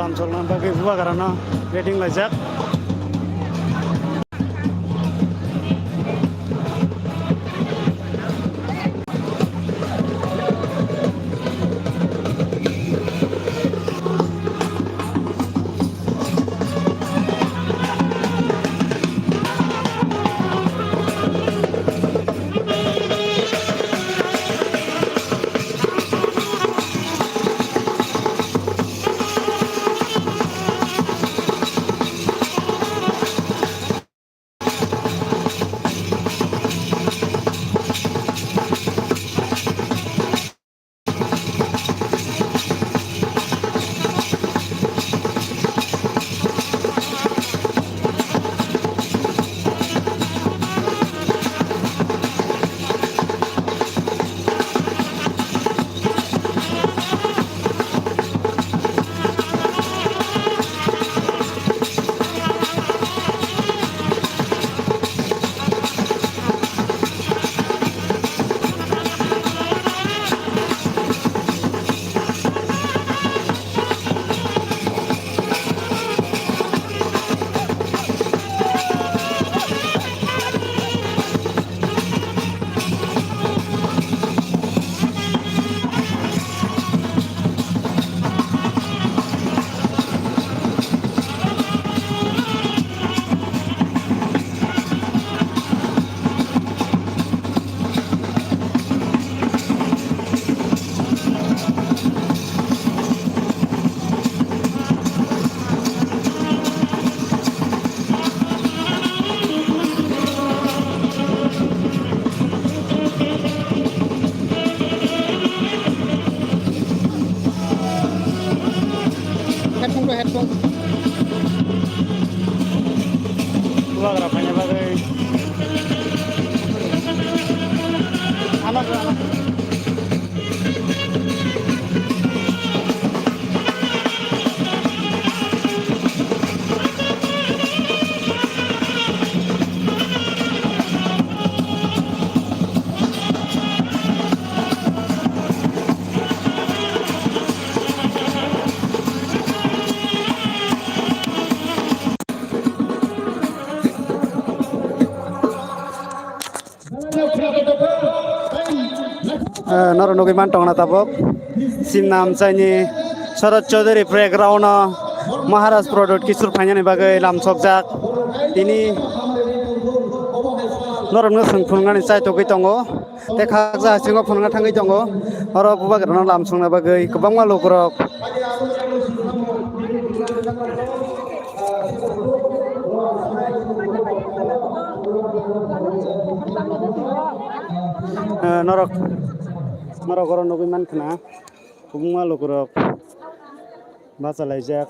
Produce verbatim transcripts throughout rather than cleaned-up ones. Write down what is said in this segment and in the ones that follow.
Lamsokna bagwi Bubagrano waiting laijak. Headphone ko, headphone. Bubagra phaina bagwi. Ano, ano. Eh, norok nugwi man tongna tabuk. Simna amchaini Sharad Chaudhary Playground o Maharaj Product kisur phainani bagwi lamsokjak. Tini norokno swng phunuknani chai togwi tongo. Tei khaksa hasingo phunukna thangwi tongo. Oro Bubagrano lamsokna bagwi kwbangma lukurok. Eh, norok, norok oro nugwi mankha na, kwbangma lukurok bachalaijak,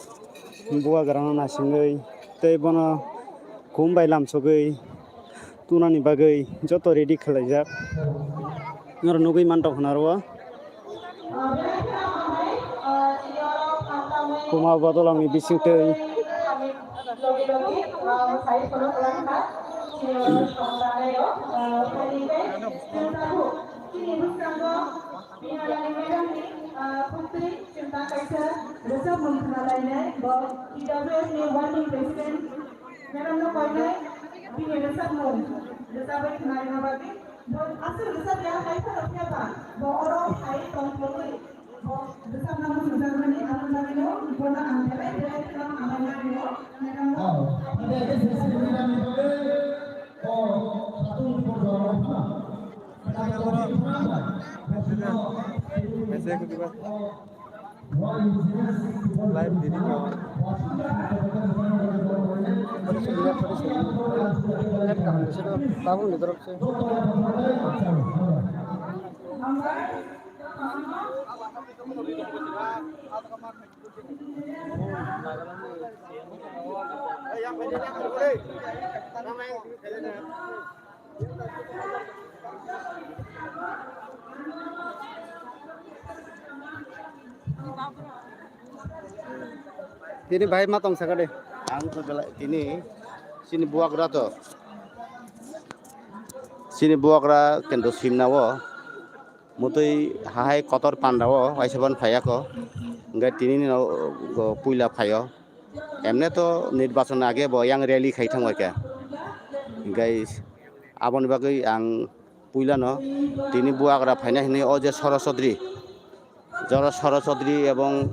Bubagrano naisingwi, tei bono kum bai lamsogwi tunani bagwi joto ready khwlaijak. Norok nugwi mantong khna oro. Kuma bodolongni bisingtwi. Madam no koinai bini rwchapmung rwchapwi khwnarwna bagwi bo aswk rwchapya hai phano phiya ba bo oro phai tong thogwi bo rwchapna muchungjakmani aboni bagwino bono ang belai belai kheno hambai nai rio madam no. Live dini ko. Tabuk ni dorop se. Tini bahai ma tong saka de. Ang to belai tini chini buagra to. Chini buagra kendo simna o. Mutui hahai kotor panda o waisa ban phaiya ko. Hingke tini no, o, puila phaio. Emne to nirbachon age bo yang rally khai thangbai kha. Hingke aboni bagwi ang puilano tini buagra phaina hinwi o je Soro Chaudhary, Joro Soro Chaudhary ebong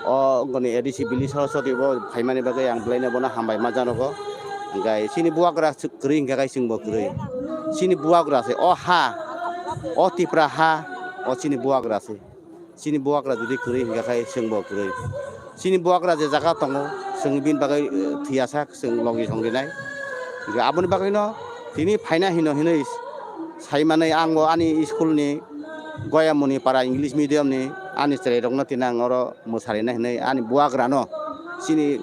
o goni A D C Bili Soro Chaudhary bo phaimani bagwi ang belaino bono hambai ma janogo. Hingke chini buagra kwrwi hingke kai chwngbo kwrwi. Chini buagra se o ha, o Tipra ha, o chini buagra se. Chini buagra jodi kwrwi hingka khai chwngbo kwrwi. Chini buagra je jaga tongo, chwng bini bagwi, eh, thwiyasak, chwng logi songrinai. Hingke aboni bagwino tini phaina hino hinwi saimanwi ang bo ani school ni Goyamuni para English medium ni ani chwrairokno tini ang oro mwsarina hinwi ani buagrano chini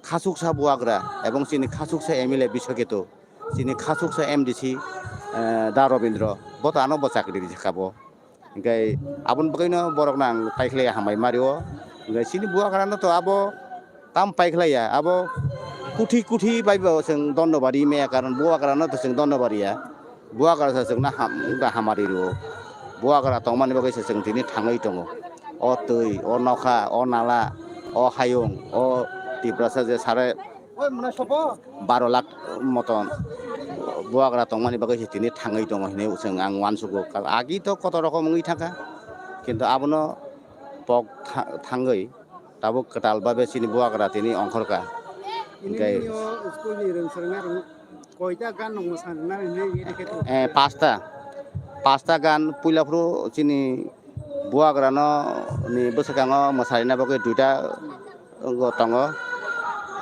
khasuksa buagra ebong chini khasuksa M L A Biswaketu, chini khasuksa M D C, eh, Da Robindro, bo to ano bo chakri rijak kha bo. Hingke aboni bagwino borokno ang paikhlai hambai mario. Hingke chini buagrano to abo tam paikhlai ya, abo kuthi kuthi bai bo chwng dhonnobad ri maya, karon buagrano to chwng dhonnobad ya. Buagra se chwngno ham, wngkha hamari rwo. Buagra tongmani bagwi se chwng tini thangwi tongo. O twi, o nokha, o nala, o hayung, o Tiprasa je sare baro lakh moton buagra tongmani bagwi se tini thangwi tongo hinwi chwng ang uansugo. Agi to koto rokom wngwi thangkha, kintu abono pok tha-, thangwi tabuk kwtal babe chini buagra tini ongkhorkha. Hingke nini o school ni rwng swrwngna rwng koita gan nung mwsang rwna rwngni iri khe tong? Eh, pasta. Pasta gan puila phuru chini buagrano ni bwswkango mwsarina bagwi duita go tongo.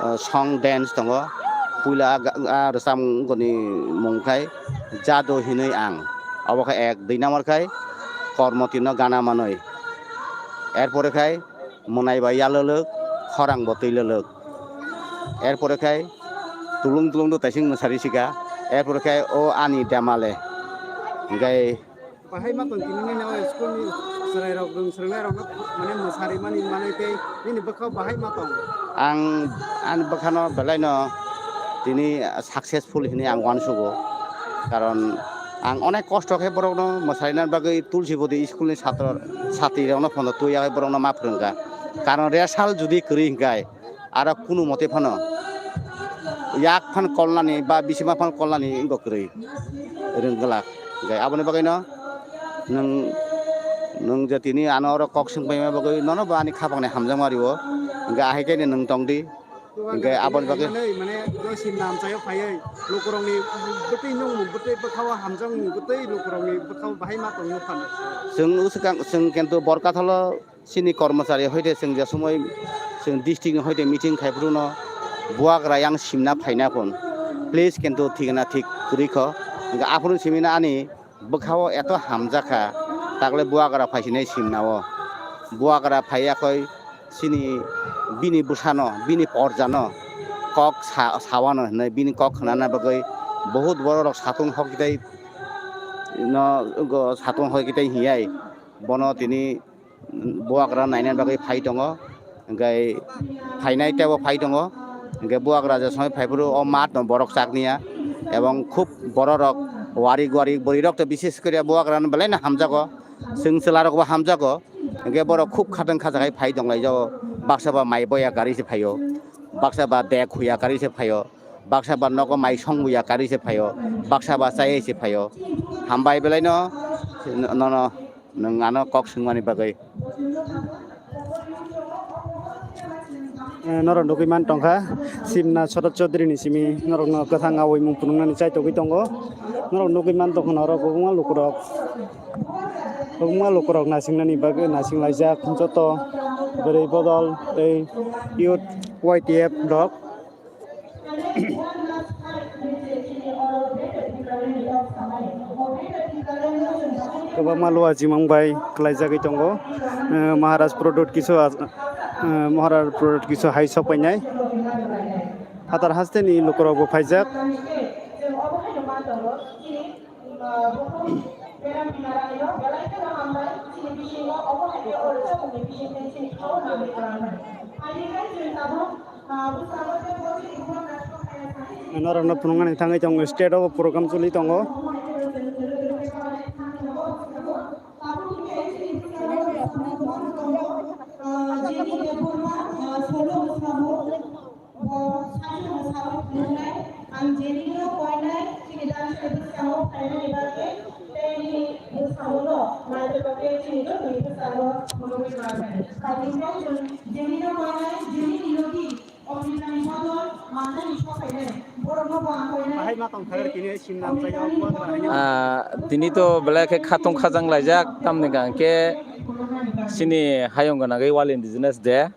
Eh, song dance tongo. Puila a ga-, a rwchapmung ni mung khai Jado hinwi ang. Obo khe ek, dui number khai Kormotino gana manwi. Erpore khai Mwnai bai yalwlwk, khorang bo twilwlwk. Erpore khai tulung tulung do taising mwsari sika. Erpore khai o ani demale. Hingke bahai ma tong tini nini o school ni chwrai rok rwng swrwngnai rok no mane mwsari mani manai tei nini bwkha bahai ma tong? Ang ani bwkhano belai no tini successful hinwi ang uansugo. Karon ang onek kosto khe borokno mwsarina bagwi Tulsi Bodi school ni satro satrirokno phono twi yawi borokno ma phwrwngkha. Karon result jodi kwrwi hwnkhe aro kunu mote phano yak phan kolnani ba bisima phan kolnani wngkha kwrwi rwngwlak. Hwnkhe aboni bagwino nwng, nwng je tini ano oro kok swng paima bagwi nono bo ani khapangni hamjakma rio. Hwnkhe ahai khe nwng tongdi. Hingke aboni bagwi manwi, mane, joy sim nam chayo phaiwi, lukurokni bwtwi nungmung, bwtwi bwkhao hamjakmung, bwtwi lukurokni bwkhao bahai ma tongwi phano. Chwng swkang, chwng kintu Borkathalo chini kormochari hoite chwng je somoi chwng district ni hoite meeting khai phuru no buagra yang simna phaina phun. Please kintu thik na thik kwrwi kho. Hingke aphuru simina ani bwkhao eto hamjakha, takle buagra phaisinai simnao. Buagra phaiyakhoi chini bini bwsano, bini porjano kok sa-, sawano hinwi bini kok khnana bagwi bahut bororok satung hoktai no, go satung hoktai hinwi bono tini buagra naina bagwi phai tongo, hingke phainai teibo phai tongo, hingke buagra je somoi phai phuru o mat no borok chak niya, ebong khub bororok warik warik bwrwirok to bises kore buagra no belai no hamjago, chwng chwla rok bo hamjago, hingke borok khub khatang khajagai phai tong lai jago, baksa ba mai boya gari se phaio, baksa ba bag huya gari se phaio. Baksa ba nogo mai songwi ya karwi se phaio, baksa ba chayai se phaio. Hambai belai no, nono nwng ano kok swngmani bagwi. Eh, norok nugwi man tongkha, Simna Shorod Chaudhary ni simi norokno kwthang awi mung phunuknani chaitogwi tongo. Norok nugwi man tongkha norok kwbangma lukurok, kwbangma lukurok nasingnani bagwi nasinglaijak joto bwrwi bodol tei youth Y T F rok. Kwbangma luwa jimang bai kwlaijagwi tongo. Eh, Maharaj product kisu, ah, eh, Maharaj product kisu hai sok painai. Hatar hasteni lukurokbo phaijak. Norokno phunuknani thangwi tongo, stage o program choli tongo. Ang jenino koinai chini dance ni bwskango phainani bagwi tei nini bwskango no naithotok khe chini jotoni bwskango phunugwi manai. Tei chwng jenino koinai jenini logi Amritani bodol manani sok phainai. Borokno bo ang koinai. Ahai ma tong thar kini simna chai o. Ah, tini to belai khe khatung khajang laijak, tamni hwnkhe chini hayung gwnagwi World Indigenous Day.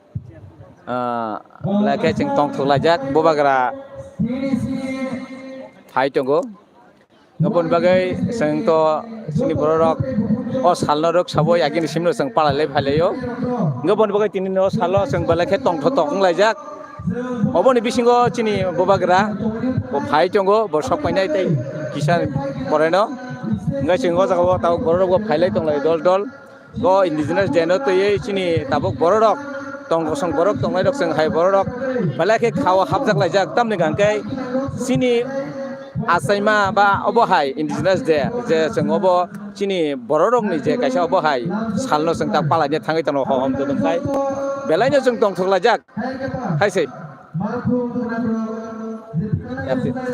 Ah, belai khe chwng tongthok laijak, bubagra phai tongo. Aboni bagwi chwng to chini bororok o salno rwk sabo, yakini simno chwng palai lai phai laio. Aboni bagwi tini no salo chwng belai khe tongthok tong wng laijak. Oboni bisingo chini bubagra bo phai tongo, bo sok painai tei kisa poreno. Hwnkhe chwng o jaga o tabuk bororok bo phai lai tong lai dol dol. O Indigenous Day no twiwi chini tabuk bororok tong kosong borok tongnai rok chwng hai bororok belai khe khao hapjak laijak, tamni hwnkhe chini achaima ba obo hai Indigenous Day je chwng obo chini bororokni je kaisa obo hai salno chwng ta palaina thangwi tongno hohom tongthok khai belaino chwng tongthok laijak. Hai se.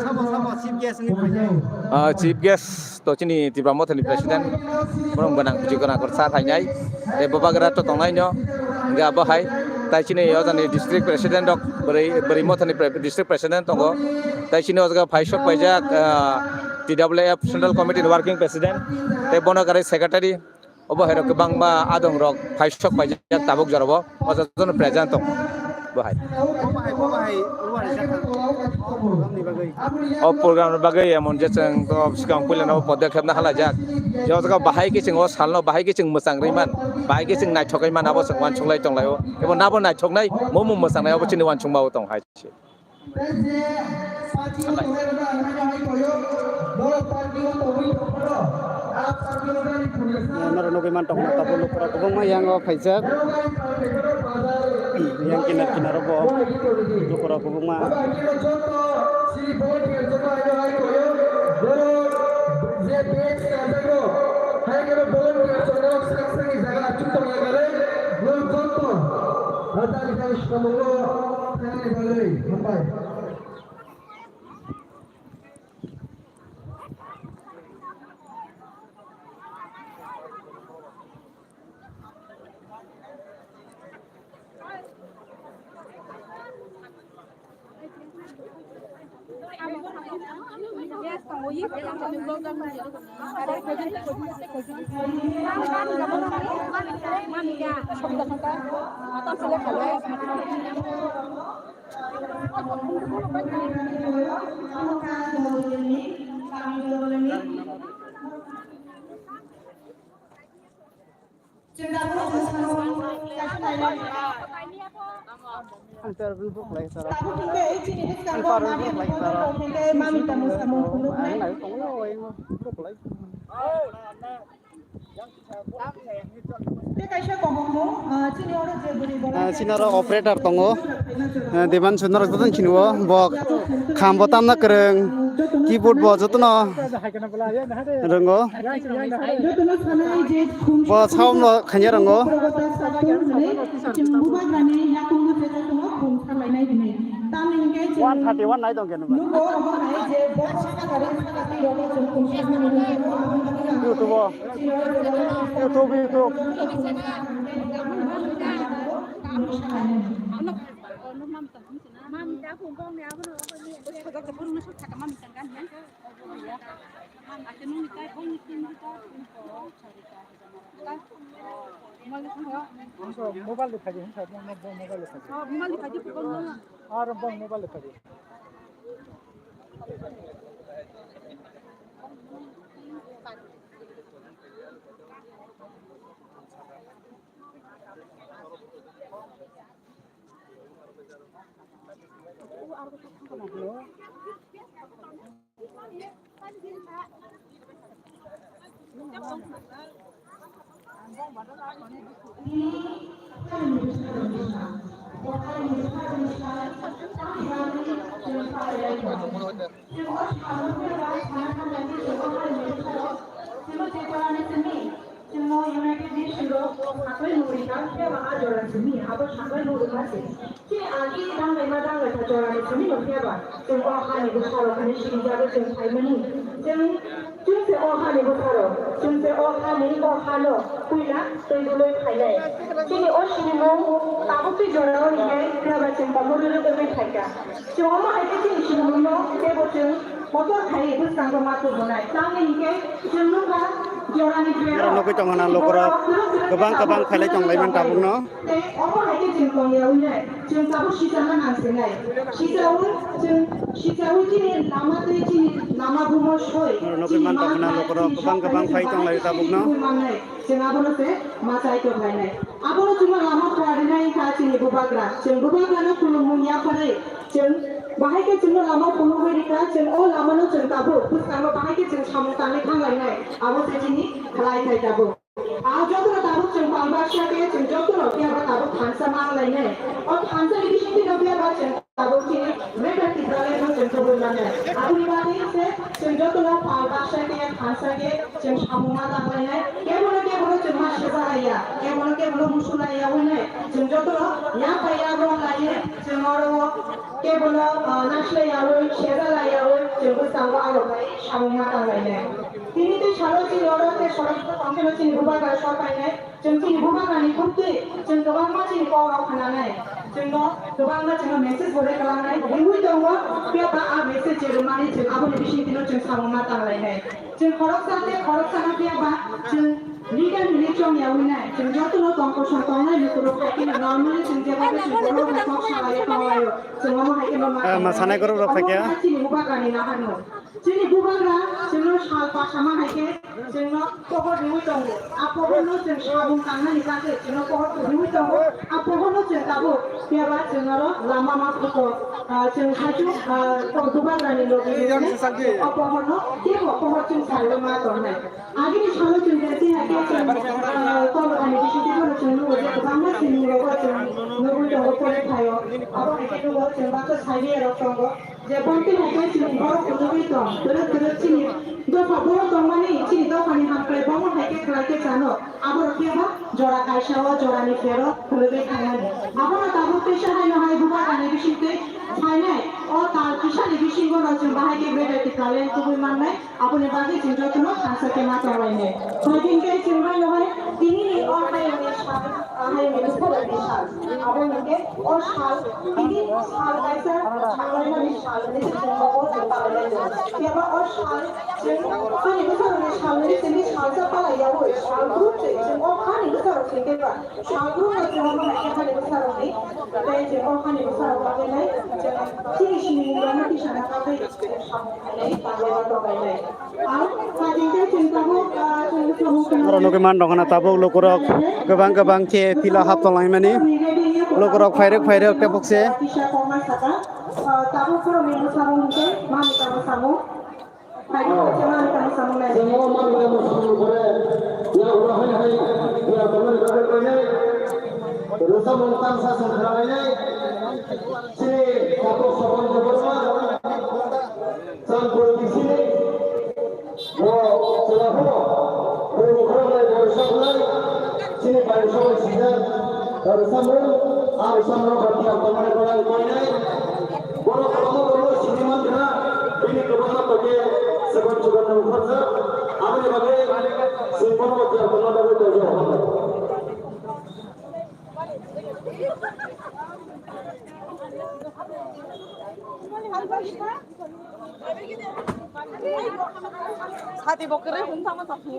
Sabo, sabo, chief guest ni phai. Ah, chief guest to chini Tipra Motha ni president, borok gwnang, buji gwnang kor sa phainai. Tei bubagra to tongnai no, hingke abo hai. Tai chini o jani district president rok, bwrwi, bwrwi Motha ni pre-, district president tongo. Tai chini o jaga phai sok paijak, ah, T W F Central Committee ni working president, tei bono kwrwi secretary. Obo hai rok kwbangma adong rok phai sok paijak tabuk jorabo, o jotono present tong bo hai. Obo hai, obo hai, obo hai jata. O program ni bagwi. O program ni bagwi emon je chwng to swkang puila no podya khepna halaijak. Je o jaga bahai khe chwng o salno bahai khe chwng mwchang rwi man, bahai khe chwng naithok wi man, abo chwng uansuk lai tong lai o. Ebo nabo naithok nai, mo mo mwchang nai, obo chini uansukma o tong hai. Norok nugwi mantong na tabuk lukurok kwbangma yang o phaijak. Yang kinar kinar o bo lukurok kwbangma. Hai khe bo volunteer chwng nok sak sakni jaga achuk tongya kare, nwng joto Raja ni samung no thangni bagwi hambai. Ang tar bini buklai tara. Ang tar bini buklai tara. Ang nai tonglo, ang buklai. Tei kaisa kok wngkha, ah, chini oro je bwrwi borok. Ah, chini oro operator tongo. Ah, Devan Chandra joto chini o, bo kham bo tamna kwrwng, keyboard bo jotono rwngo. Jotono sanai je khum. Bo sound bo khanya rwngo. Bubagrani yakungo je jotono khum salainai hwnwi. Tamni hwnkhe chwng one thirty one nai tongkhe nugo. Nugo omo hai je box saka ring saka twi rogo chwng khum sakmani hwnwi. YouTube o. YouTube, YouTube. Mobile de thagi, mobile de thagi. Ar bong mobile de thagi. Siro saklai nugri kha, phiya ba a jora simi, abo saklai nugri kha se. Chini agi danglai ma danglai kha jora ni simi no phiya ba, chwng o ha ni bwsa rok hinwi sini jago chwng phaimani. Chwng, chwng se o ha ni bwsa rok, chwng se o ha ni, o ha no puila twi duloi phainai. Chini o sinimung tabuk twi jora o hinwi phiya ba chwng tabuk rwrwk wngwi phaikha. Chwng omo hai khe chini sinimungno teibo chwng kotor khaiwi bwskango ma tubunai. Tamni hinkhe chwng nukha jorani Oro nugwi tongmana lukurok kwbang kwbang phailai tonglaimani tabukno. Tei omo hai khe chwng tongyawi nai. Chwng tabuk sichama nang sinai. Sichawi chwng, sichawi chini lama tei chini lama bumo soi. Oro nugwi man tongmana lukurok kwbang kwbang phai tonglaio tabukno. Chwng abono se ma chai tonglainai. Abono chwngno lama pharinai wngkha chini bubagra. Chwng bubagrano khulumung yapharwi chwng bahai khe chwngno lama phunugwi rikha, chwng o lamano chwng tabuk bwskango bahai khe chwng samung tangwi thanglainai. Abo se chini khlai khai tabuk. A jotono tabuk chwng pal baksa khe chwng jotono phiya ba tabuk thansa ma wnglainai. O thansa ni bisingtwi no phiya ba chwng tabuk chini Greater Tipraland no chwng tubui mannai. Aboni bagwi se chwng jotono pal baksa khe thansa khe chwng samung ma tanglainai. Kebono kebono chwng ma sejalaiya, kebono kebono musulaiya winai. Chwng jotono yak bai yak rwlaiwi chwng oro o kebono, ah, nasilaiyawi sejalaiyawi chwng bwskango aro bai samung ma tanglainai. Tini tei salo chini oro tei sorok tongkheno chini bubagra sopainai. Chwng chini bubagrani buktwi chwng kwbangma chini kok rok khnanai, chwngno kwbangma chwngno message bo rwklangnai, riwi tongo, phiya ba a message je rwmani chwng aboni bisingtwino chwng samung ma tanglainai. Chwng khoroksa tei khoroksano phiya ba chwng leader hinwi chong yawi nai, chwng jotono tongkosong tongnai lukurok hai kheno normally chwng jeba khe chwng borok bai kok salaio tonglaio, chwng omo hai kheno ma Ah, ma sanai gorok rok phaikha. Omo wngkha chini bubagrani naharmung. Chini bubagra chwngno sal pasama hai khe chwngno pohor riwi tongo. A pohorno chwng samung tangnani bagwi chwngno pohor riwi tongo. A pohorno chwng tabuk phiya ba chwng oro lama ma phuto, ah, chwng haichu, ah, bubagrani logi o pohorno kebo pohor chwng saiwi ma tongnai. Agini salo chwng je tei hakhe chwng, ah, tol ani bisingtwi bono chwng nugo je kwbangma sinimung rogo chwng nugwi tongo pore thaio. Abo hai khe nugo chwng baksa saiwi rok tongo. Je bonti hai khe chini borok kwrwngwi tong, kwrwk kwrwk chini dopha borok tongmani, chini dophani hamkrai bomo hai khe khlai khe chano, aborok phiya ba jora kaisa o jorani phero kwrwgwi thangnani. Abono tabuk teisa haino hai bubagrani bisingtwi phainai o tal kisani bisingo no chwng bahai khe Greater Tipraland tubui mannai, aboni bagwi chwng jotono thansa khe ma tonglainai. Phaikhe khe chwng haino hai tinini o hayungni sal, ah, hayungni bwsarokni sal. Abo hinkhe o sal, tini sal kaisa sal laimani sal hinwi se chwng nogo chwng palai laio. Phiya ba o sal chwng hani bwsarokni sal hinwi chwngni salsa palai yaui sal group se chwng o hani bwsarok se khe ba sal group no chwng omo hai khe hani bwsarokni tei chwng o hani bwsarok bagwi nai chwng chini sinimung rokno tisana bagwi chwng samung khainai tangwi ma tonglainai. Oro nugwi man rok na tabuk lukurok kwbang kwbang khe tila hap tonglaimani. Lukurok phairwk phairwk tei bokse. Chini tabuk Sopon Debbarma, Chandpur D C ni, bo chwla phano, bini khoroknwi bo rwchapnai, chini bai songwi sijak, rwchapmung, a rwchapmung bo tiyar tongmani kwbang koinai. Bono kwbangma borok sini mankha, bini kwbangma tokhe chikon chikon nung khorjak, aboni bagwi chwng bono bo tiyar tongna bagwi tongjago. Sati bo kwrwi hum thangma sa phu.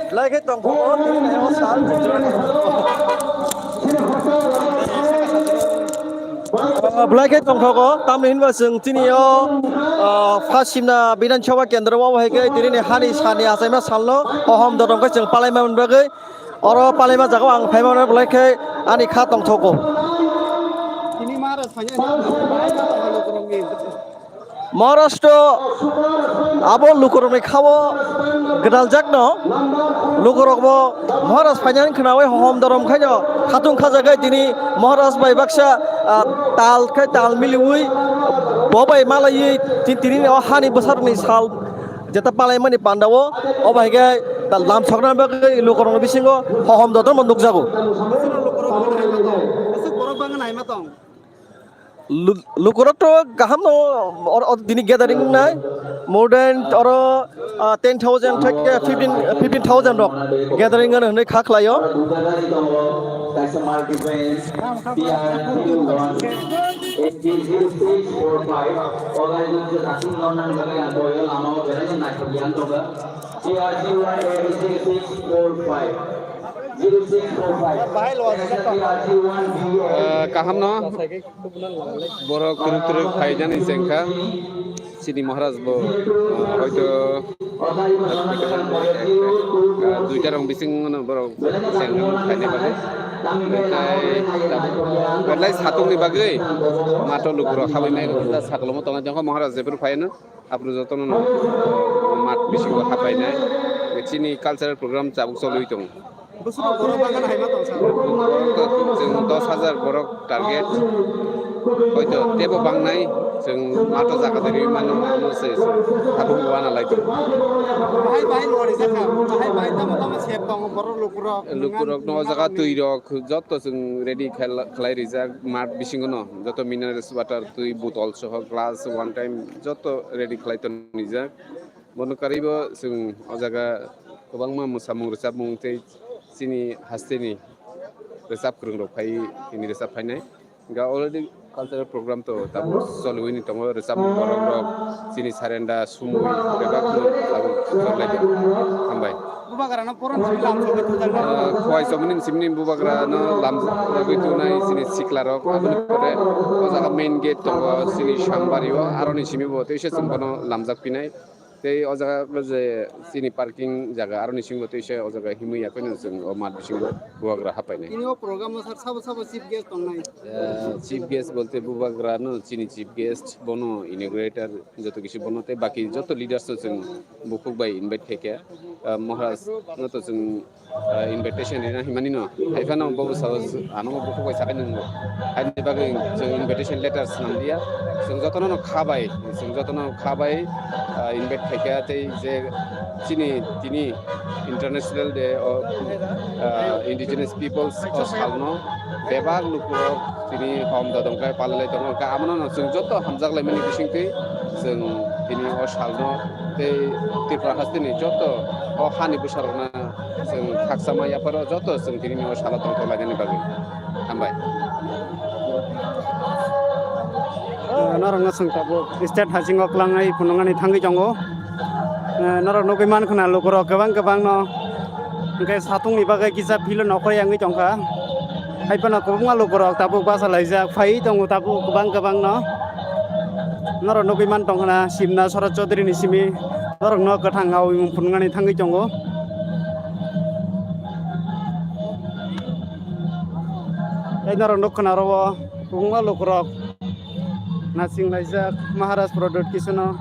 Belai khe tongthogo, tini o sal. Belai khe tongthogo, tamni hinba chwng tini o, ah, Paschimna Bidhan Sabha Kendro o hai khe tini ni hani sani achaima salno, ohom dodom khe chwng palaima bagwi. Oro palaima jagao ang phaima belai khe ani kha tongthogo. Maharashtra abo lukurokni khao gwdaljakno lukurokbo Maharaj phainani khnaui hohom dorom khaino khatung khajagai tini Maharaj bai baksa, ah, tal khai tal miliui bo bai malaiwi tin tini o hani bwsarokni sal jeta palaimani pandao o bai khe lam sokna bagwi lukurokni bisingo hohom dodomno nukjago. Lu-, lukurok to kaham no, or, or, tini gathering nai, more than oro, ah, ten thousand theke fifteen, fifteen thousand rok gathering ano hinwi kha khlaio. Ah, kaham no. Borok kwrwk kwrwk phaijani chengkha. Chini Maharaj bo, ah, hoito, ah, duita rong bising no borok chengkha phainai bagwi. Tei tabuk belai satungni bagwi mato lukurok habinai, saklomo tongnai jongkha Maharaj jephuru phaiyano. Aphuru jotono no, o, mat bisingo hapainai. Chini cultural program chabuk choliwi tongo. Bwswk borok bagwi hai ma tong sa. Chwng dos hajar borok target. Hoito teibo bangnai, chwng mato jaga de riwi mano, amo se tabuk wana lai tongo. Bahai bahai no rijak kha, bahai bahai tamo tamo sep tongo borok lukurok. Lukurok no o jaga twi rok joto chwng ready khlai rijak mat bisingo no, joto minerals water twi botol soho glass one time joto ready khlai tonijak. Bono karwi bo chwng o jaga kwbangma mwsamung rwchapmung tei chini hasteni rwchap kwrwng rok phai tini rwchap phainai. Ga already cultural program to tabuk choliwi ni tongo, rwchapmung borok rok chini sarenda sumui bebak no tabuk chorlai tongo. Hambai. Bubagra no poron simi lam sogwi thajak na. Ah, Khowai Chomoni ni simi ni bubagra no lam sogwi tongnai chini sikla rok. Aboni pore o jaga main gate tongo chini Sambari o, aroni simi bo teisa chwng bono lamjak pinai. Tei o jaga je chini parking jaga aroni simi bo teisa o jaga himwi ya khe no chwng o mat bisingo bubagra hapainai. Tini o program o sir sabo sabo chief guest tongnai? Eh, chief guest bolte bubagra no chini chief guest bono inaugurator joto kisi bono tei baki joto leaders no chwng bukhuk bai invite khaikha. Ah, Maharaj no to chwng, ah, invitation rina himani no. Haiphano bobo sao ano bukhuk bai sakai nwngo. Haini bagwi chwng invitation letter swnam dia. Chwng jotono no kha bai, chwng jotono kha bai, ah, invite khaikha tei je chini tini International Day of, ah, Indigenous Peoples o salno bebak lukurok tini hom dodom khe palai tongo. Khe amono no chwng joto hamjak laimani bisingtwi chwng tini o salno tei Tripura hasteni joto o hani bwsarokno chwng khakchangma yapharo joto chwng tini o salo tongthok lainani bagwi. Hambai. Norokno chwng tabuk state hasingo kwlangwi phunuknani thangwi tongo. Norok nugwi mankha na lukurok kwbang kwbangno. Hwnkhe satungni bagwi kisa philo nokhorwi wngwi tongkha. Haiphano kwbangma lukurok tabuk bachalaijak phaiwi tongo tabuk kwbang kwbangno. Norok nugwi man tongkha na Simna Sora Chaudhary ni simi norokno kwthang ha wngmung phunuknani thangwi tongo. Tei norok nukha na oro o kwbangma lukurok naching laijak Maharaj Product Kitchen o.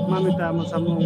Mamita mwsamung.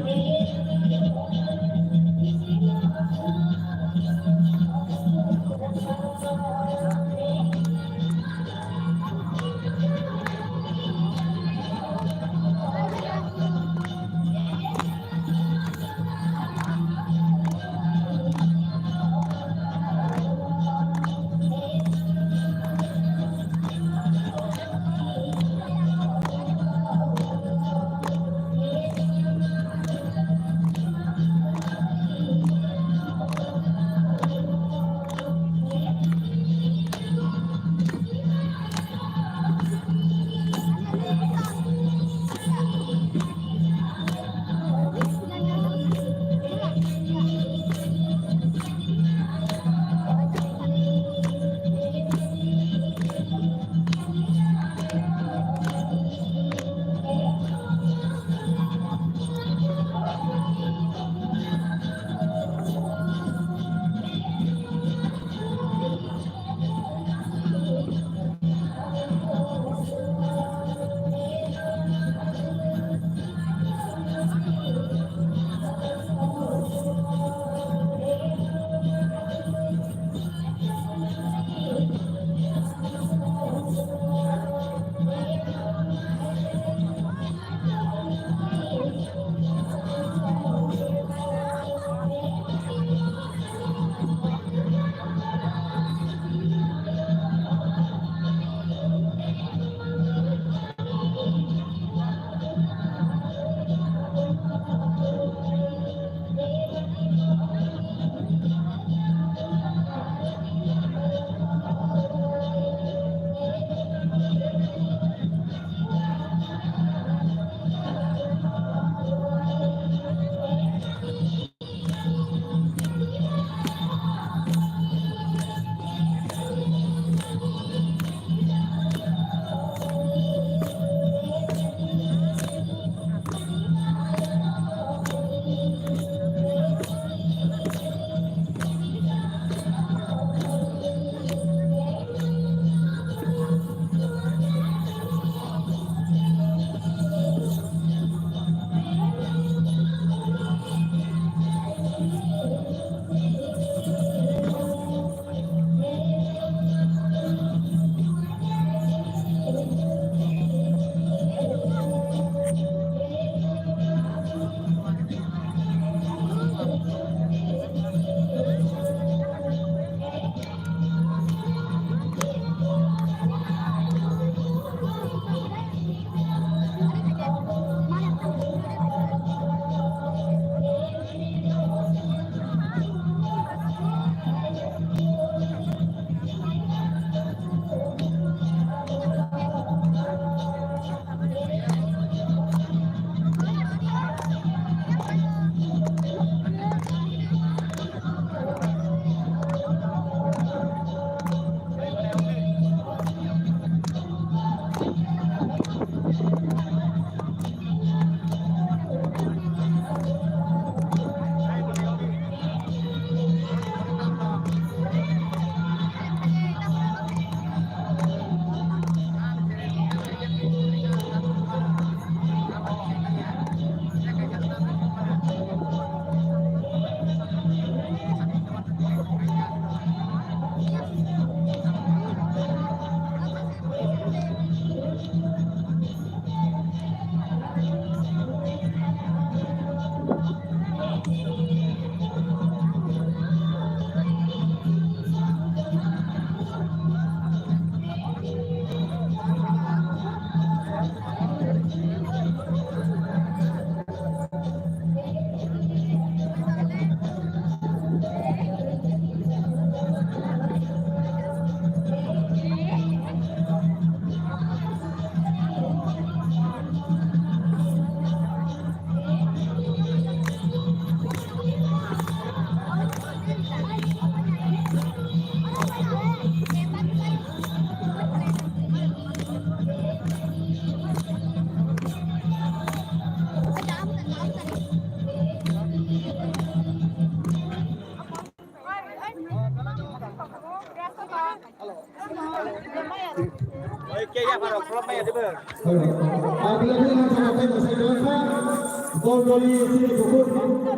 Bondoli sini buku,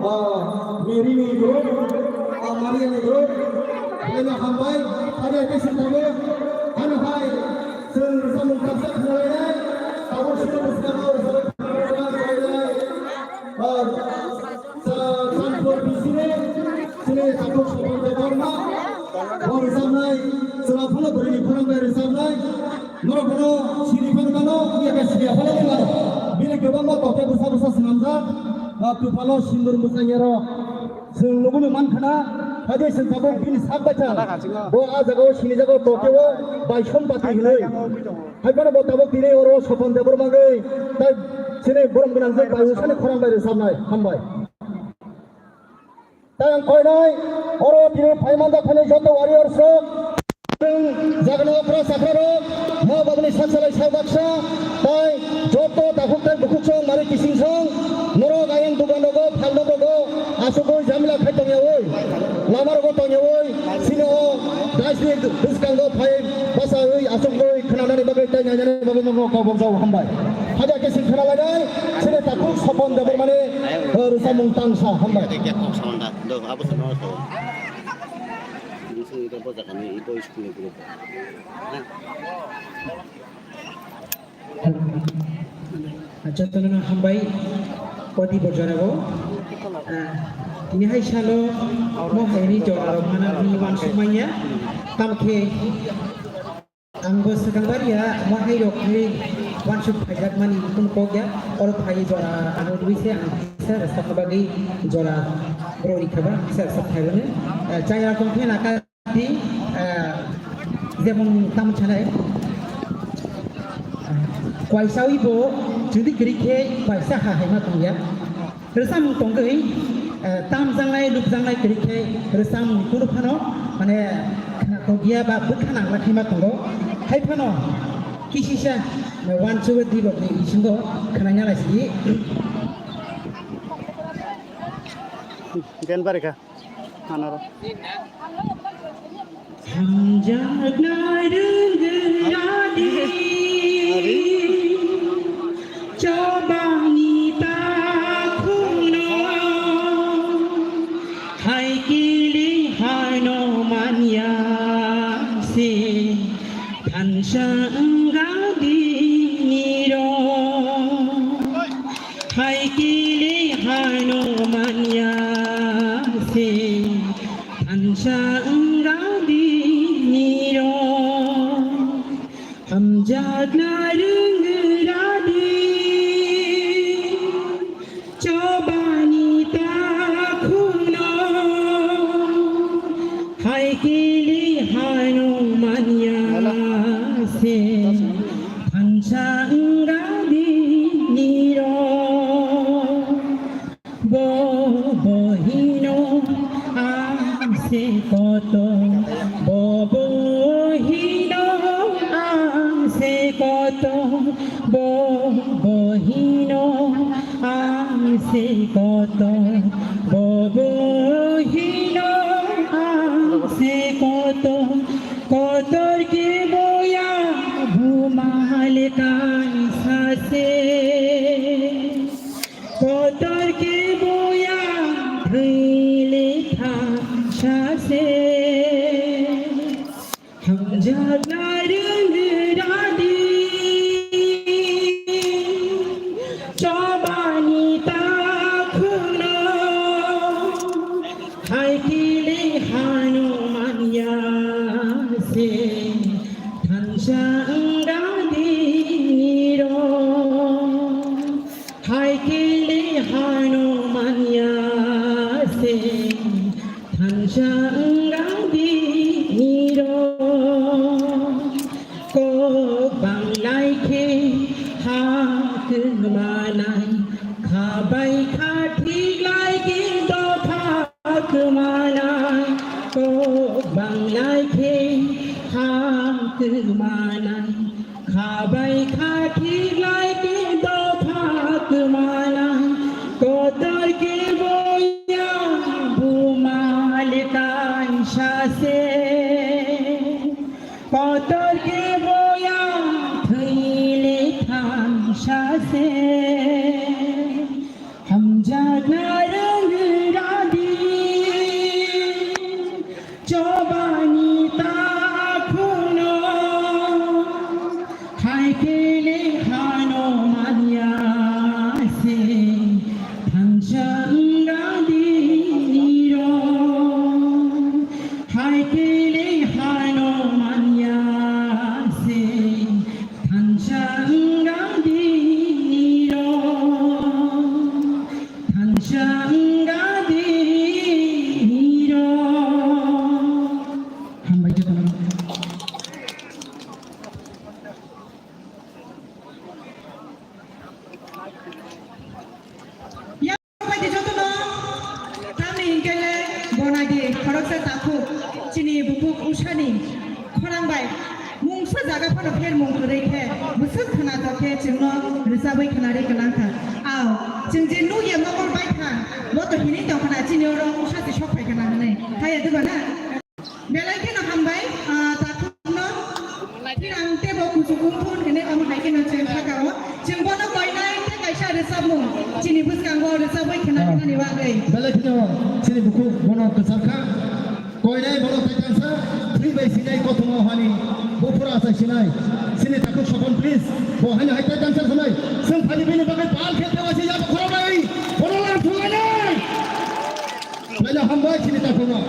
ah, Mary ni guru, ah, Maria ni guru, ini hambai, ada yang sini tamu, anu hai, sel samung kapsa khalai, tamu sini bukan tamu, sel khalai, ah, Sa-, Sanpur bisini, sini Takhuk Sopon Debbarma, bo rwchapnai, chwla phano bwrwini khorang bai rwchapnai, norok bono sini phano mano, ya khe sini phano mano. Bini kwbangma tokhe bwsa bwsa swnamjak, ah, kwphalo sindur mwchangya rok. Chwng nugwi mankha na, haide chwng tabuk bini sak bacha. Bo ah jagao sini jagao tokhe o bai som bati hinwi. Hai phano bo tabuk tini oro Sopon Debbarma gwi, tai sini borom gwnang je bai usani khorang bai rwchapnai. Hambai. Tei ang koinai, oro tini phai manjak thani joto warriors rok, chwng jagano okra sakra rok, ma babani sak salai sak baksa, tei joto takhuk tei bukhuk song mari kising song, norok ayang dugan rogo, phal nok rogo, asugwi jamila khai tong yawi, lama rogo tong yawi, sini o dais ni bwskango phai basawi asugwi khwnanani bagwi tei nainani bagwi norok kok bok jago hambai. Haja kising khwnalainai, sini takhuk Sopon Debbarmani, eh, rwchapmung tangsa hambai. Kok sawan da, do, abo sawan da. Ini sini ita bojakani, ito school ni group. Jotono hambai, odi borjarago. Ah, ini hai salo, mo hai ni jora rok mana ni wan sumanya, tamkhe Ang bo swkang baria, mo hai rok ni wansuk phaijakmani phone kok ya, oro phai jora ano dui se ang kisa rwchapna bagwi jora bro ri khaba kisa rwchap phai bani. Eh, chaya tong khe naka di, eh, jemon tam chanai. Kwaisa wi bo jodi kwrwi khe kwaisa ha hai ma tong ya. Rwchapmung tongwi, eh, tamjaknai, lukjaknai kwrwi khe rwchapmungni kunu phano, mane, khna tongya ba bwkha nangla khaima tongo. Hai phano kisisa, eh, wansugwi di rokni bisingo khnaina laisidi. Gen barikha. Anoro. Hamjakna rwngwradi, chobani takhukno, hai kili haino manya se, thansa wngadi nirok. Hai kili haino manya se, thansa wngadi nirok. Hamjakna rwngwradi, chobani takhukno, hai kili haino manya se, thansa wngadi nirok. Bo bohino ang se koto, bo bohino ang se koto, bo bohino ang se koto, bo bohino ang se koto, kotor ke boya bumale kaisa se. Kotor ke boya thwile thansa se. Hamjakna rwngwradi, chobani takhukno, hai kili haino manya se, thansa wngadi nirok. Hai kili haino manya se, thansa wngadi nirok. Kok banglai khe ha kwmanai, kha bai kha thik lai khe dopha kwmanai. Kok banglai khe ha kwmanai, kha bai kha thik lai khe dopha kwmanai. Kotor ke boya bumale kaisa se. Kotor ke bo Di khoroksa takhuk chini bukhuk Usani khorang bai mungsa jaga phano phermung kwrwi khe bwswk khwnathok khe chwngno rwchabwi khwnarwi kwlang kha. Ao, chwng je nukya mokol bai kha, bo to hinwi tong khna chini oro Usa se sok phai khna hwnwi. Haya diba na? Belai kheno hambai, ah, takhukno. Thir ang tebo kuchuk wngthun hwnwi omo hai kheno chwng sakao. Chwng bono koinai tei kaisa rwchapmung chini bwskango rwchabwi khna Ah. hwnani bagwi. Belai kheno chini bukhuk bono kwchar kha. Koinai bono tai tangsa, thwi bai sinai kothoma hani, buphuru achai sinai. Chini takhuk sokon please, bo haino hai tai tangsa sanai. Chwng phani bini bagwi pal khe tewa se yabo khorok bai, bono lang thunganai. Belai hambai chini takhukno.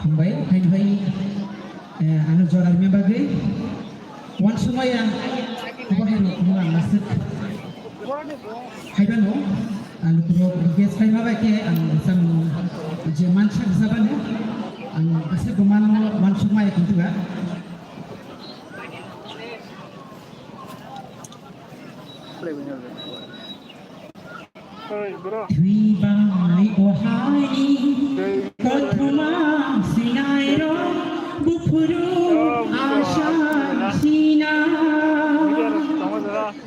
Hambai, hai, hai, eh, ano jora rwna bagwi. Wansukmaya, obo hai rok no ang aswk. Haibano, ang lukurok request khaima bai khe ang samung je mansak sabano, ang aswk mano wansukmaya kintu ga. Thwi bai o hai kothoma sinai rok buphuru achai sina,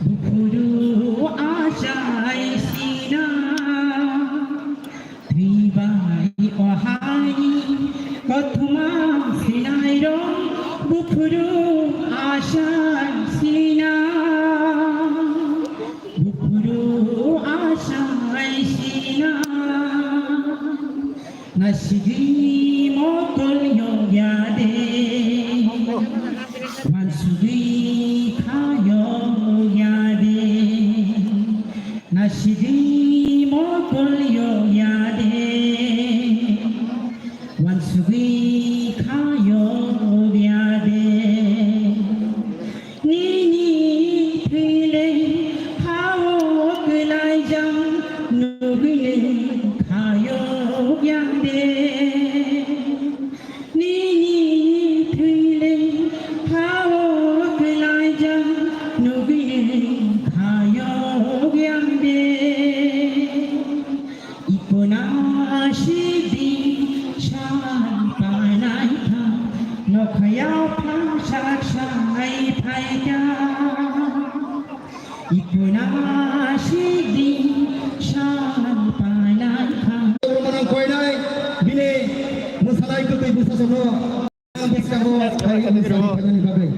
buphuru achai sina. Thwi bai o hai kothoma sinai rok buphuru achai sina. Buphuru achai sina, nasigwi mokol yokya de, wansugwi kha yokya de, nasigwi mokol yokya de. Wansugwi kha yokya de, nini thwile ha-o kwlaijak nugwile kha yokya de. Nini thwile ha-o kwlaijak nugwile kha yokya de. Ipuna sidi san panai kha, nokhaya phangsak sai phaikha. Ipuna sidi san panai kha. Manang koinai bini mwsalai kwtwi bwsajwkno bwskango phai mwsali phainani bagwi.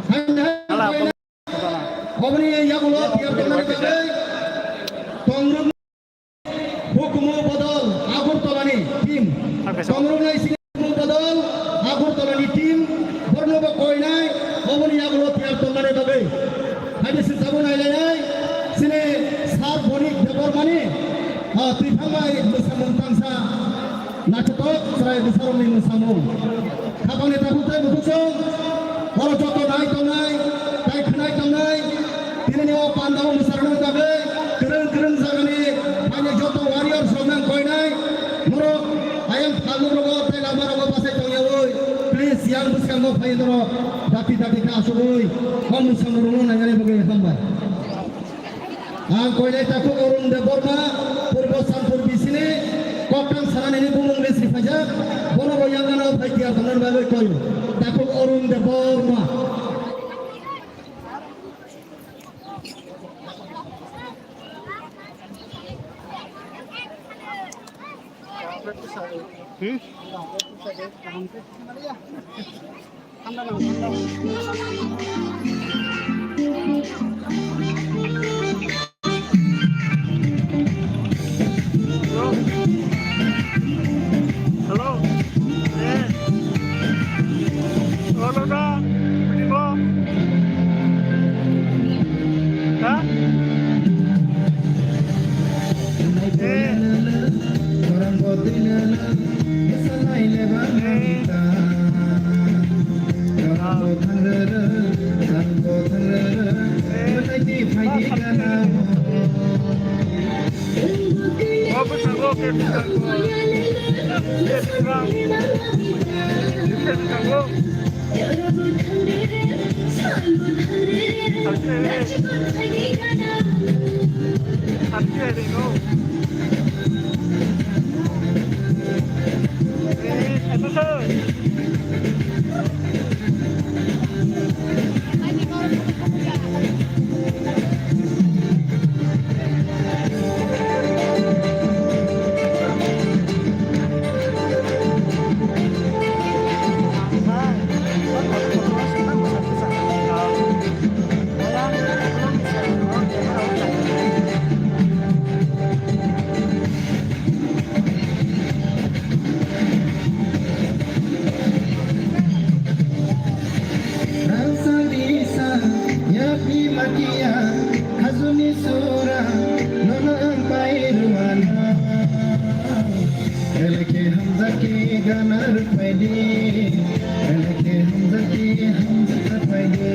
Hai, hai, koinai. Oboni yagulo tiyar tongnani bagwi tongrwk. Hukumu bodol Agartala ni team. Tongrwknai sini hukumu bodol Agartala ni team. Borno bo koinai, oboni yagulo tiyar tongnani bagwi. Haini sini sabo nailainai, sini Sir Bonik Debbarma ni, ah, twithangbai mwsamung tangsa. Naithotok chwrai bwsarokni mwsamung. Khapangni takhuk tei bukhuk chwng, oro joto nai tongnai, tei khwnai tongnai, tinini o pandao mwsarokno bagwi kwrwng kwrwng jagani phainai joto warriors rokno ang koinai. Norok ayang phalnukrogo tei lamarogo bachai tongyaui, please, yang bwskango phai norok dakti dakti khe achugwi o mwsamungrokno nainani bagwi hambai. Ang koinai takhuk Arun Debbarma, Purbo Sampur B C ni koktang sanani bumung ni siphaijak, bono bo yang gana phai tiyar tongnani bagwi koyo. Takhuk Arun Debbarma. Hmm? Hello. Hello. Yes. Ano da, ano da. Ha? Eh. Rangsa risa, yakni makia, khajuni sura, nono ang pai rumana. Belai khe hamjakhe gana rwphaidi, belai khe hamjakhe hamjak rwphaidi.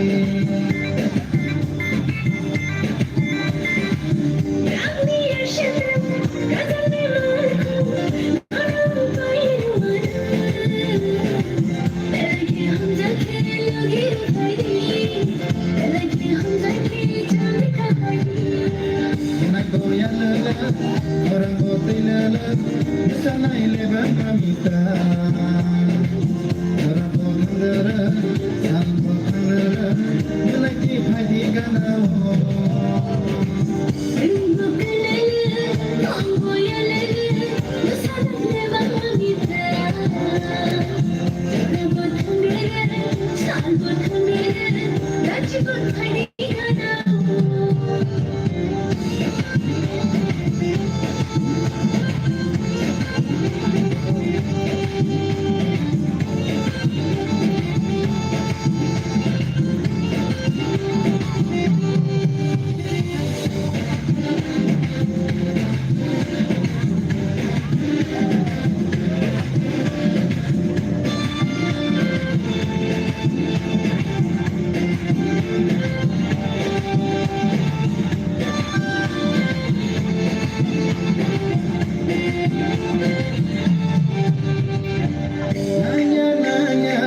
Nanya, nanya,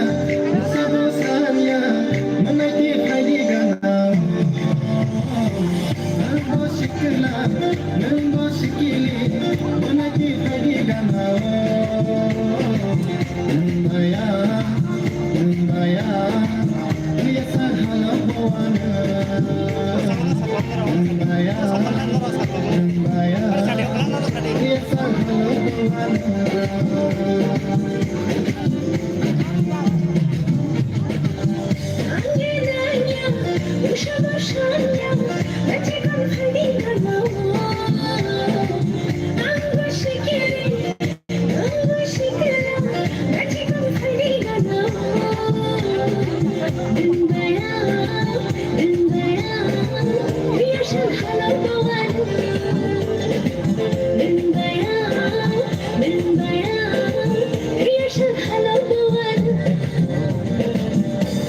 sabo sanya, manaki phaidi gana. Nangbo sikila, nangbo sikili, manaki phaidi gana. Nang baya, nang baya.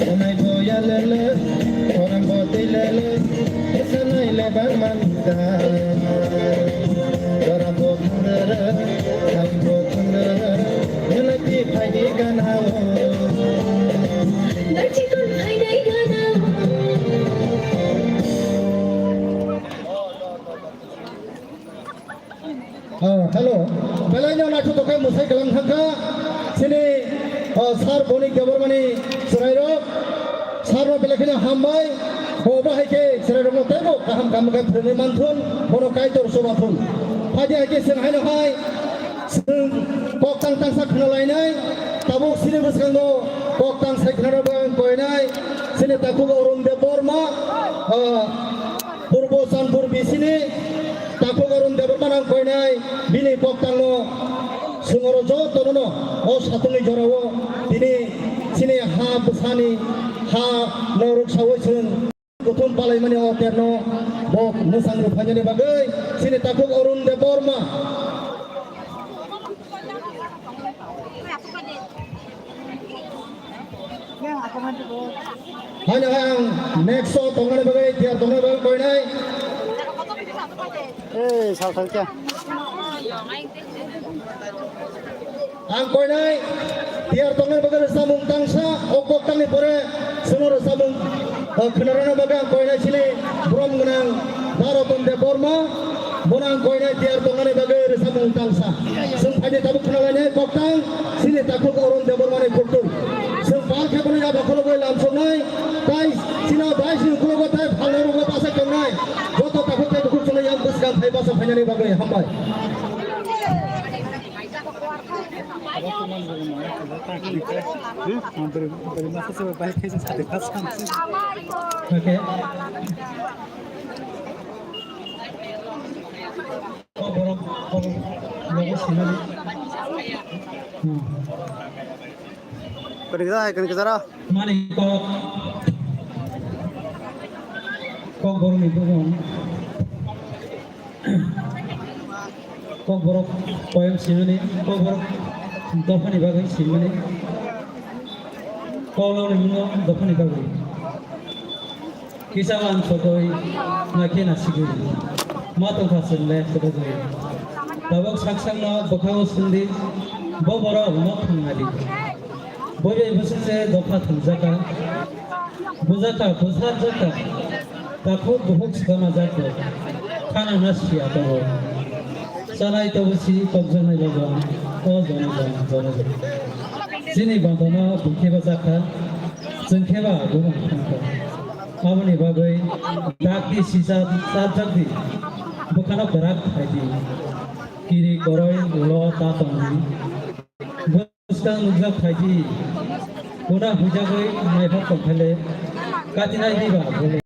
Onai boya lele, orang bote lele, esa nai le bang manta. Orang bote lele, orang bote lele, nilai ti phai di gana o. Nilai ti phai di gana o. Ah, hello. Belai no naithotok khe mwsai kwlang thangkha. Chini, ah, Sir Bonik Debbarmani chwrairok. Sir no belai kheno hambai. Bo bahai khe chwrairokno teibo kaham kaham khe phwrwngwi manthun. Bono Kaitor chubathun. Phaidi hai khe chwng haino hai. Chwng kok tang tangsa khwnalainai. Tabuk chini bwskango kok tang sai khwnarokbo ang koinai. Chini takhuk Arun Debbarma. Ah, Purbo Sanpur bisini takhuk Arun Debbarma nang koinai bini koktangno chwng oro jotono no o satungni jorao tini Chini ha bwsani ha norok sawi chwng kuthum palaimani o terno bo mwsang rwphainani bagwi chini takhuk Arun Debbarma. Haino ang next o tongmani bagwi tiyar tongmani bagwi koinai. Ei, sal sal kya? Ang koinai tiyar tongmani bagwi rwchapmung tangsa, o koktangni pore chwngno rwchapmung, o, khwnarwna bagwi ang koinai chini borom gwnang Bharat Debbarma, bono ang koinai tiyar tongmani bagwi rwchapmung tangsa. Chwng phaidi tabuk khwnalainai koktang chini takhuk Arun Debbarmani khultwi. Chwng pal khe bono yaba khulugwi lamsoknai, tai chini bai chini khulugo tai phalnai rogo bachai tongnai. Joto takhuk tei bukhuk chwngno yang bwskang phai bacha phainani bagwi hambai. Okay. Kok borok, kok borok logo sinani. Hmm. Kani kisa hai, kani kisa ra? Mani kok. Kok borok ni bumung. Kok borok poem sinani, kok borok dophani bagwi sinani. Kok logni mungo dophani bagwi. Kisa wan sogwi, nakhe nasigwi. Ma tongkha chwng le kwdwgwi. Tabuk sak sakno bwkha-o swngdi, bo borok nok thangmadi. Bo bai bwswk se dopha thangjakha. Bujaka, bujharjaka. Takhuk bukhuk swkama jakbo. Khana na siya tongo. Chanai tobo si kokjaknai logo. O jono jono jono jono. Chini bantano bwkhe bajakha. Chwng khe ba bumung thangkha. Aboni bagwi dakti sisa charjakdi, bwkhano kwrak khaidi. Kiri koroi ulo ta tongdi. Bwskang nukjak khaidi. Kuna huijagwi naithok tongkhaile, katinai diba bole.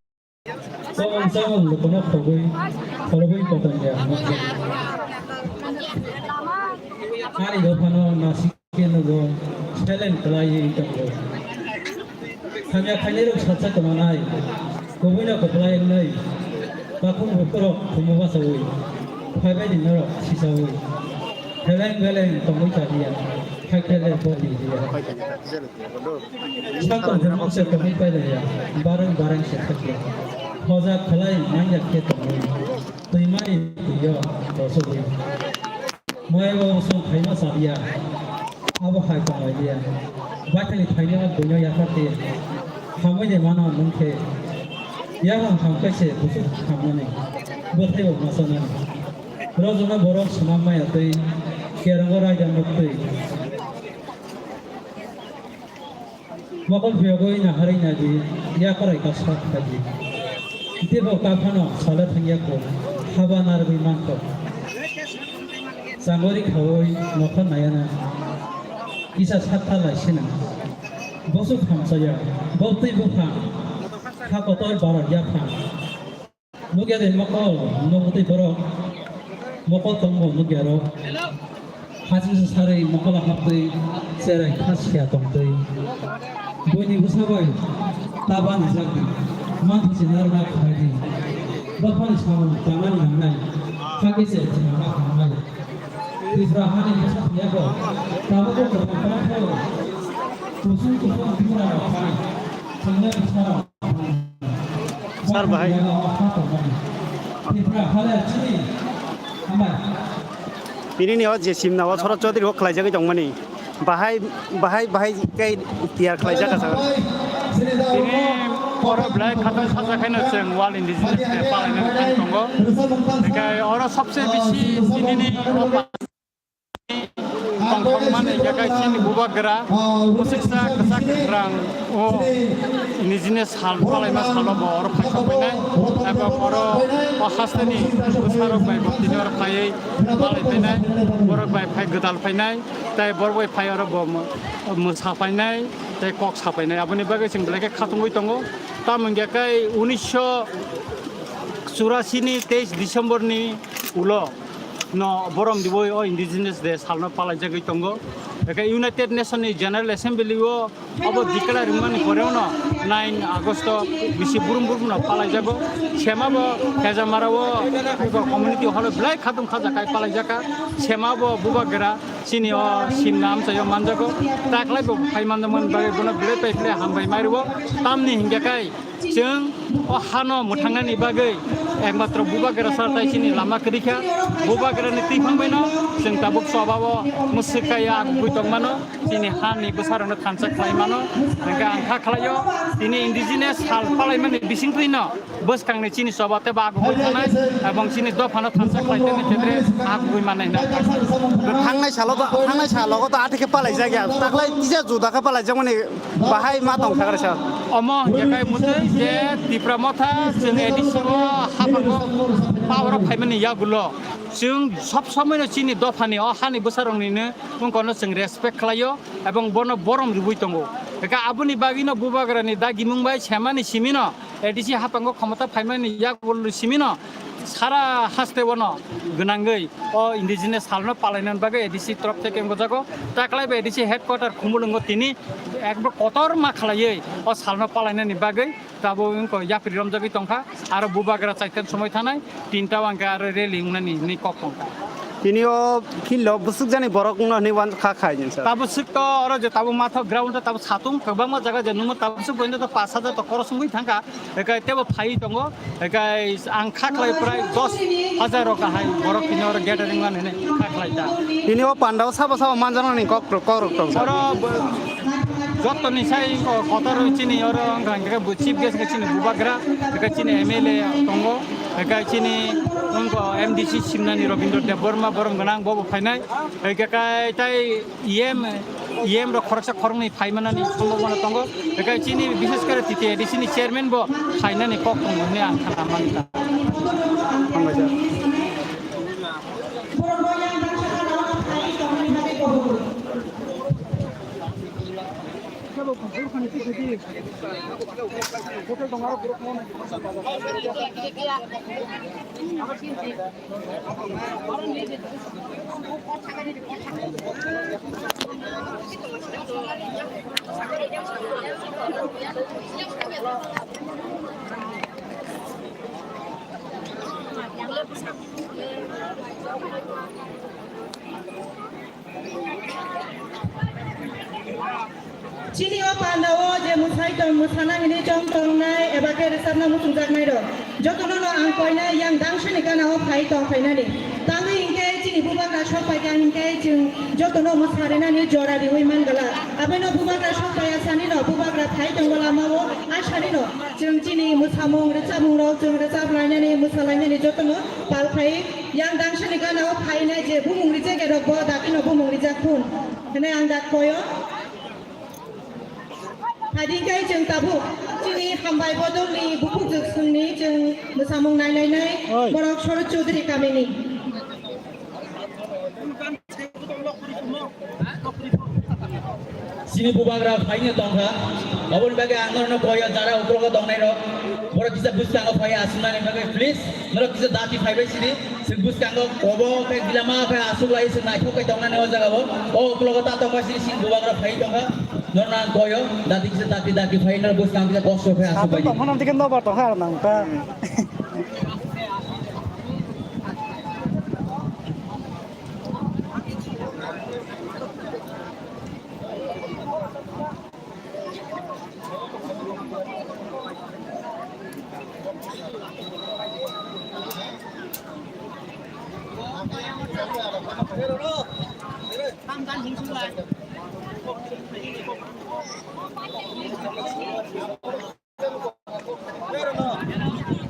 Chobong chobong lukuno khogwi, kholobwi kotom ya nukjak. Ani dophano nasik. Khe nugo, silent khlaiwi tongo. Hamya khainairok sacha kwmanai, kubuino kwplai wngnai, takhuk bukhurok thumo bachaui, phaibaidi norok sichaui, heleng beleng tongwi taliya, hakhe le boli liya. Sakon hwnmung se tongwi pailaiya, bareng bareng se thakya. Hoja khlai manya khe tongwi, twimani twio rosogwi. Moyabo song phaima sabiya, abo hai tonglailiya. Baithangni phaima buino yapharti, hamwi de mano nwng khe. Yaphang hamkhe se busuk hamnani, bwthaibo masanani. Rojona borok swnam maya twi, kerongo raida muktwi. Mokol phiyogwi naharwi naidi, yakorai kasak khaidi. Teibo kaphano sala thangya kho, haba narwgwi mankho. Changori khaui nokha nayana, kisa sakha laisina. Bosuk hamsaya, botwi buphang, ha kotor barok yaphang. Nukya de mokol, nukutwi borok. Mokol tongmo nukya ro. Hachingsa sarwi mokola haptwi cherai kha siya tongtwi. Buini bwsa bai ta bani jagdi. Manthosi narwkna khaidi. Dophani samung tangmani nangnai. Hakhe se thwngna khangnai. Tripura hani bwsa phiyakho. Tabukbo kwbang tongkhaio. Kusung kusung Tripura rok phai. Chwngno bwsarok. Sir, bahai. Bini ni o je simna o Soro Chaudhary o khlaijagwi tongmani. Bahai, bahai, bahai khe tiyar khlaijak kha sir. Tini oro belai khatungsa khaino chwng World Indigenous Day palaina thang tongo. Hinkhe oro sobse bisi tini ni o Tongthokmani hingkhe khe chini bubagra, bwswksa kwchak kwkhrang o nijini sal palaima salo bo oro phai sokphainai. Abo oro o hasteni bwsarok bai bo tini oro phaiwi palai phainai, borok bai phai gwdal phainai, tei borok bai phai oro bo mwsa phainai, tei kok sa phainai. Aboni bagwi chwng belai khe khatungwi tongo. Tamo hingkhe khe unisho churasi ni teis December ni ulo no borom dibo o Indigenous Day salno palaijagwi tongo. Hwnkhe United Nation ni General Assembly o obo declare wngmani pore no nine August o bisi burum burum no palaijago. Sema bo Hejamara o ebo community hall o belai khatung khajakai palaijaka. Sema bo Bubagra chini o simna amchaio manjago. Taklai bo phai manjakmani bagwi bono belai pai khle hambai mairwo. Tamni hingke kai chwng o hano mwthangnani bagwi ekmatro Bubagra sar tai chini lama kwrwi kha. Bubagrani twiphang baino chwng tabuk choba o mwswk kaiya agugwi tongmano. Chini hani bwsarokno thansa khlai mano. Hingke ang kha khlaio, tini indigenous sal palaimani bisingtwino bwskangni chini choba tei bagwi thanai, ebong chini dophano thansa khlai teni tebre agwi manai hwnwi ang kha. Thangnai salo to, thangnai salo to atheke palai jakya. Taklai tisa juda khe palai jakmani bahai ma tong thakre sir. Omo hingke kai mutwi je Tipra Motha chwng A D C o haphango power o phaimani yagulo chwng sob somoino chini dophani o hani bwsaroknino wngkano chwng respect khlaio. Ebong bono borom rwui tongo. Eka aboni bagwino Bubagrani dagimung bai semani simino, A D C haphango khomota phaimani yagulo simino sara haste bono gwnangwi o indigenous salno palainani bagwi A D C torof theke wngjago. Taklai bai A D C headquarter Khumulwngo tini ekbar kotor ma khlaiwi o salno palainani bagwi Tabuk wngkha yapri romjagwi tongkha, aro Bubagra chaikhe somoi thanai, tinta o hwnkhe aro rally wngnani hinwi kok tongkha. Tini o field o bwswk jani borok wngno hinwi wan kha khai nini sir. Tabuk swk to oro je tabuk matha ground o tabuk satung kwbangma jaga je nungma tabuk swk boino to pash hajar to khorok wngwi thangkha, ekai tebo phaiwi tongo, ekai ang kha khlai prai dos hajar rok hai borok tini oro gathering mani hinwi kha khlai ta. Tini o pandao sabo sabo manjaknani kok rok, kok rok tong sir. Oro bo-, Jottoni sai ko-, kotor chini oro wngkha hingke bo chief guest khe chini Bubagra, hingke chini M L A tongo, hingke chini wngkha M D C simnani Robindra Debbarma borom gwnang bobo phainai, hingke kai tai E M, E M rok khoroksa khoroknwi phaimanani sombhabona tongo, hingke chini bishes kore T T A D C ni chairman bo phainani kok tongo hinwi ang khana mankha. Hambai sir. Chini o pandao je mwsai tong, mwsana hinwi chong tongnai eba khe rwchapna muchungjaknai rok, jotono no ang koinai yang dangsani gana o phai tong phainani. Tangwi hinkhe chini Bubagra sok paikha hinkhe chwng jotono mwsa rinani jora riwi man glak. Abono Bubagra sok paiya sani no Bubagra phai tongo lama o, a sani no chwng chini mwsamung rwchapmung rok chwng rwchap lainani mwsa lainani jotono pal khai. Yang dangsani gana o phainai je bumung rijak erok bo dakino bumung rijak thun hinwi ang dak koyo. Phaidi khe chwng tabuk chini hambai bodolni bukhuk jwksongni chwng mwsamung nailainai. Oi. Borok Sorot Chowdhury kamini. Chini Bubagra phaino tongkha. Aboni bagwi ang norokno koyo jara uklogo tongnairok. Borok kisa bwskango phai aswknani bagwi please. Norok kisa dati phaibai sidi. Chwng bwskango kobo khe gilama khe aswk lai chwng naithok khe tongnani o jagao. O uklogo ta tongbai sidi chini Bubagra phai tongkha. Norokno ang koyo dati kisa dati dati phai norok bwskang kisa kosto khe aswk bai. Tongkha nang tike nobar tongkha nang ta.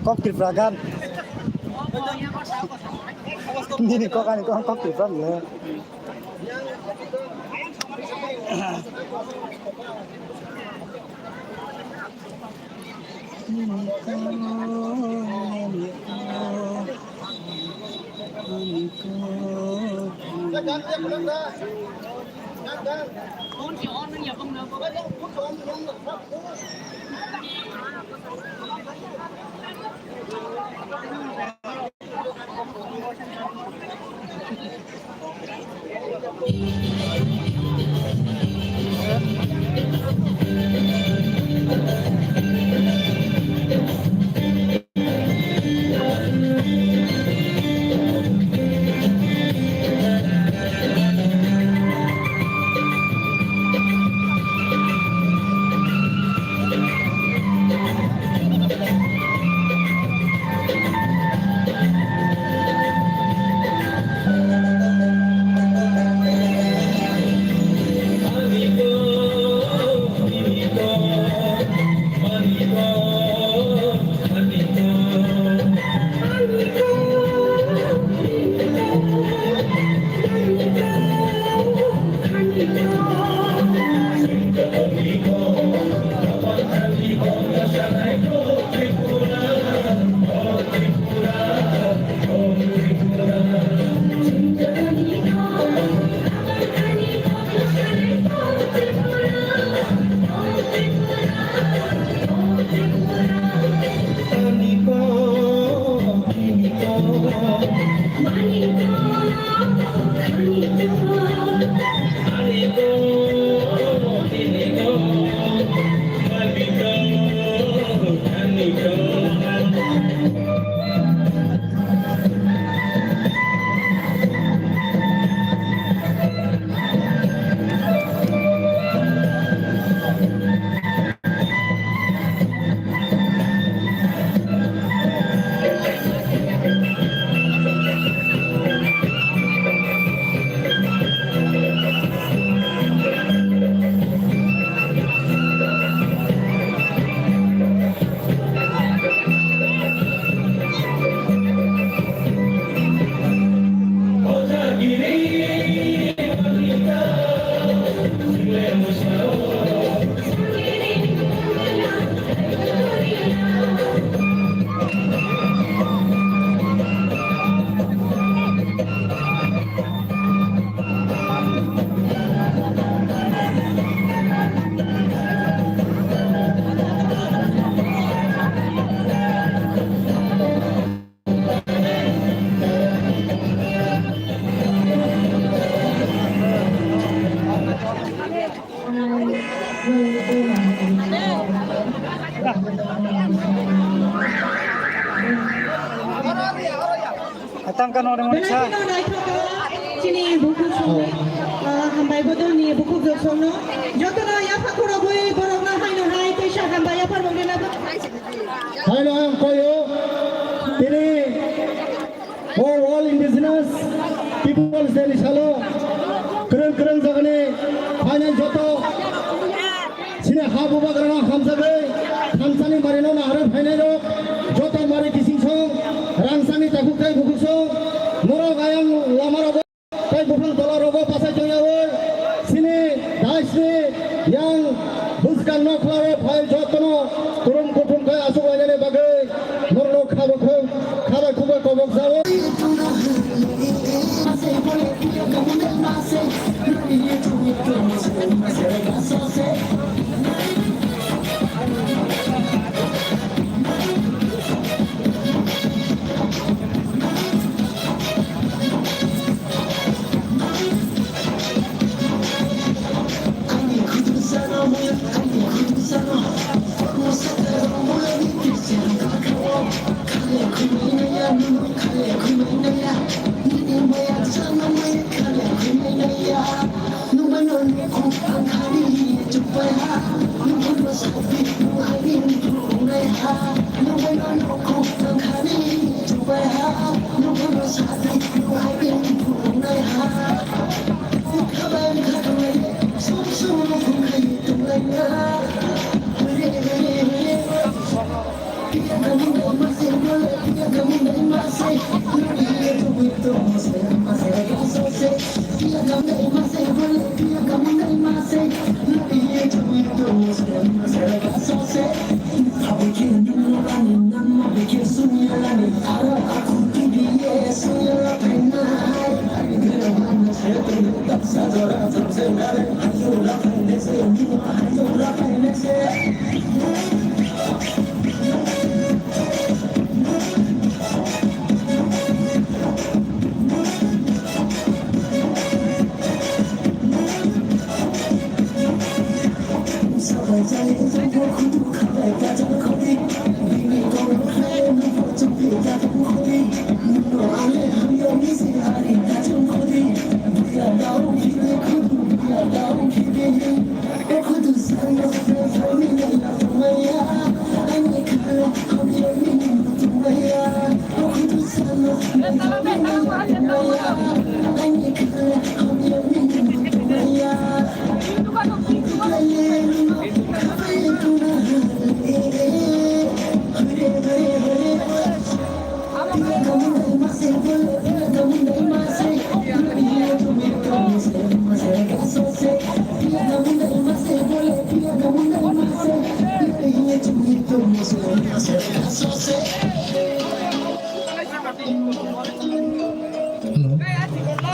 Kok Tripura gan. Nini kok ani kok, kok Tripura ni. Tangka no rwmani sa. Belai kheno naithotok chini bukhuk songni, ah, hambai bodolni bukhuk joksongno. Jotono yapha khorogwi borokno haino hai teisa hambai yapharmung rwna ba. Haino ang koyo tini o World Indigenous Peoples Day ni salo kwrwng kwrwng jagani phainai joto chini ha bubagrano hamjagwi thansani marino naharwi phainairok joto mari kichingsong rangsani takhuk tei bukhuksong norok ayang lamarogo tei buphang tolarogo bachai tongyawi chini daisni yang bwskang nokhlao phai jotono kurum kuthum khe achuk lainani bagwi norokno khabo khum khabai khukbai kobok jao.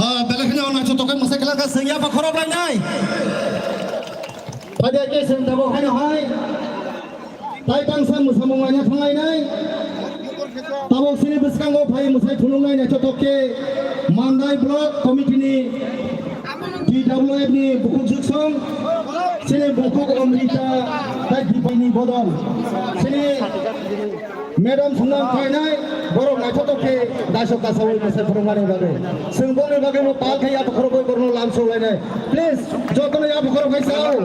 Ah, belai kheno naithotok khe mwsai khlak kha, chwng yapha khorok lainai. Phaidi khe chwng tabuk haino hai. Tai tangsa mwsamung laina thanglainai. Tabuk chini bwskango phai mwsai phunuknai naithotok khe Mandai Block Committee ni T W F ni bukhuk juksong, chini bukhuk Amrita tai Dipani bodol. Chini Madam Sundam khlainai, borok naithotok khe daisok kasaui mwsai phunukmani bagwi. Chwng boni bagwi bo pal khe yapha khorok bai borokno lam soglainai. Please, jotono yapha khorok bai sao.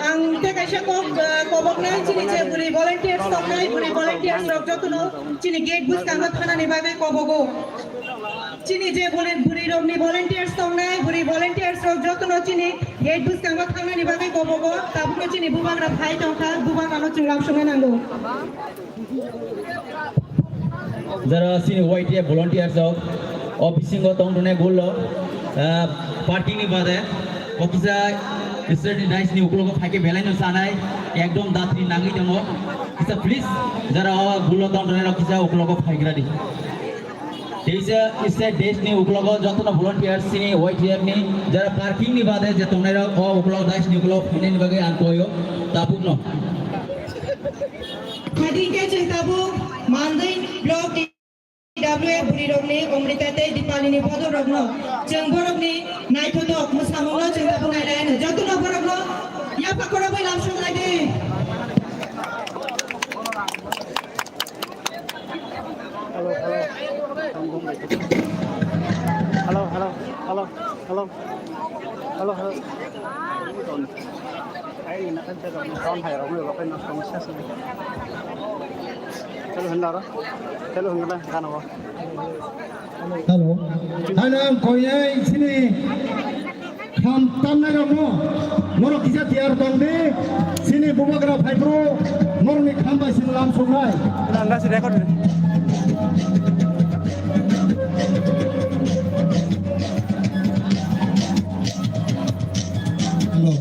Ang tei kaisa kok, ah, koboknai chini je bwrwi volunteers tongnai, bwrwi volunteers rok jotono chini gate bwskango thanani bagwi kobogo. Chini je bwrwi, bwrwi rokni volunteers tongnai, bwrwi volunteers rok jotono chini gate bwskango thangnani bagwi kobogo, tabukno chini bubagra phai tongkha, bubagrano chwng lamsokna nango. Jara chini Y T F volunteers rok o bisingo tong tongnai gulo, ah, parking ni bade o kisa state ni daisni uklogo phaikhe belai no sanai ekdom datri nangwi tongo. Kisa please jara o gulo tong tongnai rok kisa uklogo phaigradi. Teisa state dash ni uklogo jotono volunteers chini Y T F ni jara parking ni bade je tongnai rok o uklog dash ni uklog phainani bagwi ang koyo tabukno. Khadi khe chwng tabuk Mandai block T W F bwrwi rokni Amrita tei Dipali ni bodol rokno chwng borokni naithotok mwsamungno chwng tabuk nailai ano jotono borokno Yapha khoro bai lam sung lai di. Hello, hello. Hello, hello, hello, hello. Hello, hello. Ai, na kan sa don hai ro mo ko na somossa se. Hello, hendara. Hello, hendara, gana bo. Hello. Hello, ang koyai sini. Kham tamnai rokno, norok kisa tiyar tong di, sini bubagra phaiphuru, norokni kham bai sini lam soknai. Nang gasi record. Hello.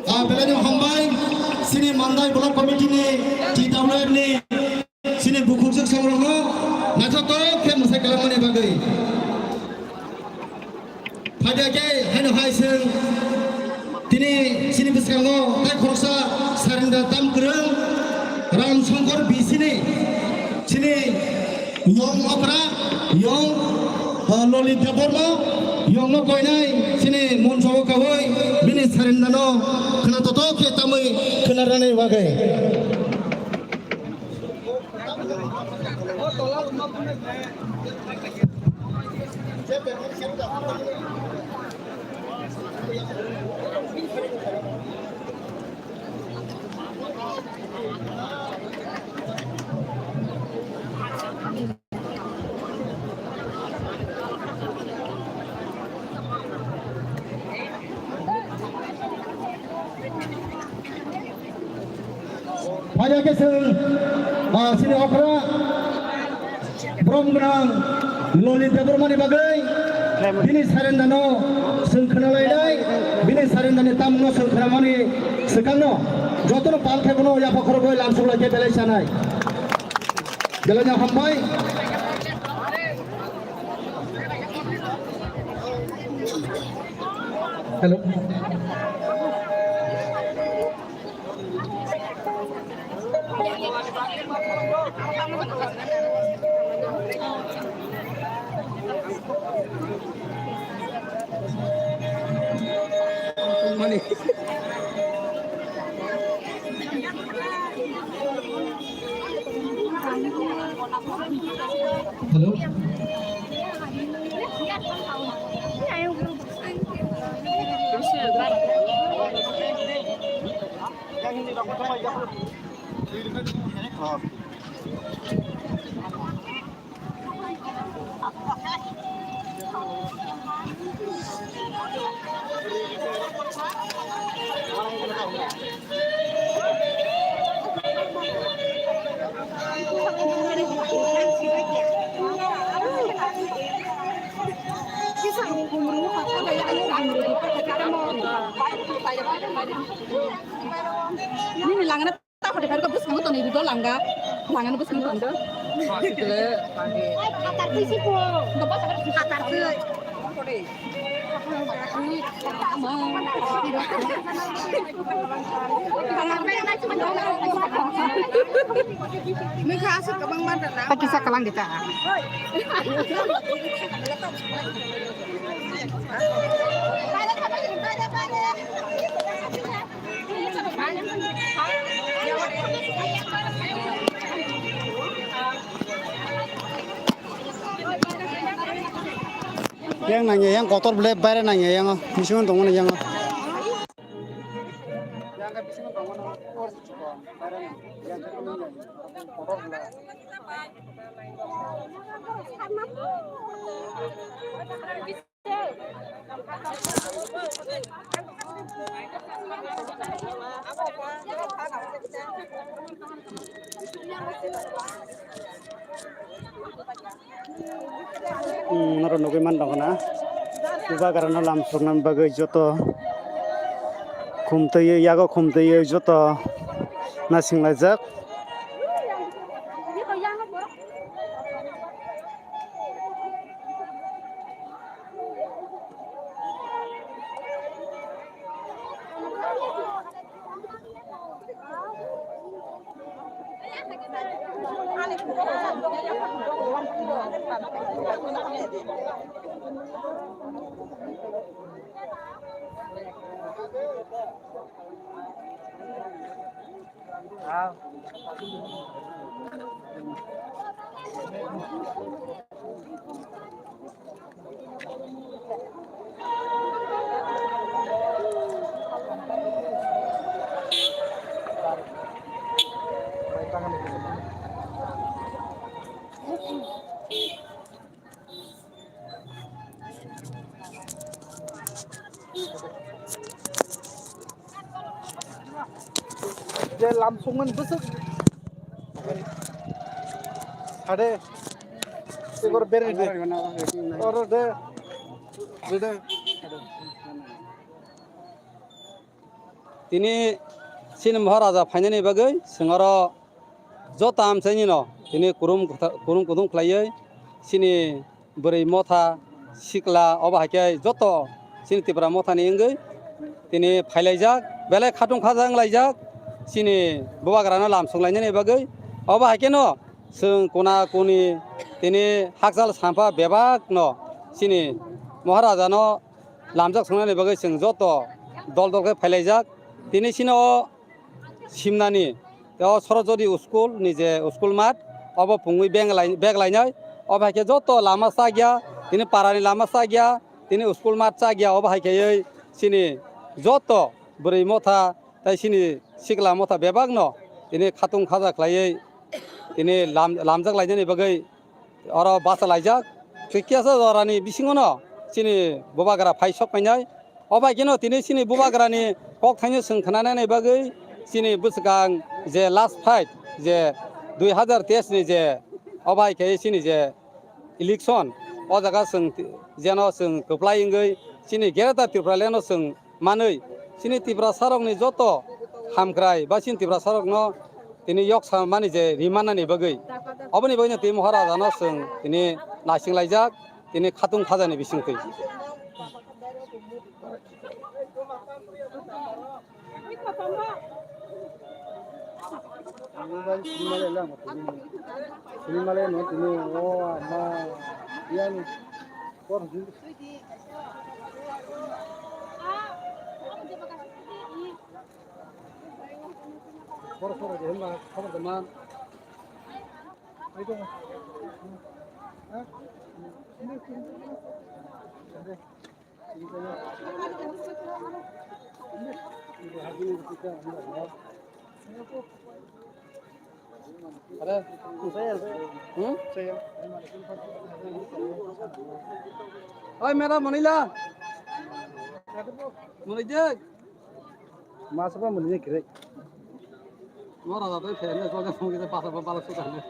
Ah, belai no hambai, chini Mandai Block Committee ni, T W F ni, chini bukhukjwk songrokno naithotok khe mwsai kwlangmani bagwi. Phaida khe haino hai chwng tini chini bwskango tai khoroksa surrender tam kwrwng Ram Shankar B C ni chini yong okra, yong, uh, Lolit Debbarma, yongno koinai chini moncho o kaui bini surrender no khwna totok khe tamwi khwna rwnani bagwi. Phaida khe chwng, ah, chini okra borom gwnang Lolit Debbarmani bagwi bini surrender no chwng khwnalainai, bini surrender ni tamungno chwng khwnamani swkangno jotono pal khe bono yapha khorokwi lamsok lai khe belai sanai. Belai no hambai. Hello. Mani. Hello. Nini langna ta hote phai ko bwskango tonwi rwdo langga. Langano bwskango tonwi rwdo. Phatar twi si po. Phatar twi. Kisa kalang kita. Yang nangya yang kotor bele baire nangya yang bisingo tongmani yang. Hmm, naro nugui man dong na. Bubagrano lam soknani bagwi joto khumtwi, yago khumtwi joto naisinglaijak. Je lam songmani bwswk. Hade. Sigor bere de. Oro de. Bere de. Tini chini Maharaja phainani bagwi chwng oro joto amchaini no tini kurum kutha-, kurum kuthum khlaiwi chini bwrwi motha sikla obo hai khe joto chini Tipra mothani wngwi tini phailaijak, belai khatung khaja wnglaijak chini bubagrano lam songlainani bagwi. Obo hai kheno chwng kuna kuni tini hakchal sampha bebak no chini Maharajano lamjak songnani bagwi chwng joto dol dol khe phailaijak. Tini chini o simnani, tei o Soroswati school ni je school mat, obo pungwi beng lai-, beg lainai. Obo hai khe joto lama chakya, tini parani lama chakya, tini school mat chakya, obo hai khaiwi chini joto bwrwi motha tei chini sikla motha bebakno tini khatung khaja khlaiwi tini lam-, lamjak lainani bagwi oro bacha laijak. Tei kisa jorani bisingono chini bubagra phai sok painai. O bai kheno tini chini bubagrani kok thaino chwng khnanani bagwi chini bwswkang je last fight je dui hazar teis ni je o bai khe chini je election o jaga chwng ti-, jeno chwng kwplai wngwi chini Greater Tipraland no chwng manwi chini Tiprasarokni joto hamkrai ba chini Tiprasarokno tini yoksa mani je rimannani bagwi oboni bagwino tini Maharajano chwng tini naisinglaijak. Tini khatung khajani bisingtwi. Oi, madam, manila. Manila. Masa pa muni kire. Mo raja to kire ne, so ka song kire pasa pa pala suka ne.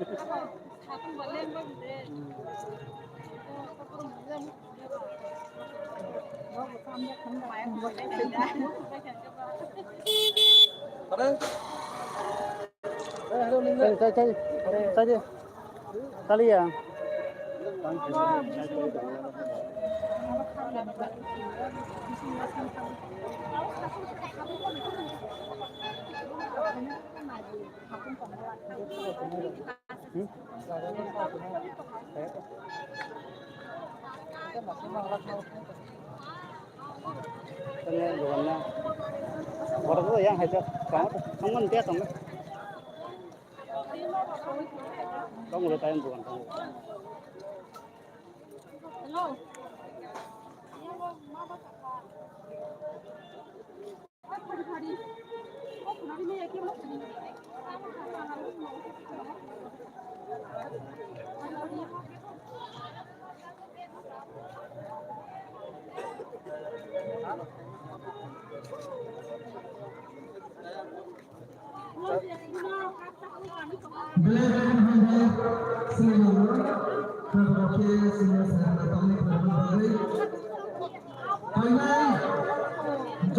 Are? Chali, chali, chali. Chali ya. Tanya dogan na. Borok yang hai jak. Kamu, kamu nanti ya kamu. Kamu udah tayang dogan kamu.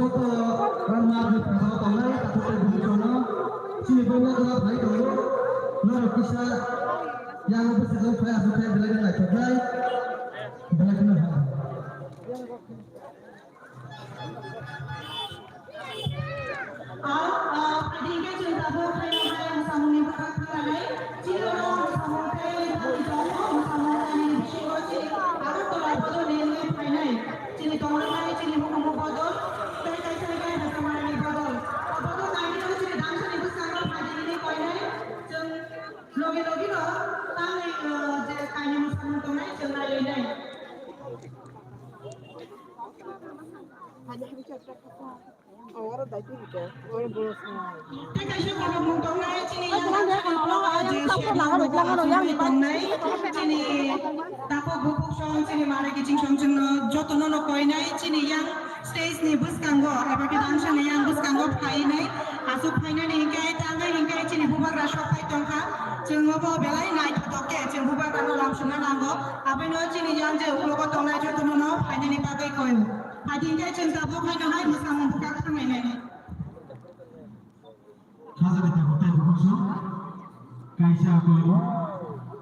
Joto rangma ni phaisao tongnai, takhuk tei bukhuk songno chini bubagra phai tongo. Norok kisa yang bwswk phai aswk khe belai no naithoknai, belai kheno hamya. Ah, ah, phaidi hwnkhe chwng tabuk khaina hai mwsamungni bwkhak thangnainai. Chini oro mwsamung tei thani tongo, mwsamung tei bisingo chini Agartala bodol ni wngwi phainai. Chini tongnai chini hukumu bodol, tei kaisa khe Hasamarani bodol. O bodol nainai chini damsani bwskango phaidi hwnwi koinai. Chwng logi logi no tangwi, ah, je kainwi mwsamung tongnai chwng nailainai. Tei kaisa borok mung tongnai chini yang je siyang borok asugwi tongnai chini takhuk bukhuk song chini mare kiching song chwngno jotono no koinai chini yang stage ni bwskango eba khe damsani yang bwskango phainai aswk phainani hinkhe tangnai hinkhe chini bubagra sok phai tongkha chwng obo belai naithotok khe chwng bubagra no lamsukna nango abono chini yang je uklogo tongnai jotono no phainani bagwi koi. Phaidi hwnkhe chwng tabuk haino hai mwsamung bwkhak thanglainai. Khajani tabuk tei bukhuk song kaisa koibo.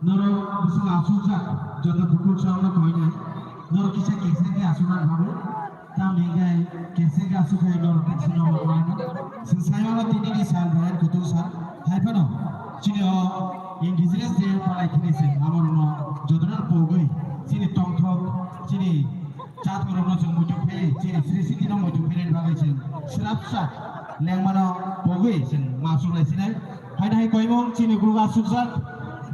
Norok bwswk asukjak joto bukhuk songno koinai. Norok kisa kesa khe asukna bagwi. Tamni hwnkhe kesa khe asuk khe norok kisa no koinai. Chwng sai mano tini ni sal bai kutung sal. Hai phano chini o indigenous day palai khini se amorno jotono pogwi chini tongthok chini Chatkorokno chwng muitu philwi, chini sri sitino muitu philwini bagwi chwng swrapsa lengmano pogwi chwng ma chwng lai sinai. Haino hai koimung chini gulugo asukjak,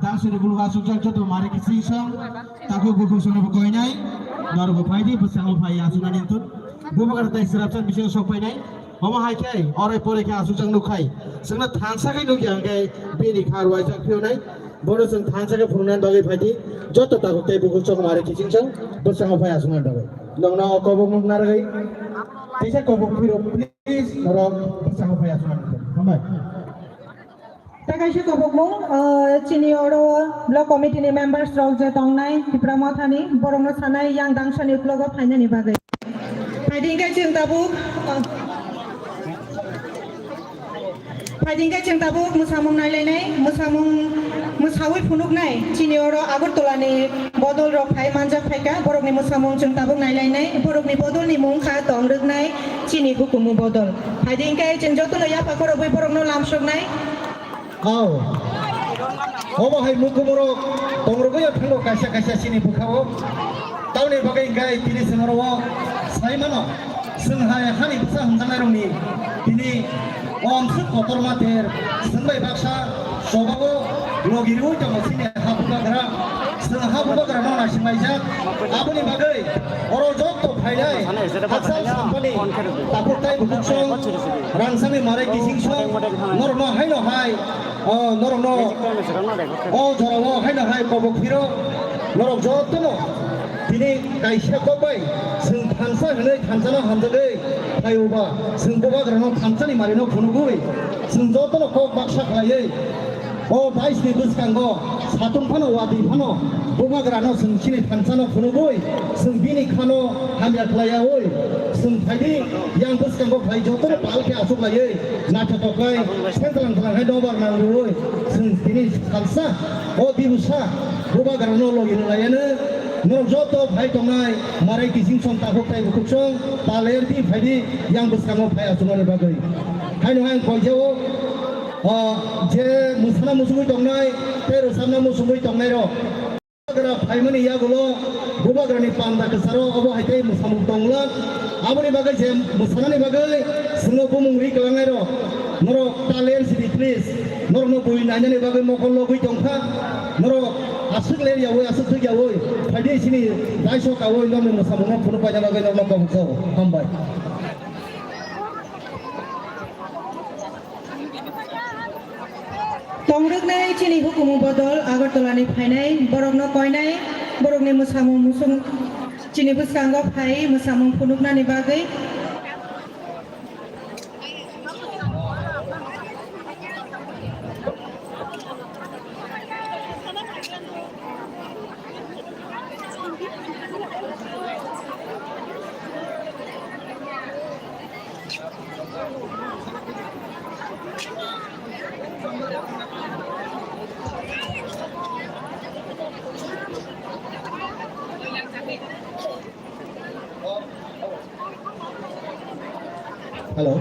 dangsuni gulugo asukjak joto mari kiching song, takhuk bukhuk songnobo koinai, norokbo phaidi bwskango phai achuknani wngthun. Bubagra tei swrapsa bisingo sok phainai. Omo hai khe, orai porai khe asukjak nuk khai. Chwngno thansa khe nukya hwnkhe bini kha rwuaijak phiyonai. Bono chwng thansa khe phunuknani bagwi phaidi. Joto takhuk tei bukhuk chongmari kiching chong bwskango phai asuknani bagwi. Nokno o kobok nuk narwgwi. Teisa kobok phiro, please, norok bwskango phai asuknani bagwi. Hambai. Tei kaisa kobokmung, ah, chini oro block committee ni members rok je tongnai Tipra Mothani, borokno sanai yang dangsani uklogo phainani bagwi. Phaidi hwnkhe chwng tabuk, ah, phaidi hwnkhe chwng tabuk mwsamung nailainai, mwsamung mwsawi phunuknai chini oro Agartala ni bodol rok phai manjak phaikha, borokni mwsamung chwng tabuk nailainai, borokni bodol ni mung kha tong rwknai chini hukumu bodol. Phaidi hwnkhe chwng jotono yapha khorobwi borokno lamsoknai. Ao. Obo hai mukumurok tongrogwi thango kaisa kaisa chini bwkhao. Tamoni bagwi hwnkhe tini chwng oro o sai mano. Chwng hai hani bwsa hamjaknairokni tini o amswk kotorma ter chwng bai baksa chobao logi rwi tongo chini ha bubagra. Chwng ha bubagrano naisinglaijak. Aboni bagwi oro joto phainai hakchal sampani takhuk tai bukhuk song, rangchakni marai kiching song, norokno haino hai, o norokno o jorao haino hai kobok phiro norok jotono tini kaisa kok bai chwng thansa hwnwi thansano hamjagwi phaio ba chwng bubagrano thansani marino phunugwi chwng jotono kok baksa khlaiwi O bais ni bwskango satung phano watwi phano bubagrano chwng chini thansano phunugwi chwng bini khano hamya khlaiyaui chwng phaidi yang bwskango phai jotono pal khe achuklaiwi naithotok khlai sengtlang tlang hai nobar nangriui chwng tini salsa o dibusa bubagrano logi rwlaiyano norok joto phai tongnai marai kiching song takhuk tai bukhuk song ta layar di phaidi yang bwskango phai achuknani bagwi. Haino ang koijao, o, je mwsana muchungwi tongnai tei rwchapna muchungwi tongnairok. Bubagra phaimani yagulo bubagrani panda kwcharo obo hai tei mwsamung tongwlak. Aboni bagwi je mwsanani bagwi chwngno bumung ri kwlangnairok, norok talent sidi please. Norokno bui nainani bagwi mokol logwi tongkha. Norok aswk ler yaui, aswk thwk yaui, phaidi chini daiso kaui norokni mwsamungno phunuk paina bagwi norokno kobokjago. Hambai. Tongrwknai chini hukumu bodol Agartala ni phainai borokno koinai borokni mwsamung musung chini bwskango phai mwsamung phunuknani bagwi. Hello.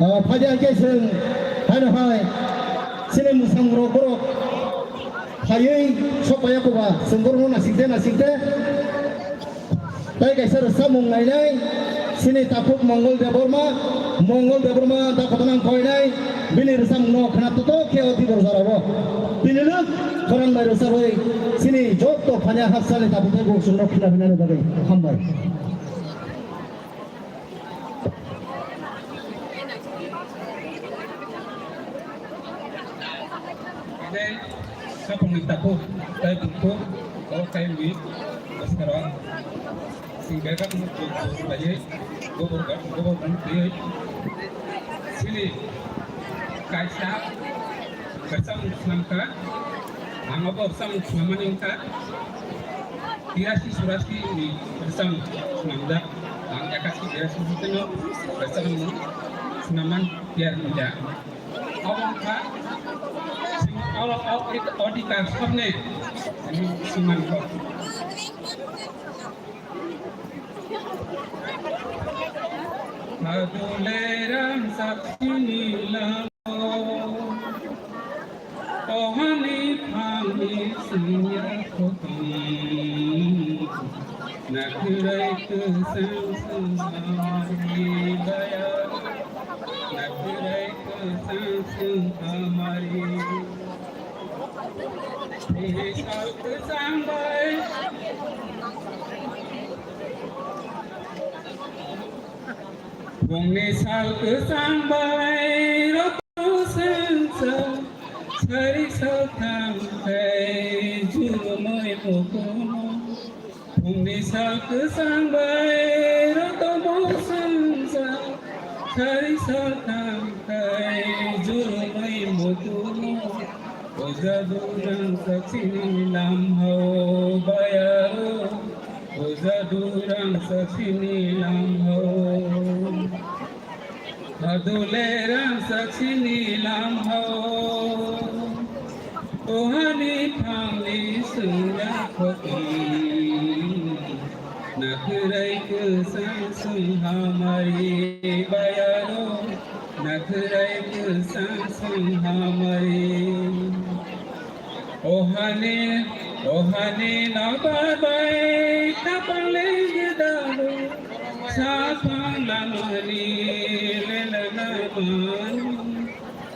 Ah, phaidi hwnkhe chwng haino hai chini mwsang rok borok phaiwi sok paiya koba chwng borokno nasikde nasikde. Tai kaisa rwchapmung nainai chini takhuk Mongol Debbarma, Mongol Debbarma da kotonang koinai bini rwchapmungno khna totok khe o tibor jorao. Bini lwk khorang bai rwchapwi chini joto phanya hapsani tabuk tei buksukno khna binani bagwi hambai. Tei, sapungni takhuk, tei bukhuk, o tei wi, bwskango, sing bebak muk muk muk khlaiwi, gobor gobor muk twiwi, chini kaisa rwchapmung swnamkha, ang obo rwchapmung swnamani wngkha. Tirashi surasi ni rwchapmung swnamjak. Ang ekasi tirashi siteno rwchapmung swnamman tiyar wngya. Obo wngkha, sing-, oro o-, odhikar sabni swnamkha. Adule rang saksini lamo. Ohani phangni sengya khotong, nakhwrai kwchang senghamari baya, nakhwrai kwchang senghamari. Phungni sal kwchang bai. Phungni sal kwchang bai roto sengsa, sari saltham khai jurumui mukumu. Phungni sal kwchang bai roto sengsa, sari saltham khai jurumui mukumu. Oja durang saksini lamhao bayaro. Oja durang saksini lamhao. Adule rang saksini lamhao. Ohani phangni sengya khotong. Nakhwrai kwchang senghamari bayaro. Nakhwrai kwchang senghamari. Ohani, ohani nokbar bai khapang lengdalo, saphang lamani lelana mano.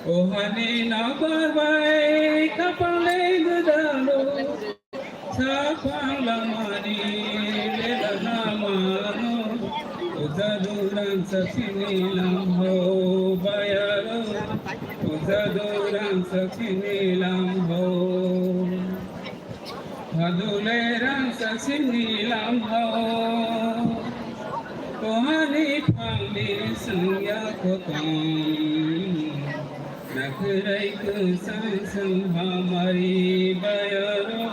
Ohani nokbar bai khapang lengdalo, saphang lamani lelana mano. Oja durang saksini lamhao bayaro. Oja durang saksini lamhao. Adule rang saksini lamhao. Ohani phangni sengya khotong. Nakhwrai kwchang senghamari bayaro.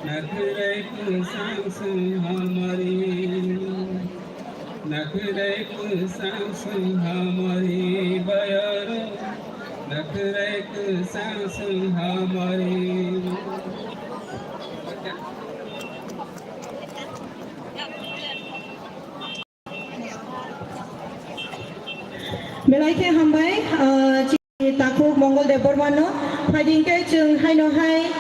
Nakhwrai kwchang senghamari. Nakhwrai kwchang senghamari bayaro. Nakhwrai kwchang senghamari. Belai khe hambai, ah, chini takhuk Mongol Debbarma no. Phaidi hwnkhe chwng haino hai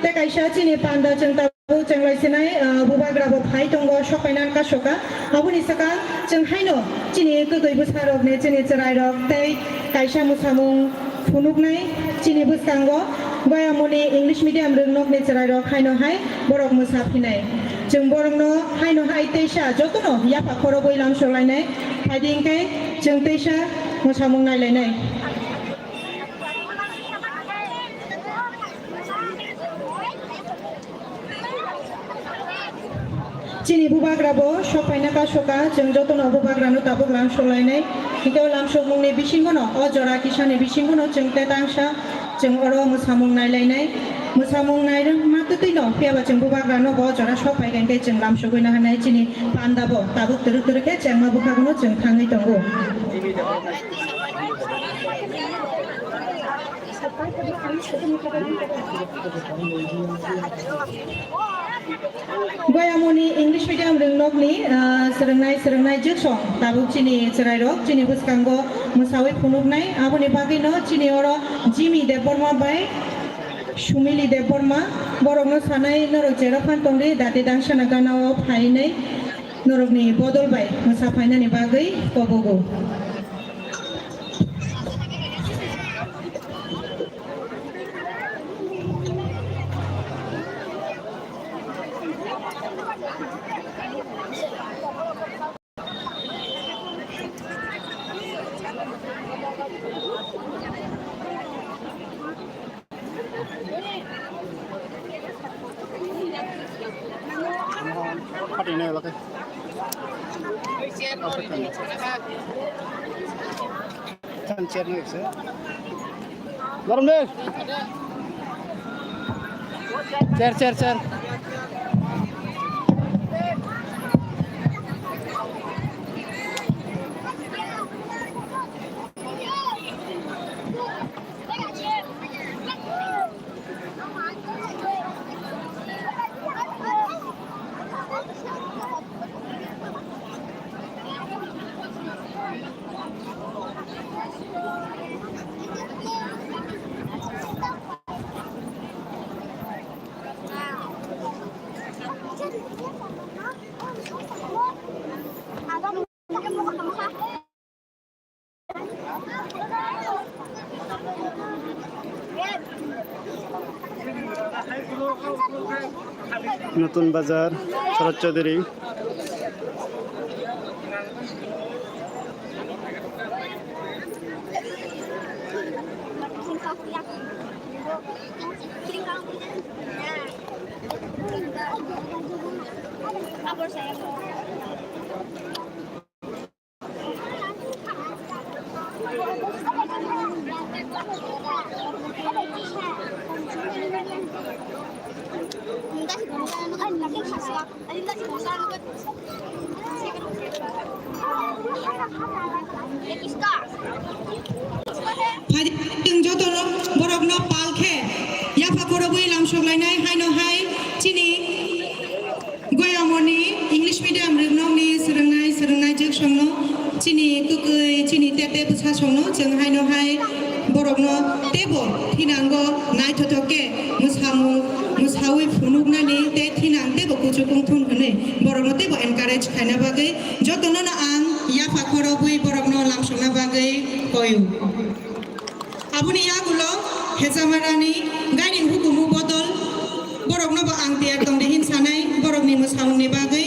tei kaisa chini panda chwng tabuk chwng lai sinai, ah, bubagra bo phai tongo, sok paina wngkha soka. Aboni swkang chwng haino chini kwtwi bwsarok ni chini chwrai rok tei kaisa mwsamung phunuknai chini bwskango Goyamoni English medium rwngnokni chwrairok haino hai borok mwsa phinai. Chwng borokno haino hai teisa jotono yapha khorobwi lamsok lainai. Phaidi hwnkhe chwng teisa mwsamung nai lainai. Chini bubagra bo sok paina kasoka, chwng jotono bubagrano tabuk lamsok lainai. Hwnkhe o lamsokmungni bisingono, o jora kisani bisingono chwng tetangsa, chwng oro mwsamung nai lainai. Mwsamung nai ma twtwino, phiyaba chwng bubagrano bo o jora sok pai khe chwng lamsogwi naharnai. Chini panda bo tabuk twrwk twrwk khe chengma bwkhagono chwng thangwi tongo. Goyamoni English medium rwngnokni, ah, swrwngnai, swrwngnai jwksong tabuk chini chwrairok chini bwskango mwsawi phunuknai, aboni bagwino chini oro Jimmy Debbarma bai Sumili Debbarma, borokno sanai norok jerok phan tongdi, dati dangsana ganao phainai norokni bodol bai mwsa phainani bagwi kobogo. Chair, chair, chair. Nutun Bazar, Sharat Chaudhary. Phai chwng jotono borokno pal khe yapha khorobwi lamsok lainai haino hai chini Goyamoni English medium rwngnokni swrwngnai, swrwngnai jwksongno chini kwkwi, chini tete bwsasongno chwng haino hai borokno teibo thinango naithothok khe mwsamung, mwsawi phunuknani tei thinang teibo kuchuk wngthun hwnwi borokno teibo encourage khaina bagwi jotonono ang yapha khorobwi borokno lamsokna bagwi koyu. Aboni yagulo Hejamarani gaining hukumu bodol borokno bo ang tiyar tongdi hin sanai borokni mwsamungni bagwi.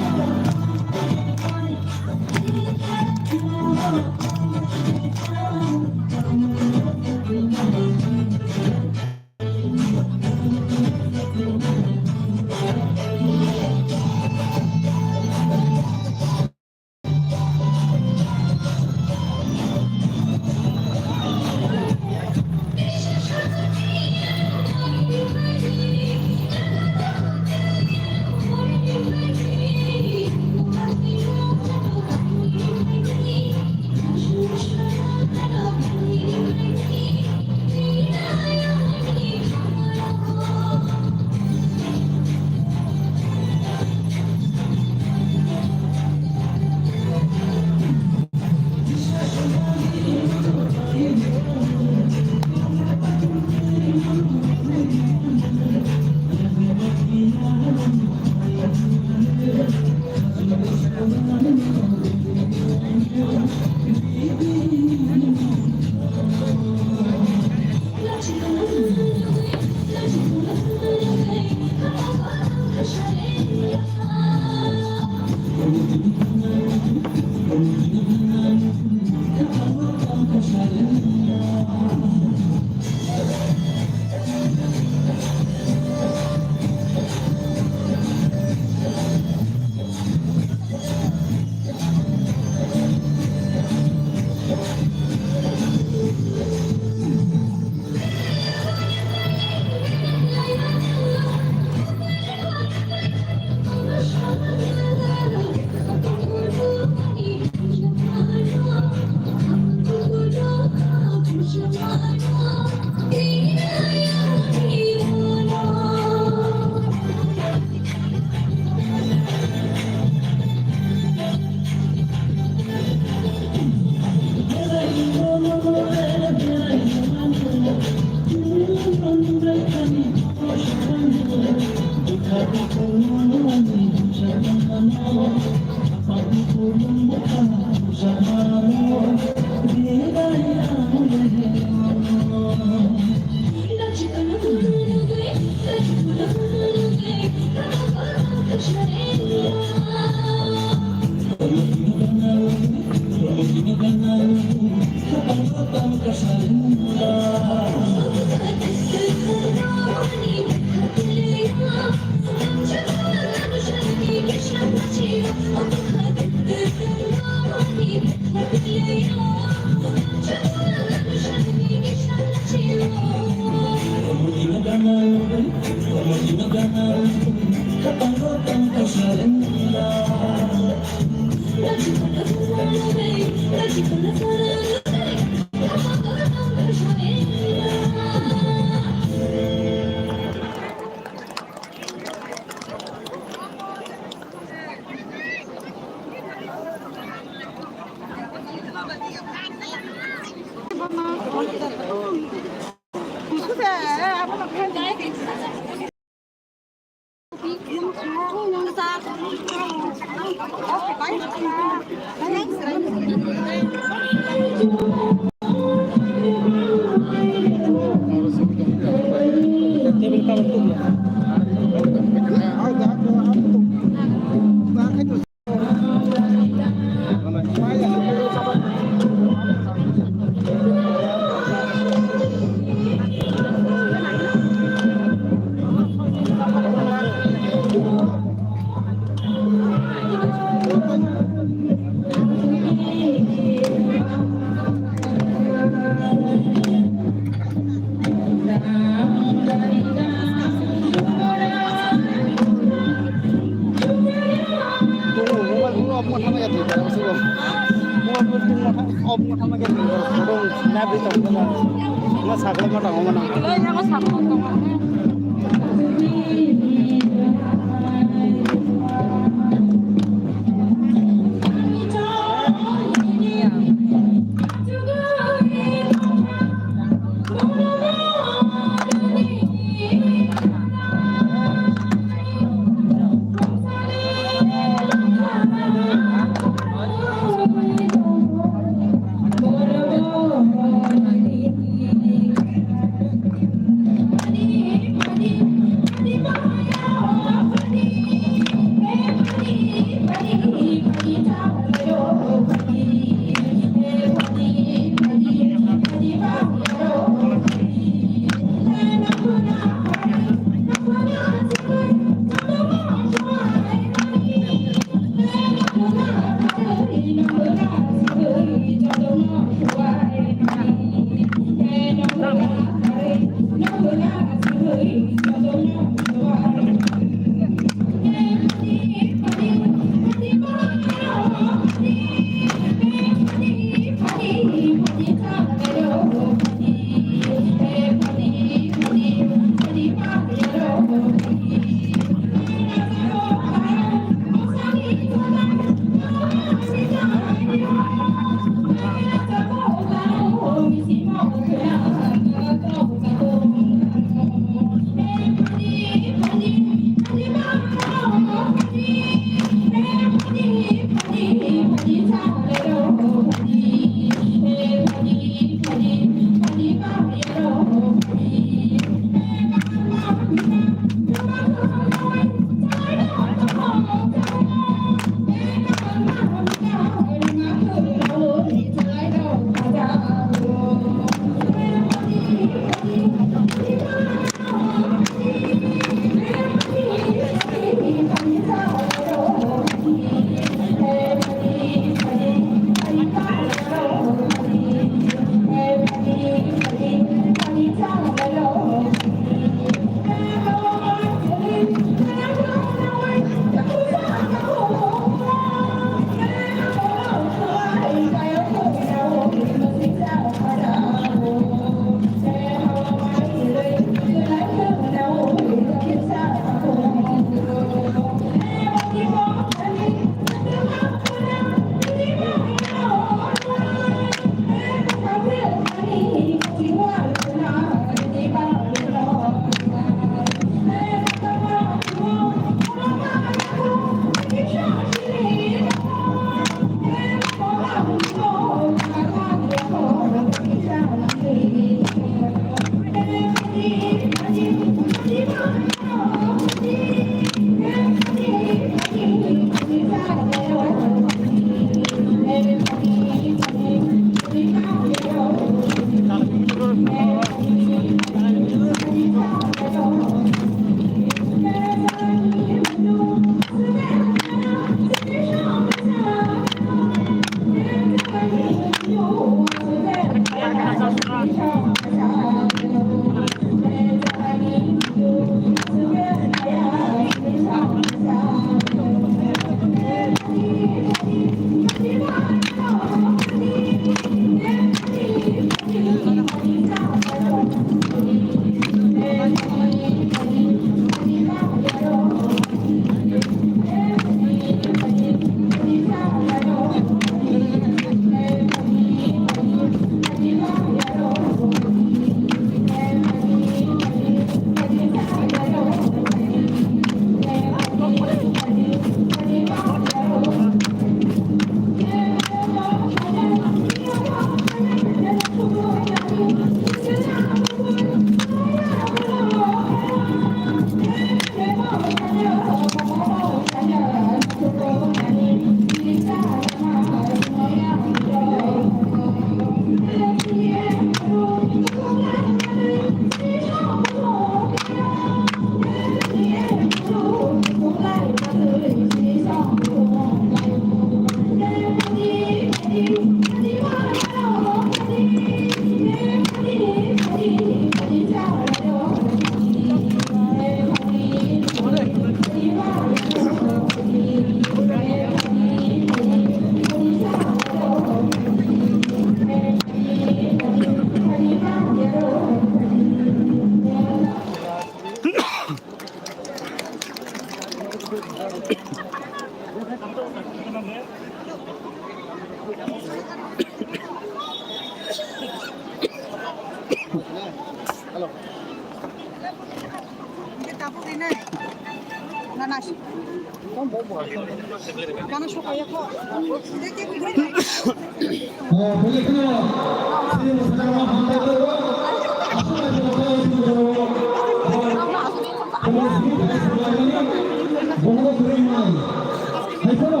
Haiphano,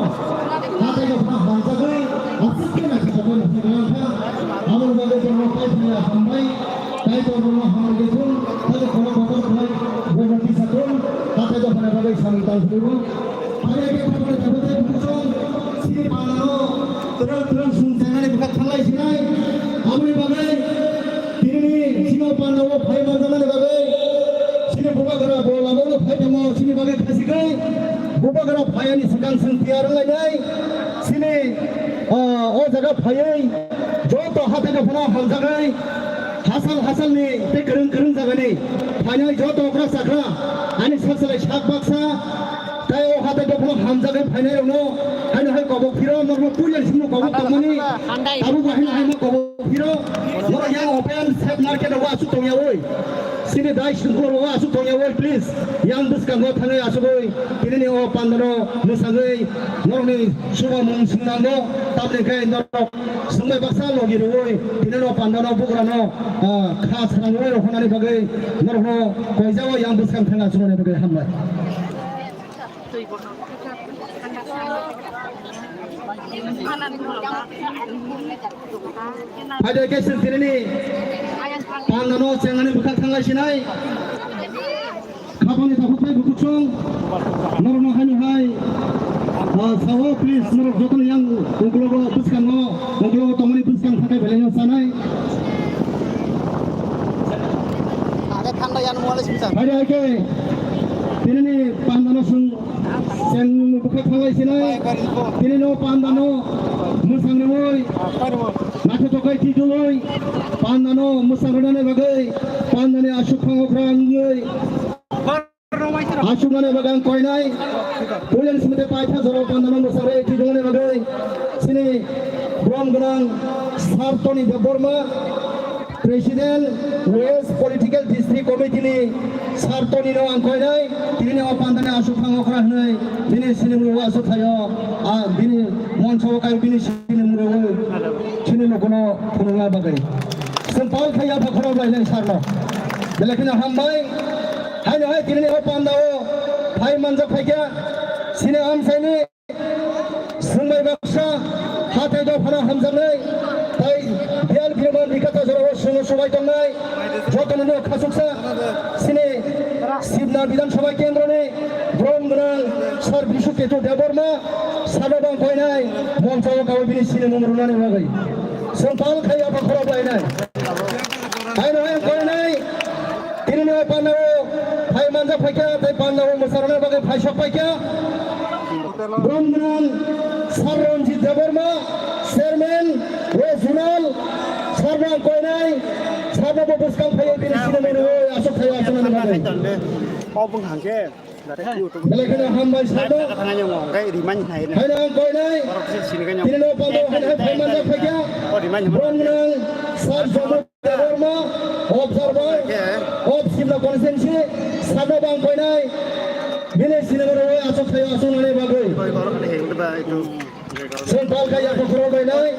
natai rok hamjagwi, aswk khe naithok khe nukjakha. Aboni bagwi bono tai phila hambai, tai tongmano hambai khe thung, tai khorok kotor khlai, bono tisa thung, natai dophani bagwi samung tang phuru. Phai khe khorok kotor khlai bukhuk song, sini panano, twrwng twrwng sung changnani bwkha thanglai sinai. Aboni bagwi, tinini sino panao phai manjaknani bagwi, sini bubagra bo lamono phai tongmo, sini bagwi khasigwi, bubagra phaiani swkang swng tiyar wnglainai. Sini, ah, o jaga phaiwi joto hatai dophano hamjagwi hasal hasalni tei kwrwng kwrwng jagani phainai joto okra chakra ani salsalai sak baksa tei o hatai dophano hamjagwi phainairokno haino hai kobok phiro norokno puilani simi kobok tongmani tabukbo haino haino kobok phiro norok yang open set market rogo aswk tongyawi sini dai sungkuro rogo aswk tongyawi please yang bwskango thangwi asugwi tinini o pandano mwsagwi norokni Chubamung swngnango, tamni khe norok swngbai baksa logi rwui, tini no pandano bugrano, ah, kha swnamwi rw hwnani bagwi norokno koijao yang bwskang thangna chumani bagwi hambai. Haidai khe chwng tinini pandano chengnani bwkhak thanglai sinai. Khapangni takhuk bai bukuchung norokno haino hai, ah, sao please norok jotono yang ungklogo bwskango ungklogo tongmani bwskang thakai belai no sanai. Age thangda yan muale sumsa. Hai hai ke tinini pandano sung seng bukha thanglai sinai. Tinino pandano musang rwoi. Naithotok khe twijlwi pandano mwsang rwnani bagwi pandani aswk phango khorang wngwi aswknani bagwi ang koinai. Puilani simi tei paitha jorao pandano mwsang rwi twijlani bagwi chini borom gwnang Sir Tony Debbarma, President, West Political District Committee ni Sir Tony no ang koinai, tini o pandani aswk phango khorang hwnwi bini sinimung o aswk thaio, ah, bini moncho o kai bini Chini murungo, chini nogono phunukna bagwi. Chwng pal khai yapha khorok lainai sarno. Belai kheno hambai. Haino hai tinini o pandao phai manjak phaikha. Chini amchaini swngbai baksa hathai dophano hamjaknai. Tai biyal birman bikata jorao chwngno subai tongnai. Jotono no khasuksa chini Sibna Bidhan Sabha Kendroni borom gwnang Sir Bishu Ketu Debbarma sano bang koinai moncho o kawi bini sinimung rwnani bagwi. Chwng pal khai yapha khorok lainai. Haino hai koinai tinini o pandao phai manjak phaikha tei pandao mwsarwna bagwi phaisok phaikha. Borom gwnang Sir Ranjit Debbarma, Chairman, West Zonal, Sir no ang koinai, Sir no bo bwskang phaiwi bini sinimung rwui aswk thaio aswknani bagwi. Belai kheno hambai Sir no. Haino ang koinai, tini no pandao hai hai phai manjak phaikha. Borom gwnang Sir Jomo Debbarma, observer of Simla constituency, sano bang koinai, bini sinimung rwui aswk thaio aswknani bagwi. Chwng pal khai yapha khorok lainai.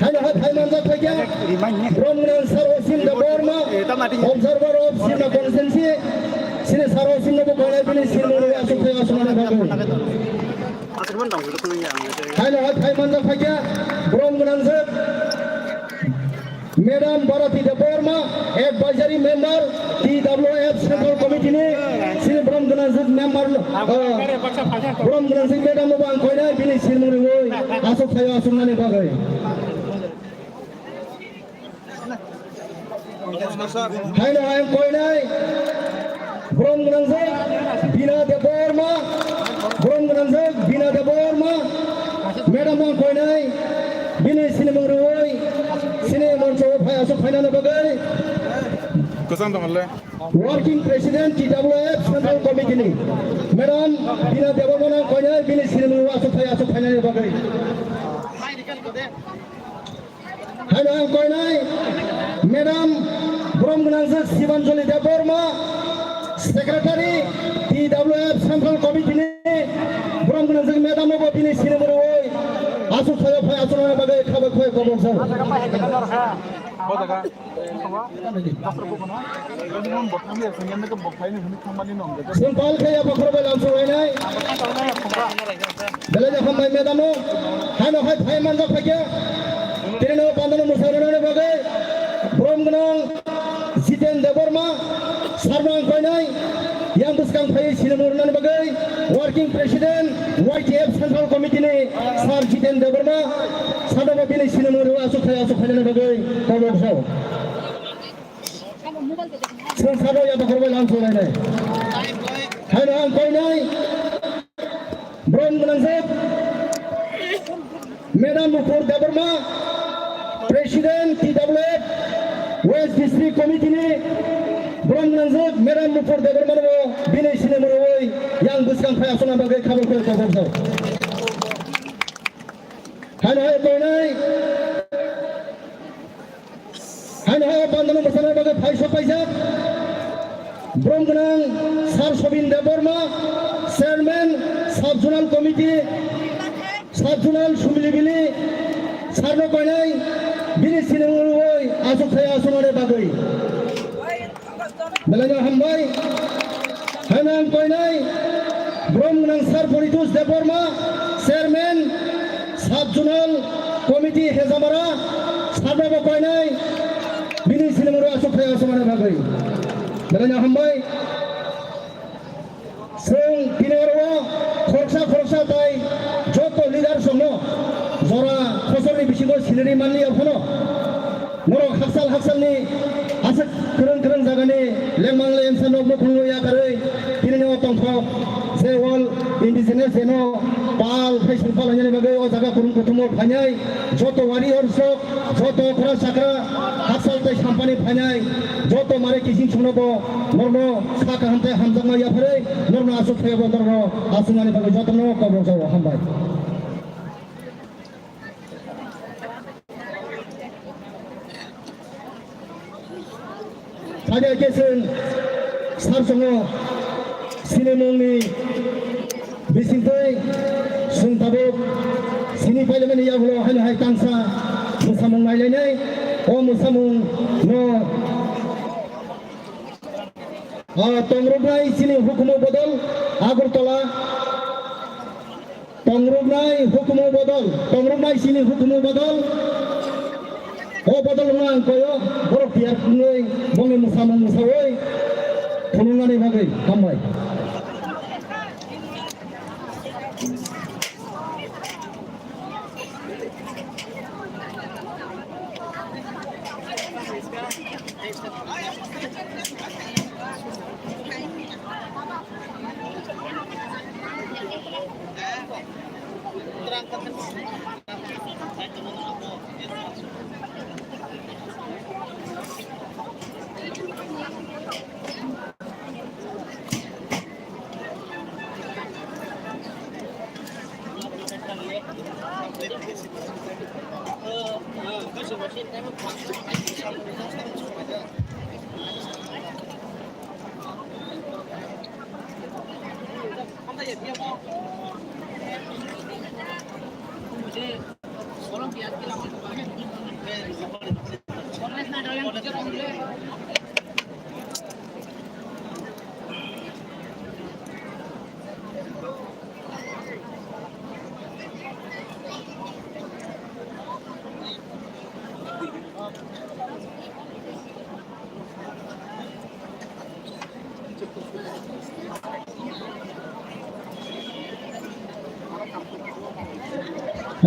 Haino hai phai manjak phaikha. Borom gwnang Sir Osim Debbarma, observer of Simla constituency, chini Sir Osim no bo koinai bini sinimung rwui aswk thaio aswknani bagwi. Haino hai phai manjak phaikha. Borom gwnang jwk. Madam Bharati Debbarma, Advisory Member, T W F Central Committee ni, chini borom gwnang jwk member, ah, borom gwnang jwk madam no bo ang koinai bini sinimung rwui aswk thaio aswknani bagwi. Haino hai ang koinai. Borom gwnang jwk Bina Debbarma, borom gwnang jwk Bina Debbarma, madam ang koinai, bini sinimung rwui, chini moncho o phai aswk phainani bagwi. Kwchang tong le. Working President T W F Central Committee ni Madam Bina Debbarma no ang koinai bini sinimung o aswk phai aswk phainani bagwi. Haino ang koinai Madam borom gwnangjak Sibanjali Debbarma, Secretary T W F Central Committee ni borom gwnangjak Madam no bo bini sinimung rwui aswk phaio phai aswk nani bagwi khabai khoi kobok jao. Simpal khe ya bokhorok bai lamsok lainai. Belai no hambai madam o. Haino hai phai manjak phaikhe. Tini no pandano mwsai rwnani bagwi borom gwnang Jiten Debbarma sir no ang koinai. Yang bwskang phai sinimung rwnani bagwi Working President Y T F Central Committee ni Sir Jiten Debbarma sir no bo bini sinimung rwui aswk phai aswk phainani bagwi kobok jao. Chwng sabo ya bokhorok bai lamsok lainai. Haino ang koinai borom gwnangjak Madam Mukul Debbarma, President T W F West District Committee ni borom gwnangjak Madam Mukul Debbarma no bo bini sinimung rwui yang bwskang phai aswk nani bagwi khabai khoi kobok jao. Haino hai koinai. Haino hai bandano mwsana bagwi phai sok paijak. Borom gwnang Sir Sobin Debbarma, Chairman Sub Zonal Committee, Sub Zonal Sumilibili, sir no koinai bini sinimung rwui aswk phai aswk nani bagwi. Belai no hambai. Haino ang koinai borom gwnang Sir Poritos Debbarma, Chairman Sub Zonal Committee Hejamara, sir no bo koinai bini sinimung rwui aswk phai aswk nani bagwi. Belai no hambai. Chwng tini oro o khoroksa khoroksa tai joto leaders rokno jora khosorni bisingo sinirwi manliya phano norok hakchal hakchalni aswk kwrwng kwrwng jagani lengmang lengsa nok nukhungo yakarwi tini no tongthok je World Indigenous Day no pal phai song palainani bagwi o jaga kwrwng kuthumo phainai joto warriors rok. Joto okra chakra, hakchal tei sampani phainai, joto mare kising songno bo norno sa kaham tei hamjakma yapharwi, norno aswk phaiya bo norno aswknani bagwi jotono kobok jao, hambai. Sadi khe chwng sar songo sinimungni bisingtwi chwng tabuk sini pailaimani yagulo haino hai tangsa mwsamung nailainai. O mwsamung no, ah, tongroknai chini hukumu bodol Agartala. Tongroknai hukumu bodol, tongroknai chini hukumu bodol. O bodol wngna ang koyo, borok tiyar wngwi, bongni mwsamung mwsawi phunuknani bagwi hambai.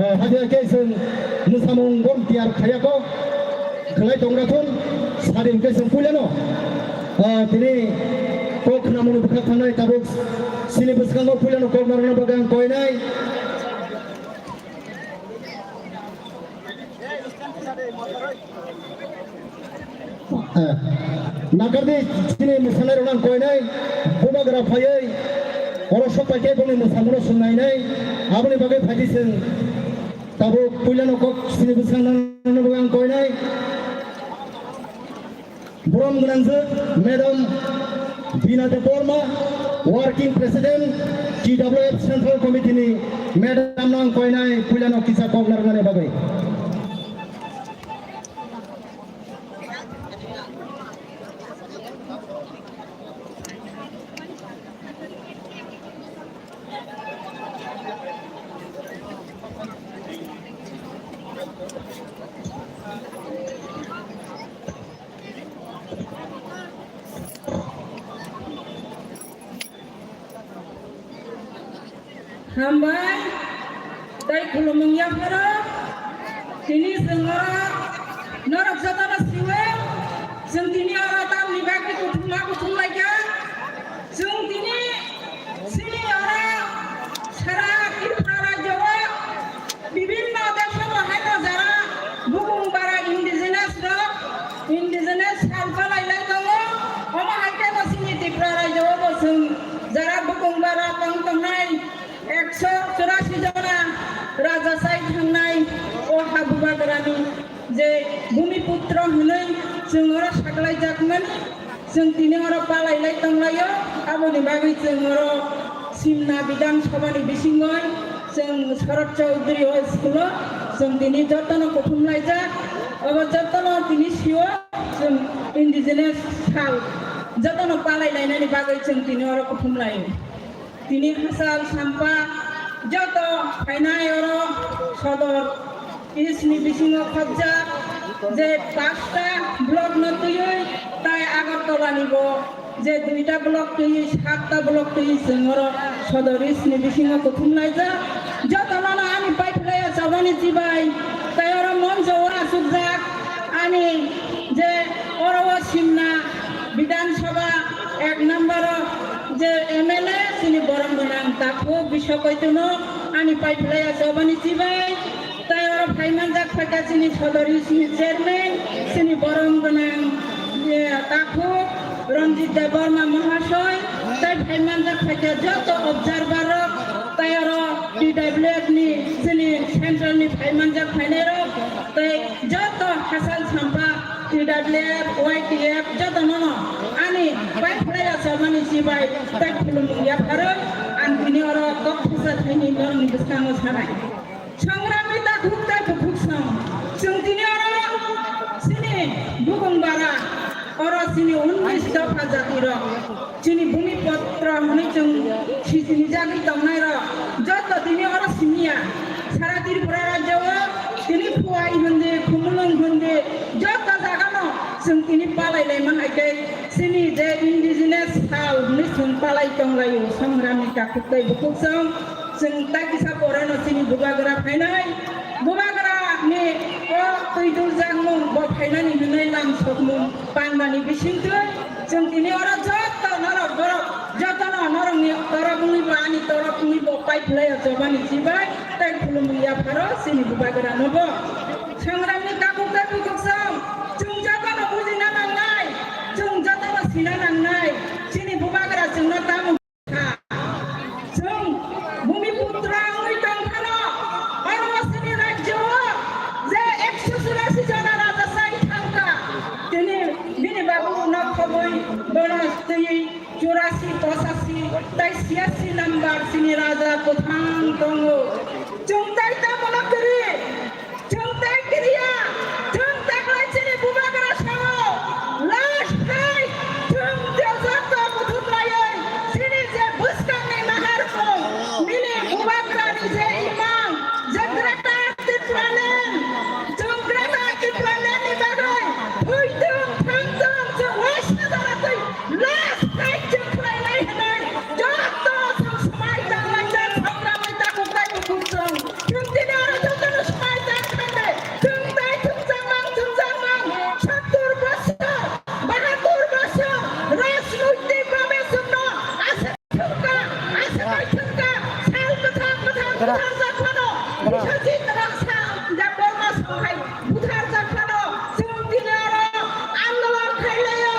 O, hadi khe chwng mwsamung bom tiyar khaiya kho, khlai tongra thun, sadi hwnkhe chwng puilano, o, tini kok khnamani bwkhak thangnai tabuk chini bwskango puilano kok narwkna bagwi ang koinai. Eh. Nakardi chini mwsanairokno ang koinai, bubagra phaiwi oro sok paikhe boni mwsamungrok swngnainai, aboni bagwi phaidi chwng tabuk puilano kok sini bwskangnani bagwi ang koinai. Borom gwnangjak Madam Bina Debbarma, Working President, T W F Central Committee ni Madam no ang koinai puilano kisa kok narwknani bagwi. Hambai, tei khulumung yapharo, tini chwng oro norok jotono siwi, chwng tini oro tamni bagwi kuthumma kuthum laikha, chwng tini chini oro sara Tripura rajyo o bibhinno desho bo haino jara bukung bara indigenous rok, indigenous sal palai lai tongo, omo hai khe bo chini Tripura rajyo o bo chwng jara bukung bara tong tongnai, ekso churasi jona raja chai thangnai o ha bubagrani je Bumiputro hwnwi chwng oro saklaijakmani, chwng tini oro palai lai tonglaio, aboni bagwi chwng oro Simna Bidhan Sabhani bisingo chwng Sharat Chaudhary High School o chwng tini jotono kuthum laijak, obo jotono tini sio chwng indigenous sal jotono palai lainani bagwi chwng tini oro kuthum laio. Tini hachal sampa joto phainai oro sodor East ni bisingo khobjak je pasta block no twiwi tai Agartala ni bo je duita block twiwi satta block twiwi chwng oro sodor East ni bisingo kuthum laijak. Joto no ani pai phlai o chabani chibai tai oro moncho o achukjak ani je oro o Simna Bidhan Sabha ek number o je M L A chini borom gwnang takhuk Biswa Koituno ani pai phlai o chabani chibai, tai oro phai manjak phaikha chini sodori chini chairman chini borom gwnang, eh, takhuk Ranjit Debbarma Mahasoy, tai phai manjak phaikha joto observer rok, tai oro T W F ni chini central ni phai manjak phainai rok, tai joto hachal sampa T W F, Y T F joto nono ani pai phlai o chabani chibai tai khulumung yapharwi ang tini oro kok thasa thaini norokni bwskango sanai. Songramni takhuk tai bukhuk song. Chwng tini oro chini bukung bara oro chini unnish dopha jati rok. Chini Bhumiputro hwnwi chwng sijini jagwi tongnai rok joto tini oro simiya. Sara Tripura rajyo o tini Phuai hwnwi, Khumulwng hwnwi joto jagano chwng tini palai laima hai khe chini je indigenous sal hwnwi chwng palai tonglaio, songramni takhuk tai bukhuk song. Chwng tai kisa porano chini bubagra phainai. Bubagra ni o twi duljakmung bo phainani hwnwi lam sokmung pandani bisingtwi chwng tini oro joto norok borok jotono norokni torop wngwi bo ani torop wngwi bo pai phlai o chobani chibai tai khulumung yapharo chini bubagra no bo. Songramni takhuk tai bukhuk song chwng jotono bujina nangnai, chwng jotono sina nangnai chini bubagra chwngno tamo. Chwng Bhumiputro wngwi tong phano, oro chini rajyo o je ekso churasi jona raja chai thangkha, tini bini babu no khobwi bono twi churasi, pochasi tai chiyasi number chini raja kwthang tongo. Chwng tai tamo no kwrwi? Chwng tai kiriya, chwng taklai chini bubagra sao, last fight, chwng joto kuthum laiwi, chini je bwskangni naharmung, nini bubagrani je imang, je Greater Tipraland, chwng Greater Tipraland ni bagwi, thwitwng, thangtwng, chwng waisa jora twi, last fight chwng khlainai hwnwi, joto chwng swmai tanglai jak, songramni takhuk tai bukhuk chwng. Chwng tini oro jotono swmai tang khainai. Chwng tai chwngjakmang, chwngjakmang. Sottor bosor, bahattor bosor, rajnoitik bhabe chwngno aswk thwngkha, aswk bai thwngkha. Sal kwthang, kwthang, kwthang jak phano. Biswajit Rangsa, Debbarma song hai butharjak phano. Chwng tini oro andolon khailaio.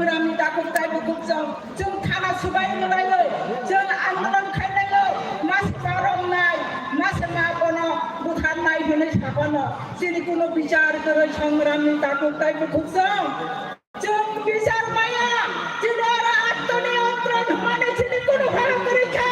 Sangrami takhuk tei bukhuk chwng, chwng thana swbai rwlaiwi, chwng andolon khailaiwi, masa ma romnai, masa ma bono butharnai hwnwi saphano, chini kunu bichar kwrwi Sangrami takhuk tei bukhuk chwng. Chwng bichar maya, chini oro attoni otron hwnmani chini kunu phano kwrwi kha.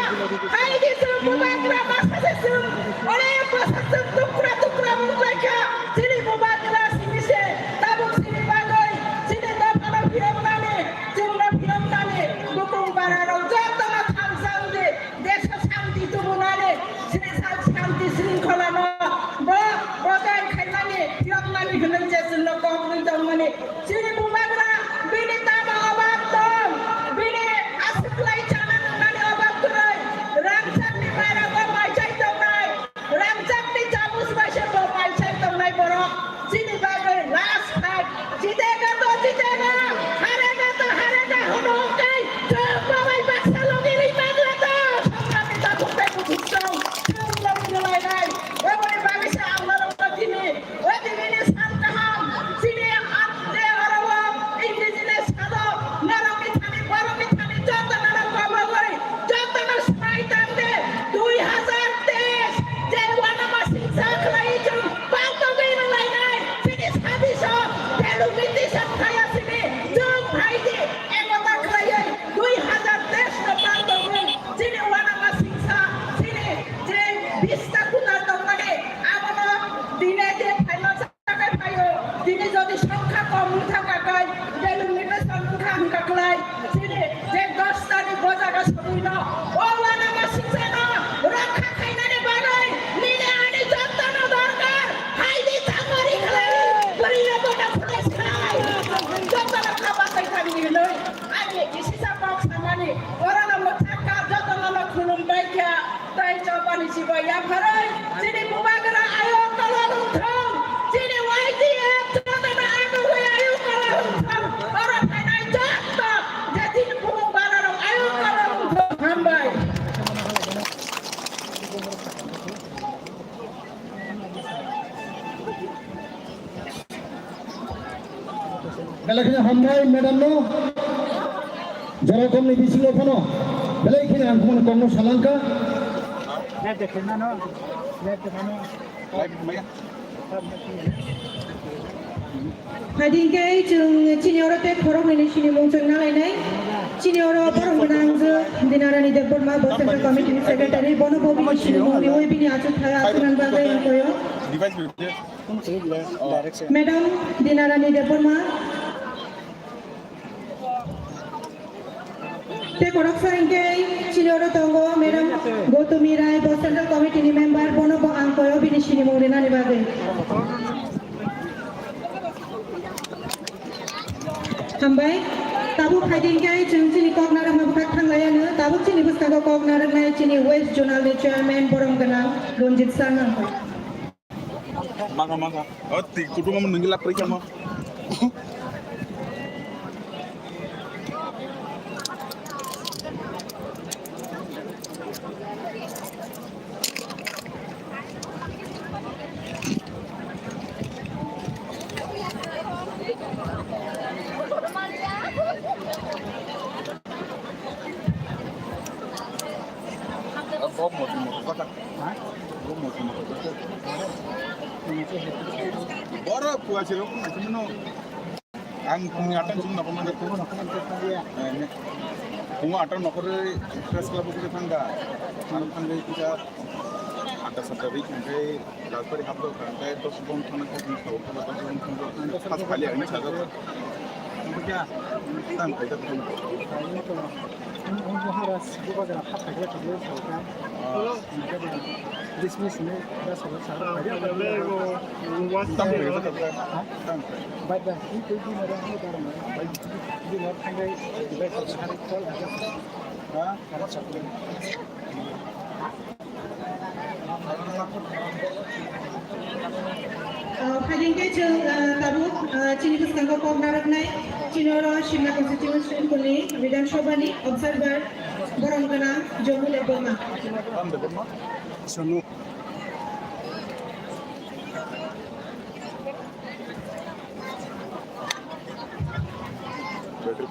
Hai di chwng bubagra masa se chwng, onek bwsa chwng tukra tukra wnglaikha. Chini bubagra simi se, tabuk chini bagwi, chini dophano phiyoknani, chwngno phiyoknani, bukung bararok jotono thansa wngdi, deso shanti tubunani, chini sa-, shanti shringkholano bo bojai khainani, phiyoknani hwnwi je chwngno kok wngwi tongmani. Chini bubagra bini tamo obak tong, bini aswk lai chana nungnani obak kwrwi, rangchakni mairang bo maichai tongnai, rangchakni chamus bai se bo maichai tongnai borok. Chini bagwi last fight, jitega to jitega, harega to harega hwnwi tei chwng bo bai baksa logi ri bagla to, Sangrami takhuk tei bukhuk chwng, chwng logi rwlainai, oboni bagwi se ang norokno tini O tini ni sal kaham, chini at je oro o indigenous salo, norok ni thani, borok ni thani, joto norok kobogoi, joto no sai tang de, dui hazar teis, je wanama singsa khlai chwng, paltogwi rwlainai, chini sabiso, delugiti sathaya sini, chwng phaidi, ekota khlaiwi, dui hazar teis no paltogwi, chini wanama singsa, chini je bista kuta tongmani, abono dine je phaima Takai phaio, tini jodi songkha kom wngkha kakai, delung ni beson wngkha hwnkha klai, chini je dos tani bojaga sobuino, o wanama singsano rokha khainani bagwi, nini ani jotono dorkar, hai di chakori khlai, bwrwi no bota khulai khlai, jotono khaba tei thani hinwi, ani isisa kok samani, orono mwthakha, jotono no khulum bai kha. Tei chopani sibai yapharwi chini bubagra ayo kolok wngthong, chini Y T F jotono agogwi ayo kolok wngthong, oro phainai joto je chini bumung bararok ayo kolok wngthong. Hambai. Belai kheno hambai madam no. Jora kom ni bisingo phano belai kheno ang phone kok no salangkha. Phaidi hwnkhe chwng chini oro tei khorok nini sinimung chwng nalainai. Chini oro borom gwnang je Dinarani Debbarma, bo Central Committee ni Secretary, bono bo bini sinimung riwi bini achuk thaya achuknani bagwi wngkhoyo. Madam Dinarani Debbarma. Tei khoroksa hwnkhe chini oro tongo Madam Gautami Rai, bo Central Committee ni member, bono bo ang koyo bini sinimung rinani bagwi. Hambai, tabuk phaidi hwnkhe chwng chini kok narwkma bwkhak thanglaiya no, tabuk chini bwskango kok narwknai chini West Zonal ni Chairman borom gwnang Ranjit Sir no. Mangkha, mangkha. Oh, ti kutung kamu nunggu lapri kamu. Borok kuachi rok kuachi no. Ang pungni atam sini nokhorma de. Pungni atam nokhorwi press club o thangkha. Ang thangwi kisa atta satta ri thangkhe. Rajbari hapdo kha, tei dos bon thana kok ni sao, dos bon thana kok ni sao, pas khali ang sajak. Tang khaijak tong. Maharaj, bubagra hap khaijak tong, sao kha. Dismiss ni, da sao, sao khaijak tong. Tang khaijak tong. Ha? Tang khai. Bai, bai, ini tu di mana, ini barang mana? Bai, di mana tangkai, di bai sao, sehari call aja. Ha? Karena satu. Ah, phaidi hwnkhe chwng, ah, tabuk, ah, chini bwskango kok narwknai, chini oro Simla constituency ni Bidhan Sabha ni observer borom gwnang Jamul Debbarma. Sonuk. Ang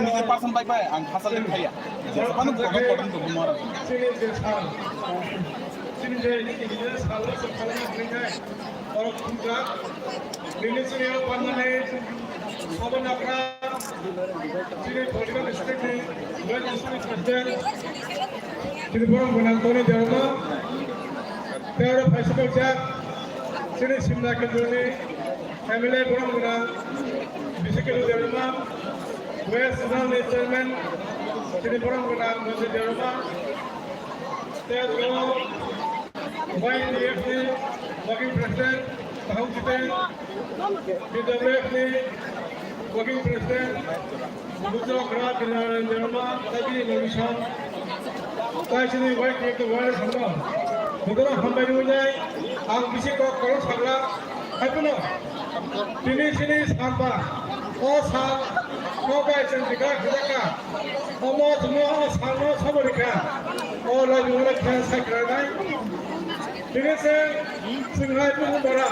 nije person bai bai, ang khasal din khaya. Jephanu kono kono dong mara. Chini je, chini je salo se khalna khlai nai. Oro khumjak. Nini chini o panna nai. Obo nakra. Chini political district ni, West District President. Chini borok gwnang Tony Debbarma. Tei oro phaisa phaisa. Chini Simna Kendroni M L A borok gwnang B C K Debbarma. West Zonal ni Chairman. Chini borok gwnang Moses Debbarma. Tei oro Y T F ni Working President, Bahung Chiteng, P W F ni Working President, Bujok Rat Narendra Debbarma, Tabi Nobison, tai chini Y T F ni Wireless Hangno, Budora Hambai Nunai, ang bisi kok kolok sakla, hai puno, tini sini sampa, o sa, o bai chang dika khajaka, Omo chwngno o salno sobo rikha. O laibu wngkha sakranai. Tini se chwng hai bukhuk bara.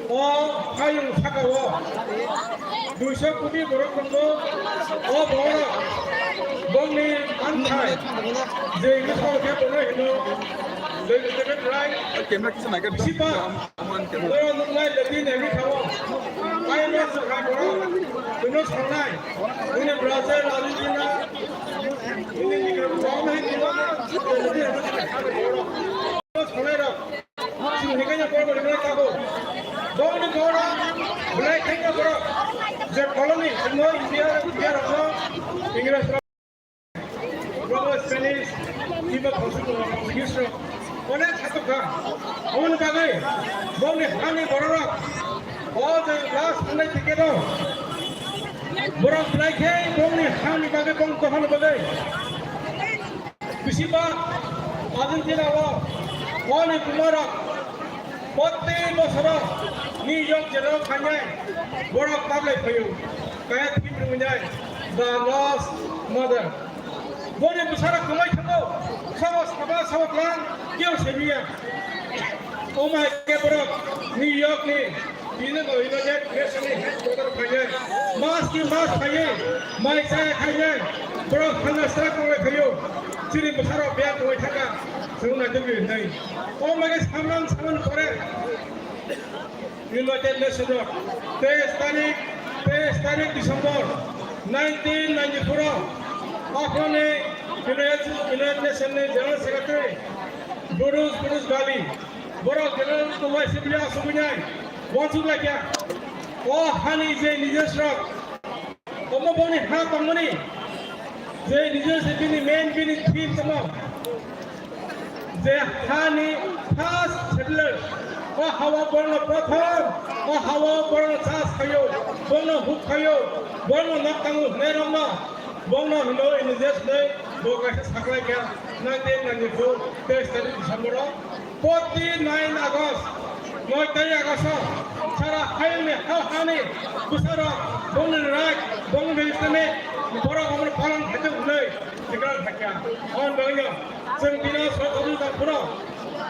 O hayung saka o duiso koti borok tongo. O borok bongni manthai je English o khe bono hino David David Rai. Camera kisa naikha. Bisi ba. Oro nuknai leti nemi khawo. Ai no sokha boro. Kuno songnai. Kuno brase lali jina. Ini ni khawo nai khawo. Songnai ro. Sini kanya boro boro nai khawo. Bongni boro. Belai kanya boro. Je colony, no India, India rokno. English Rogo Spanish, kiba Portuguese rok, onek khatuk kha. Aboni bagwi bongni hani bororok o je last thangnai ticket o borok belai khe bongni hani bagwi, bong dophani bagwi. Bisiba Argentina o oni kumarok Protti bosoro New York jero khainai borok tablai phaio. Kaya thim rwnai, the lost mother. Boni bwsarok kwmai thango, sabo saba sabo klan keu semiya. O mai ke borok New York ni bini no United Nation ni headquarter khainai. Mas ki mas khainai, mai chaya khainai. Borok hana sra kwmai phaio. Chini bwsarok biyang kwmai thangka. Chwng nai tongwi hinwi. O mage samrang samani pore United Nations o teis tarik, teis tarik December nineteen ninety-four o aphani United, United Nations ni General Secretary Boutros Boutros Ghali borok General Assembly o asugwi nai wansuk laikha. O hani je nijosrok Omo boni ha tongmani je nijor se bini main bini theme tamo. Je hani first settler, o hao borno prothom, o hao borno chas khayo, borno huk khayo, borno nok tango hwnai rokno, borno hino inijor se bo kaisa saklai kha nineteen ninety-four teis tarik December o. Forty nine August, noi tarik August o, sara hayungni ha hani bwsarok bongni right, bongni registerni borok omono palan khaijak hwnwi tikra thakya. Hwn bagwino chwng bino sothabu tangphuru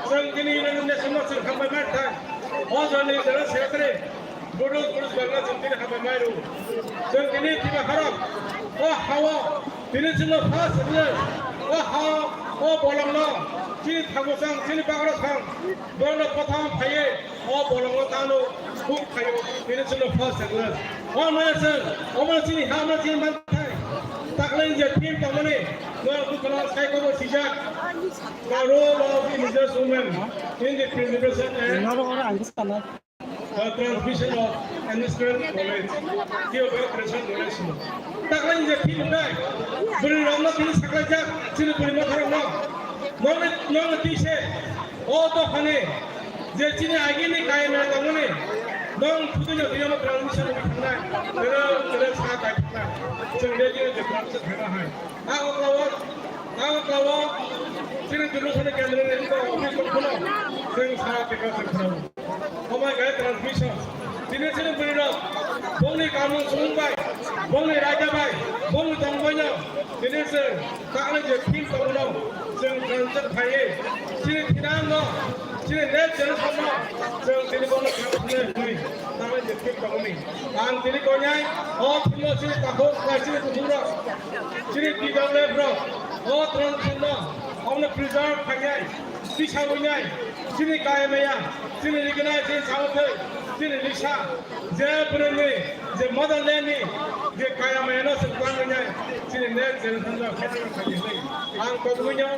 chwng bini United Nations no chwng hambai man thang. O joni General Secretary Boutros Boutros Ghali chwng tini hambai mai rw. Chwng tini tini harok o hao tini chwngno first settler o hao o bolongno chini thango chang chini bagro thang borokno kothom phaiwi o bolongno tano huk khaio tini chwngno first settler. O maya chwng omo chini ha omo chini manthai taklai je theme tongmani no bukolo sai kobo sijak the role of indigenous women in the preservation and The transmission of ancestral knowledge, geographical knowledge. Takla inje thik wngnai, bwrwi rokno tini saklaijak, chini bwrwi motha rokno. Nokni, nokni twi se, o dophani, je chini agini kayamya tongmani, nong thutui no twi transmission wngwi thangnai, tere, tere sa kai thangnai. Chwng de chini je transmission thangna hai. A okla o, Agartala o chini Durlushani Kendra ni office tongphano chwng sara tikra chwng khwnao. Omo hai khe transmission. Tini chini bwrwi rok bongni kamung sumung bai, bongni raida bai, bongni tongbaino tini chwng taknai je theme tongmano chwng translate khaiwi chini thinangno, chini next generation no chwng tini bono khamsnai hwnwi taknai je theme tongmani. Ang tini koinai o theme no chini takhuk bai chini kuthum rok, chini T W F rok o translation no omono preserve khainai. Tisa winai, chini kaya maya, chini rignai, chini saothai, chini risa, je bwrwini, je motherland ni, je kaya maya no se kwrwng winai, chini next generation no khairok khairok. Ang kok winyo,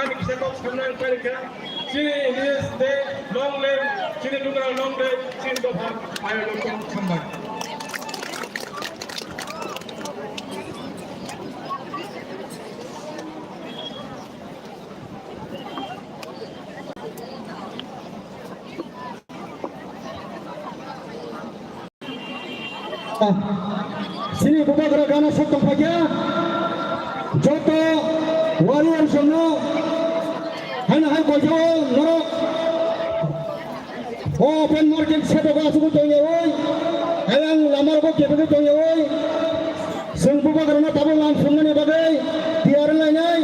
ani kisa kok samna ang khairok kha, chini Independence Day, long live, chini Bubagra long live, chini dopha, ayo dopha, hambai. Chini Bubagra gana sok tongphaikha, joto warriors rokno haino hai koijao norok o open market sedogo asugwi tongyawi, ayang lamarogo kebegwi tongyawi, chwng Bubagrano tabuk lam sumnani bagwi tiyar wnglainai,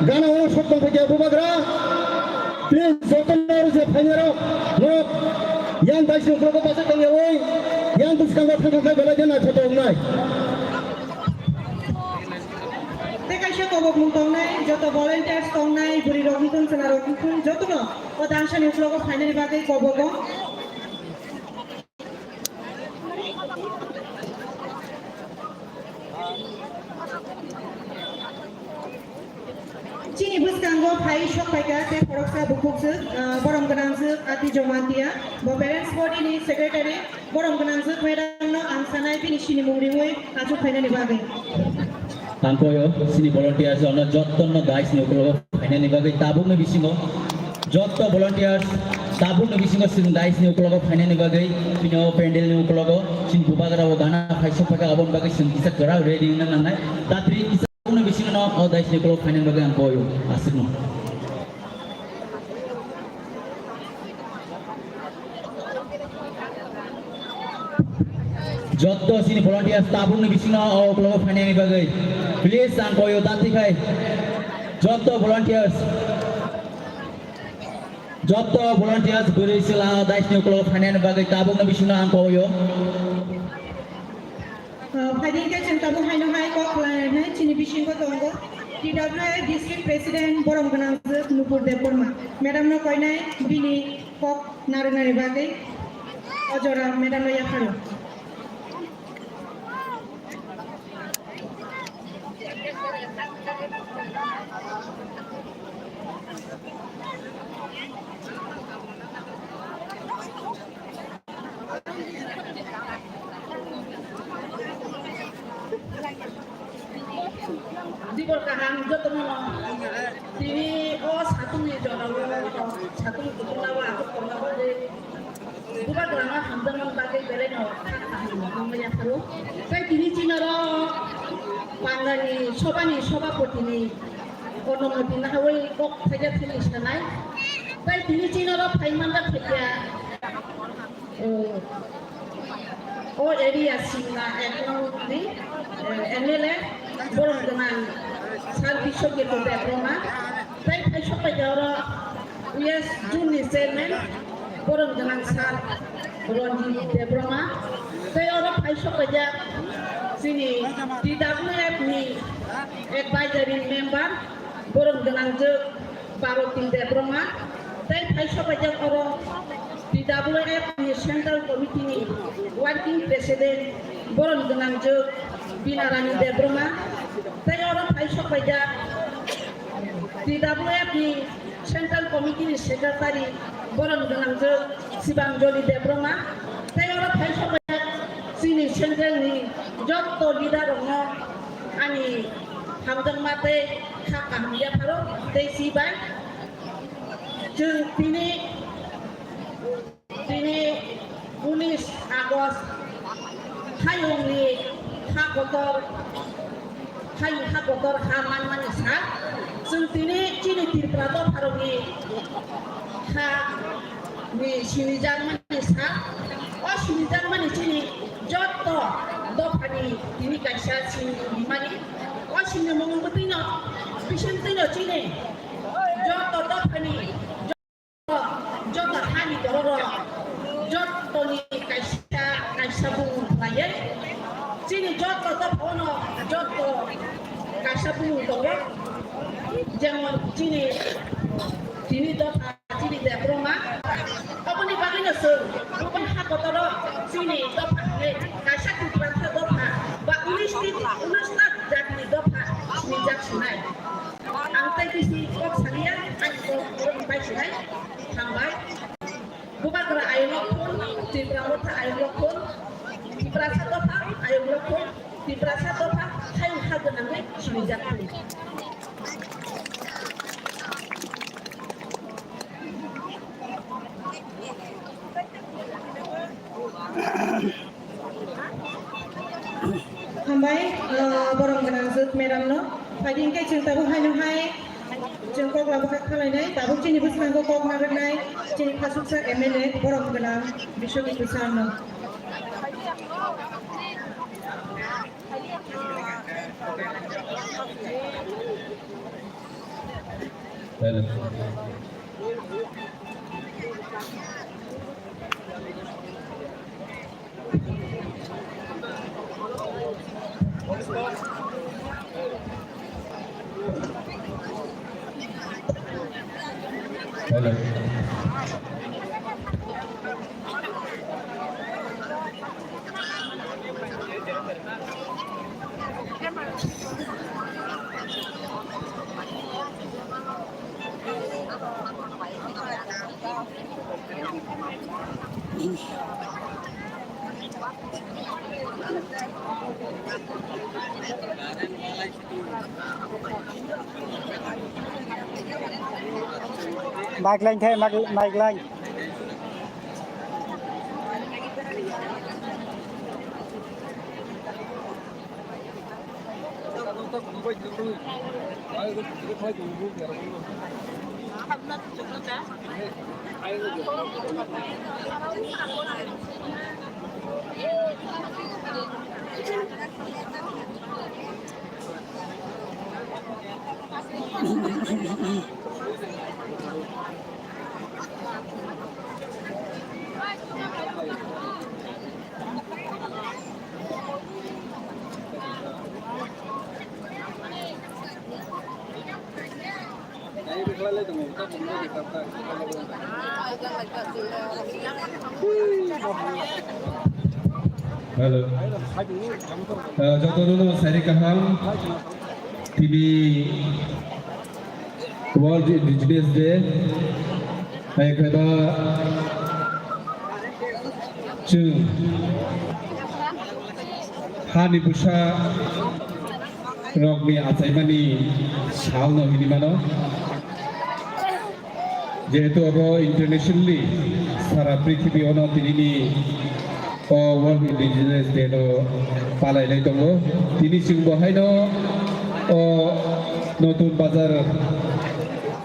gana o sok tongphaikha Bubagra. Please, jotono je phainairok, nok, yang daisni uklogo bachai tongyawi, yang bwskango thangkha khe belai khe naithotok wngnai. Tei kaisa kobokmung tongnai, joto volunteers tongnai, bwrwi rok wngthun, chwla rok wngthun, jotono o dangsani uklogo phainani bagwi kobogo. Chini bwskango phai sok phaikha tei khoroksa bukhukjwk, ah, borom gwnangjwk Ati Jomatia, bo parents body ni secretary, borom gwnangjwk madam no ang sanai bini sinimung riwi achuk phainani bagwi. Ang koyo chini volunteers rokno jottono dais ni uklogo phainani bagwi tabukni bisingo jotto volunteers tabukni bisingo chwng dais ni uklogo phainani bagwi chini o pandal ni uklogo chini Bubagra o gana phai sok phaikha aboni bagwi chwng kisa kwrak ready wngna nangnai. Tatri kisa Tabukni bisingo no o dais ni uklok phainani bagwi ang koyo aswkno. Jotto chini volunteers tabukni bisingo o uklok phainani bagwi please ang koyo dati khai. Jotto volunteers, jotto volunteers bwrwi chwla o dais ni uklok phainani bagwi tabukni bisingo ang koyo. Ah, phaidi hwnkhe chwng tabuk haino hai kok khlainai chini bisingo tongo T W A District President borom gwnangjwk Nupur Debbarma. Madam no koinai bini kok narwknani bagwi o jora madam no yapharo. Dibor kaham jotono tini o satung ni jora o satung kutung lawa atuk tongna bagwi Bubagrano hamjakmani bagwi belai no kha kaham wngwi yapharo. Tei tini chini oro pandani sobani sobapoti ni Onumoti nahawi kok thaija thili sanai. Tei tini chini oro phai manjak khe khe, eh, o area singna ek nong ni, eh, M L A borom gwnang Sir Biswajit Debbarma. Tei phai sok pai oro West Zone ni chairman borom gwnang Sir Ranjit Debbarma. Tei oro phai sok paijak chini T W F ni advisory member borom gwnangjwk Bharati Debbarma. Tei phai sok paijak oro T W F ni Central Committee ni Working President borom gwnangjwk Binarani Debbarma. Tei oro phai sok paijak T W F ni Central Committee ni Secretary borom gwnangjwk Sibanjali Debbarma, tei oro phai sok paijak chini Central ni jotto leader rokno ani hamjakma tei kha kaham yapharo tei si bai chwng tini Tini unis August hayungni ha kotor Hayung ha kotor ha manmani sa, chwng tini chini Tripura dopharokni ha ni sinijakmani sa, o sinijakmani chini jotto dophani tini kaisa sini rimani, o sinimung bwtwino, bisingtwino chini jotto dophani, joto hani bororok, jotoni kaisa, kaisa bumung khlaiwi, chini joto dophano, joto kaisa bumung tongo, jemon chini, tini dopha chini Debbarma, oboni bagwino chwng, oboni ha kotoro chini dopha hwnwi kaisa Tiprasa dopha ba unis ti, unis ta jatini dopha sinijak sinai. Ang tei bisi kok saliya, ani kok borok bai sinai. Hambai. Bubagra ayung lokhon, Tipra motha ayung lokhon, Tiprasa dopha ayung lokhon, Tiprasa dopha hayung ha gwnangwi sinijak thung. Hambai, ah, borom gwnang jwk madam no. Phaidi hwnkhe chwng tabuk haino hai chwng kok labwkha khalainai. Tabuk chini bwskango kok narwknai chini khasuksa M L A borom gwnang Biswajit Bwsa no. Hello. Hello. Mic line thai, mic, mic line. Hello. Ah, jotono no sari kaham. Tini World Indigenous Day, hai khe ba chwng hani bwsa rokni achaimani salno hini mano. Jehetu abo internationally sara prithibi ono tinini o World Indigenous Day no palailai tongo. Tini chwng bo haino o Notun Bazar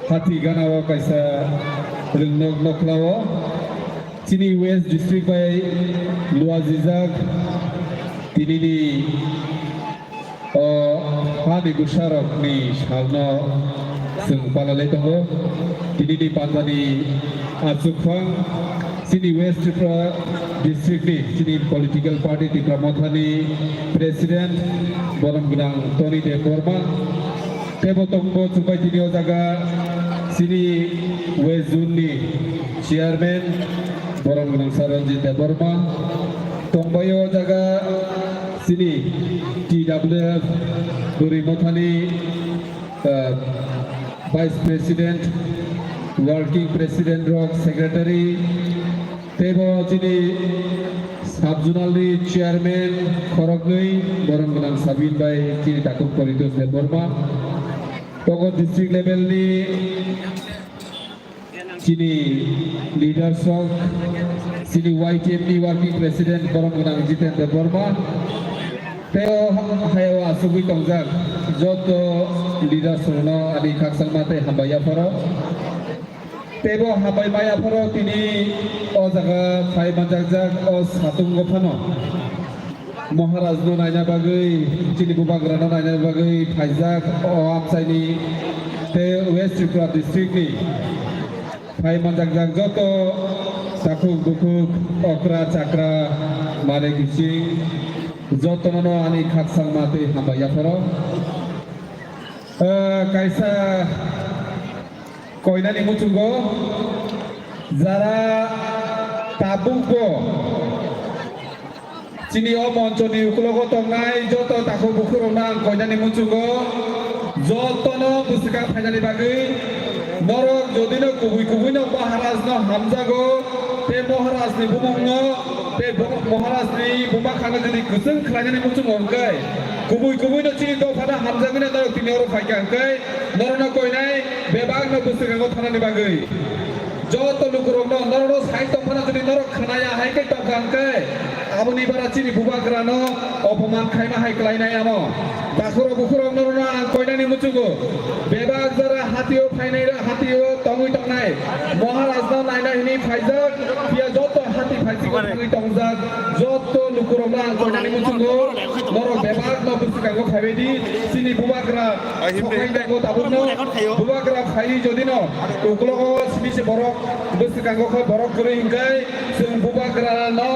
Hathi Gana o kaisa rwngnok nokla o chini West District bai luajijak tinini o hani bwsarokni salno chwng palalai tongo. Tinini panjani achukphang chini West Tripura District ni chini political party Tipra Mothani President borom gwnang Tony Debbarma. Tebo tongbo chwngbai tini o jaga chini West Zone ni Chairman borom gwnang Sir Ranjit Debbarma. Tongbai o jaga chini T W F Bwrwi Mothani, ah, Vice President, Working President rok, Secretary, teibo chini Sub-zonal ni Chairman khoroknwi, borom gwnang Sabin bai chini takhuk Poritos Debbarma. Togo district level ni chini leaders rok, chini Y T M ni working president borom gwnang Jiten Debbarma, tei o ha-, hayao asugwi tongjak Joto leaders rokno ani khakchangma tei hambai yapharo. Teibo hambai ma yapharo tini o jaga phai manjakjak o satungo phano. Maharaj no naina bagwi, chini bubagra no naina bagwi phaijak o amchaini tei West Tripura district ni. Phai manjakjak joto takhuk bukhuk, okra chakra, mare bising, jotono no ani khakchangma tei hambai yapharo. Eh, kaisa koinani muchungo jara tabukbo Chini o monchoni ukulogo tongnai joto takhuk bukhurokno ang koinani muchungo jotono bwswkang phainani bagwi norok jodino kubui kubuino Maharajno hamjago tei Maharajni bumungno tei bo-, Maharajni buma khakno jodi kwchwng khlainani muchungo hwnkhe kubui kubuino chini dophano hamjagwino norok tini oro phaikha hwnkhe norokno koinai bebakno bwswkango thanani bagwi. Joto lukurokno norokno sai tongphano jodi norok khwnaya hai khe tongkha hwnkhe aboni bara chini bubagrano opoman khaima hai klainai amo. Takhurok bukhurok norokno ang koinani muchungo bebak jora hatio phainai hatio tongwi tongnai Maharajno naina hwnwi phaijak phiya joto hati phaisiko thangwi tongjak joto lukurokno ang koinani muchungo norok bebakno bwswkango phaibaidi chini bubagra Sokainai bo tabukno bubagra phai jodino uklogo simi se borok bwswkango khe borok kwrwi hwnkhe chwng bubagrano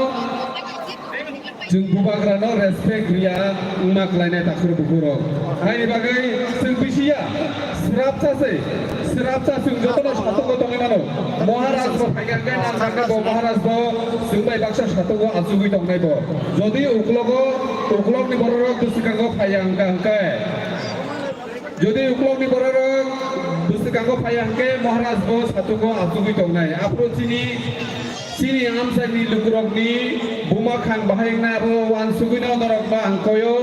chwng bubagrano respect riya wngma klainai takhur bukhurok. Haini bagwi chwng bisiya srapsa se srapsa chwng jotono satungo tongwi mano. Maharaj bo phaikha hwnkhe nang sakha bo Maharaj bo chwng bai baksa satungo achugwi tongnai bo. Jodi uklogo uklokni bororok bwswkango phaiya hwnkha hwnkhe Jodi uklokni bororok bwswkango phaiya hwnkhe Maharaj bo satungo achugwi tongnai. Aphuru chini, chini amchaini lukurokni buma khang bahai wngnai abo uansugwino norokno ang koyo.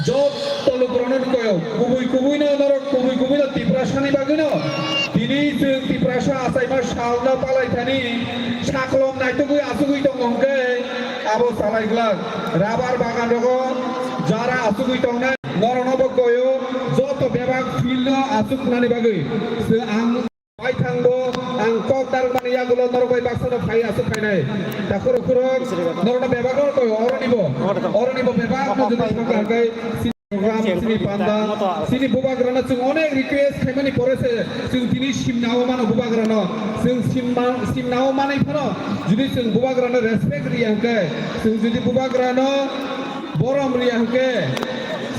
Joto lukurokno koyo. Kubui kubuino norok kubui kubuino Tiprasani bagwino. Tini chwng Tiprasa achaima salno palai thani saklom naitugwi achugwi tongo hwnkhe abo salai glak. Rabar bagan rogo jara asugwi tongnai norokno bo koyo joto bebak field no asuk nani bagwi. Se ang bai thangbo ang kok darmani yagulo norok bai baksa no phai asuk phainai. Takhurok khurok norokno bebak no koyo oroni bo oroni bo bebak no jodi thangkha hwnkhe program chini panda chini bubagrano chwng onek request khaimani pore se chwng tini simnao mano bubagrano chwng simma simnao manwi phano jodi chwng bubagrano respect riya hwnkhe chwng jodi bubagrano borom riya hwnkhe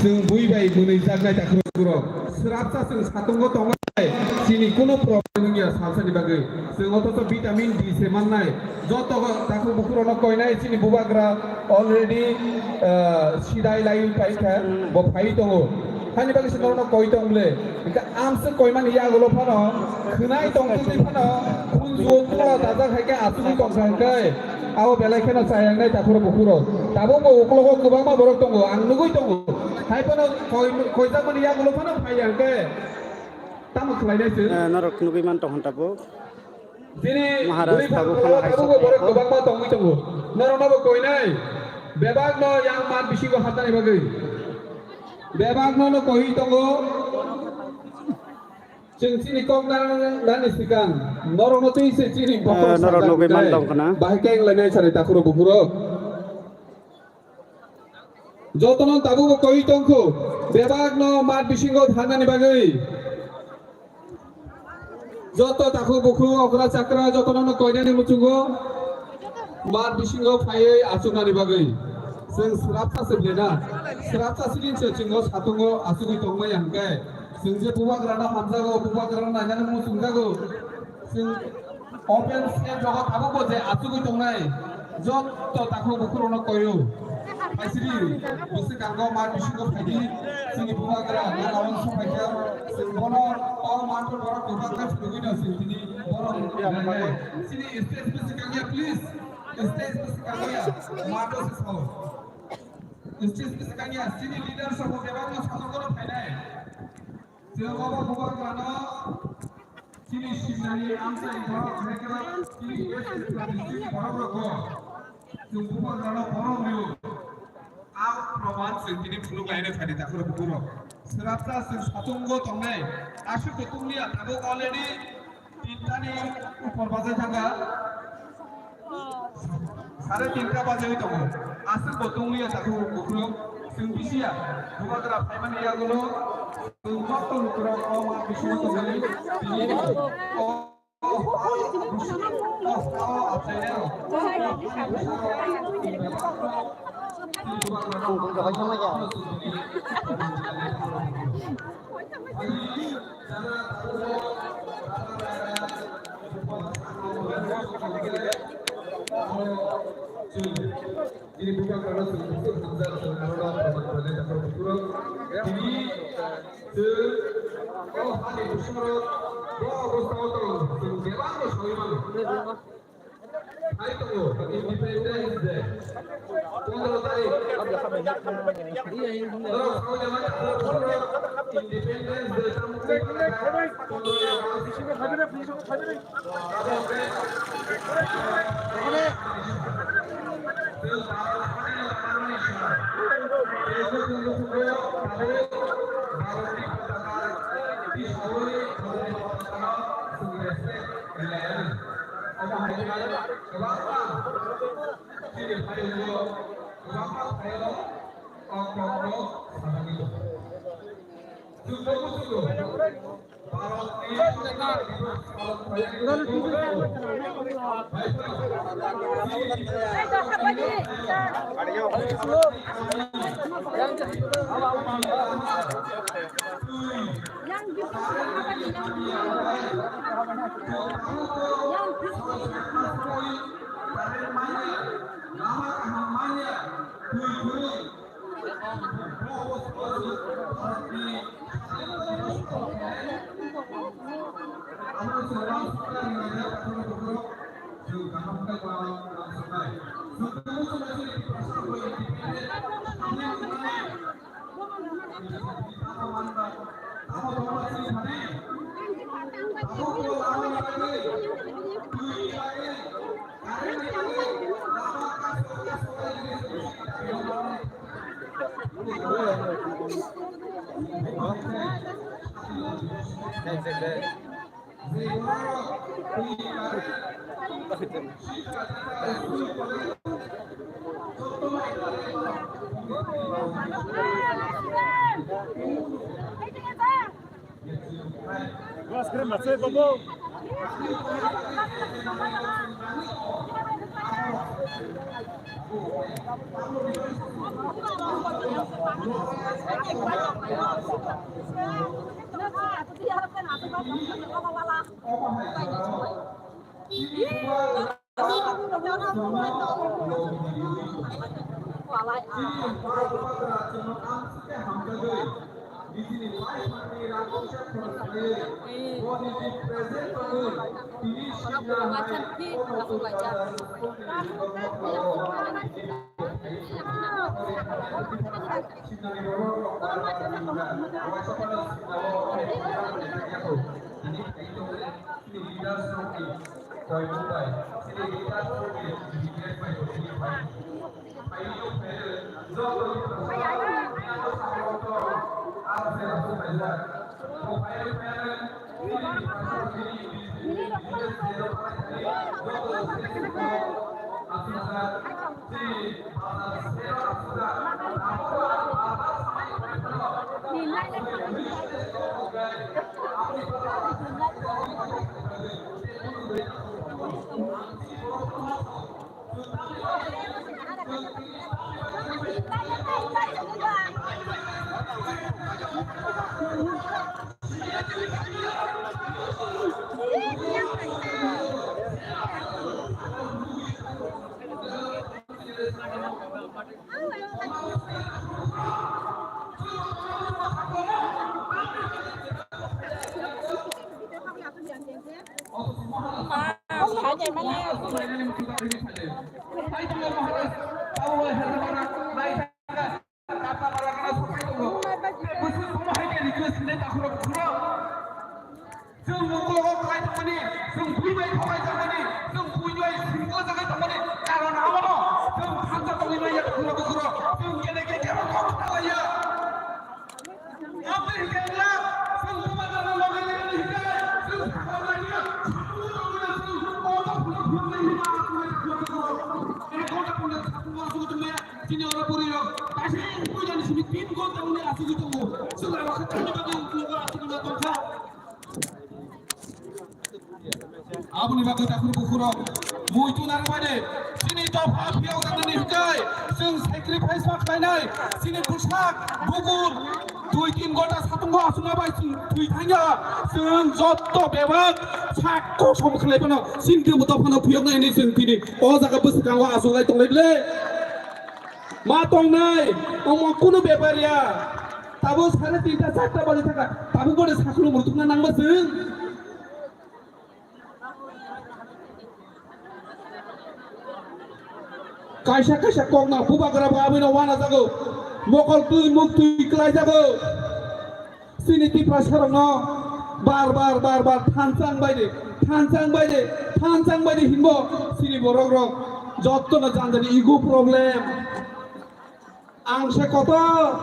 chwng bui bai mwnwi jaknai takhurok khurok srapsa chwng satungo tongnai chini kuno problem wngya salsani bagwi chwng othocho vitamin D se mannai joto takhuk bukhurokno koinai chini bubagra already, ah, sidai lai paikha, bo phai tongo. Hani bagwi se norokno koi tong ble. Hingke amswk koimani yagulo phano, khwnai tong twi phano, khunjuo tula dajak hai khe achugwi tongkha hingke, abo belai kheno chayangnai takhuro bukhuro. Tabukbo uklogo kwbangma borok tongo, ang nugwi tongo. Hai phano koi-, koijakmani yagulo phano phaiya hingke, tamo khlainai chwng? Eh, norok nugwi man tong hwn tabuk. Chini Maharaj bwrwi tabuk phano hai tabukbo sok borok ya. Kwbangma tongwi tongo. Norokno bo koinai. Bebakno yang mat bisingo hapnani bagwi. Bebakno no koi tongo. Chwng chini kok nang nani swkang. Norokno twi se chini Eh, bokol norok sakha nugwi man hwnkhe. Tong khna. Bahai keng lainai sari takhuro bukhuro. Jotono tabukbo koi tongkhu, bebakno mat bisingo thangnani bagwi. Joto takhuk bukhuk okra chakra jotono no koinani muchungo mat bisingo phaiwi achuknani bagwi. Chwng srapsa se blena, srapsa sini se chwngno satungo achugwi tongmaya hwnkhe, chwng je bubagrano hamjago, bubagrano nainani muchungjago. Chwng open stage rogo tabukbo je achugwi tongnai jotto takhuk bukhurokno koyo. Phaisiri bwswkango mat bisingo phaidi chini bubagra nana uansuk phaikha chwng bono o mat borok kwbangma phunugwino chwng tini borok nainai. Chini stage bwswkangya please stage bwswkangya mato se sao. Stage bwswkangya chini leaders rokbo bebakno satok bono phainai. Chwng obo bubagrano Chini simnani amchaini borok, chini West Tripura district borok rokbo chwng bubagrano borom rio. Ang Chwng tini phunuk laina thani takhurok bukhurok. Swrapsa chwng satungo tongnai. Aswk bo tonglia tabuk already tinta ni upor bajai thangkha. Sare tinta bajai tongo. Aswk bo tonglia takhurok bukhurok. Chwng bisiya bubagra phaimani yagulo chwng joto lukurok o ma bisingo tongmani tini o Chini bubagrano chwng buphuru hamjak chwng arona proman khlainai takhorok bukhurok. Tini chwng o hani bwskango bo obostao tongo, chwng bebakno saui mano. Hai tongo Independence Day, pondro tarik. Norok saui mano takhorok bukhurok Independence Day tamo wngwi phaikha, pondro August. Chwng mukulugo kwlai tongmani, chwng bui bai thokai tongmani, chwng bui bai singko jagai tongmani, karon abono chwng hamjak tongwi manya takhurok bukhurok, chwng kene khe kebo kok Chini oro puri rok, kaisa puila ni simi tin ghonta wngwi asugwi tongo. Chwla rok khe tamni bagwi uklok o asugwi ma tongkha. Aboni bagwi takhuk bukhuk rok, muitu narwkmani, chini dopha phiyok jaknani hwnkhe, chwng sacrifice ma khlainai, chini bwsak, bukur, dui tin ghonta satung o asugma bai chwng thwi thangya, chwng jotto bebak sak kosom khlai phano, chini dophano phiyoknai hinwi chwng tini o jaga bwskango achuklai tonglai ble. Ma tongnai, omo kunu bepar ya. Tabuk sare tinta charta baji thaka, tabuk bole sakhulung rwthwkna nangma chwng. Kaisa kaisa kokno bubagra bo abino wana jago. Mokol twi muk twi kwlai jago. Chini Tiprasarokno bar bar bar bar thansa wngbai di, thansa wngbai di, thansa wngbai di hinbo chini borok rok jottono jani jani ego problem. Ang se kotor,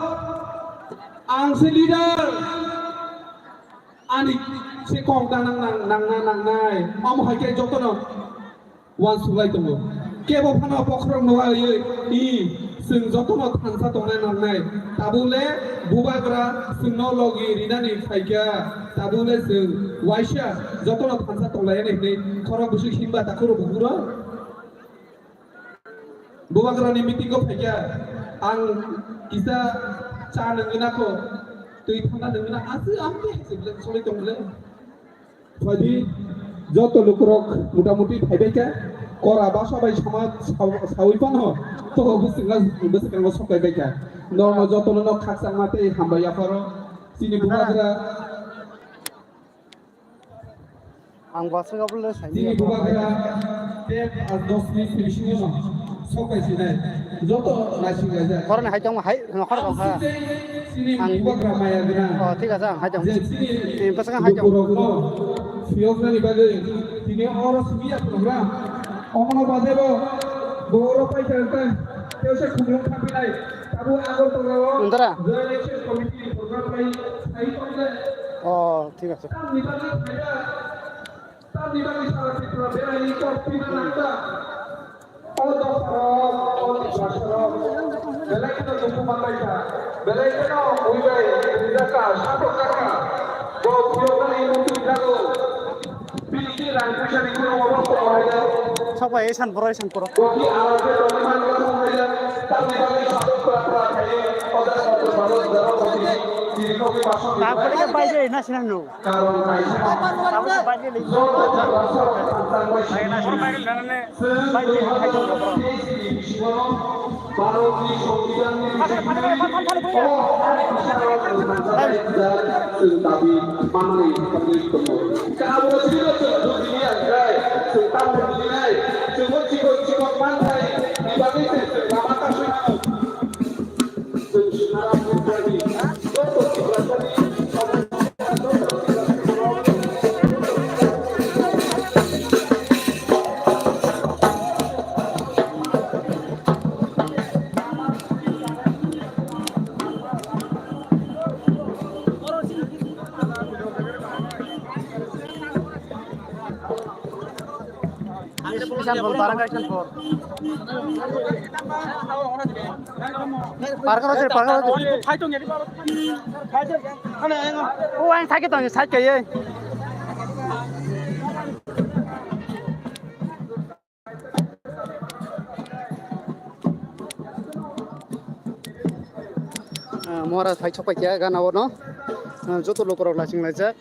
ang se leader, ani se kok da nang nang nang nang nang nai. Omo hai khe jottono uansuk lai tongo. Kebo phano bokhorok no waiwi, i, chwng jotono thansa tongnai nangnai. Tabuk le bubagra chwngno logi rinani phaikha. Tabuk le chwng waisa jotono thansa tonglainai hinwi khorok bwswk himba takhuk rok bukhuk rok. Bubagra ni meeting o phaikha. Ang kisa cha nungwi nakho, twi thangna nungwi na, aswk ang tei hai se belai solai tong le. Phaidi, joto lukurok motamuti phaibaikha, kora basa bai sama saw-, sawi phano, to bwswkna, bwswkango soklaibaikha. Norno jotono no khakchangma tei hambai yapharo. Chini bubagra, ang bwswk abo le saimanya. Chini bubagra, ten ar dos minute ni bisingo no soklai sinai. Joto naising laijak. Koroni hai tongma hai. Nokhor tong kha. Ang, oh, thik ache, ang hai tong. Tini bwskango hai tong. Phiyoknani bagwi tini oro simi ya program. Omono bajebo boro paikha wngkha. Tei se khumlung thapinai. Tabuk Agartala o Nandara. Joint Action Committee ni program bai sai tongnai. Oh, thik ache. Tamni bagwi phaida. Tamni bagwi sara Tripura belai kok pina nangkha. O dopharok, o Tiprasarok, belai kheno dukhu manlaikha, belai kheno buibai rijak kha, satok jak kha. Bo phiyoknani muitu jago. Bini rang puisani kheno obo tong hai jak. Sok bai, esan poro, esan poro. Bo ki alam khe tongwi manma tong hai jak. Tamni bagwi satok pura pura khaio, o jaga tong mano jaro koti, tini kok bai pasok ni bai. Tabuk khe bai de, na sinang no. Karon kaisa. Tabuk khe bai de le. Joto Tiprasarok tangtang bai sini. Chwng dui hazar teis ni bisingo Bharatni Songbidanni bisingo o Tiprasarok tangtang bai chwng dabi manwi tongwi tongo. Kabo chwngno chwng bujiliya hwnkhe chwng tamo bujinai, chwngbo chikon chikon manthai ni bagwi se chwng lama kasui mano. Chwng Sinaram Mukhrani joto Tiprasani Isanpur, Barangka Isanpur. Parkar hoche, parkar hoche. O, ang side ke tong, side ke ye. Ah, Maharaj phai sok pai kha gana o no. Ah, joto lukurok lasing laijak.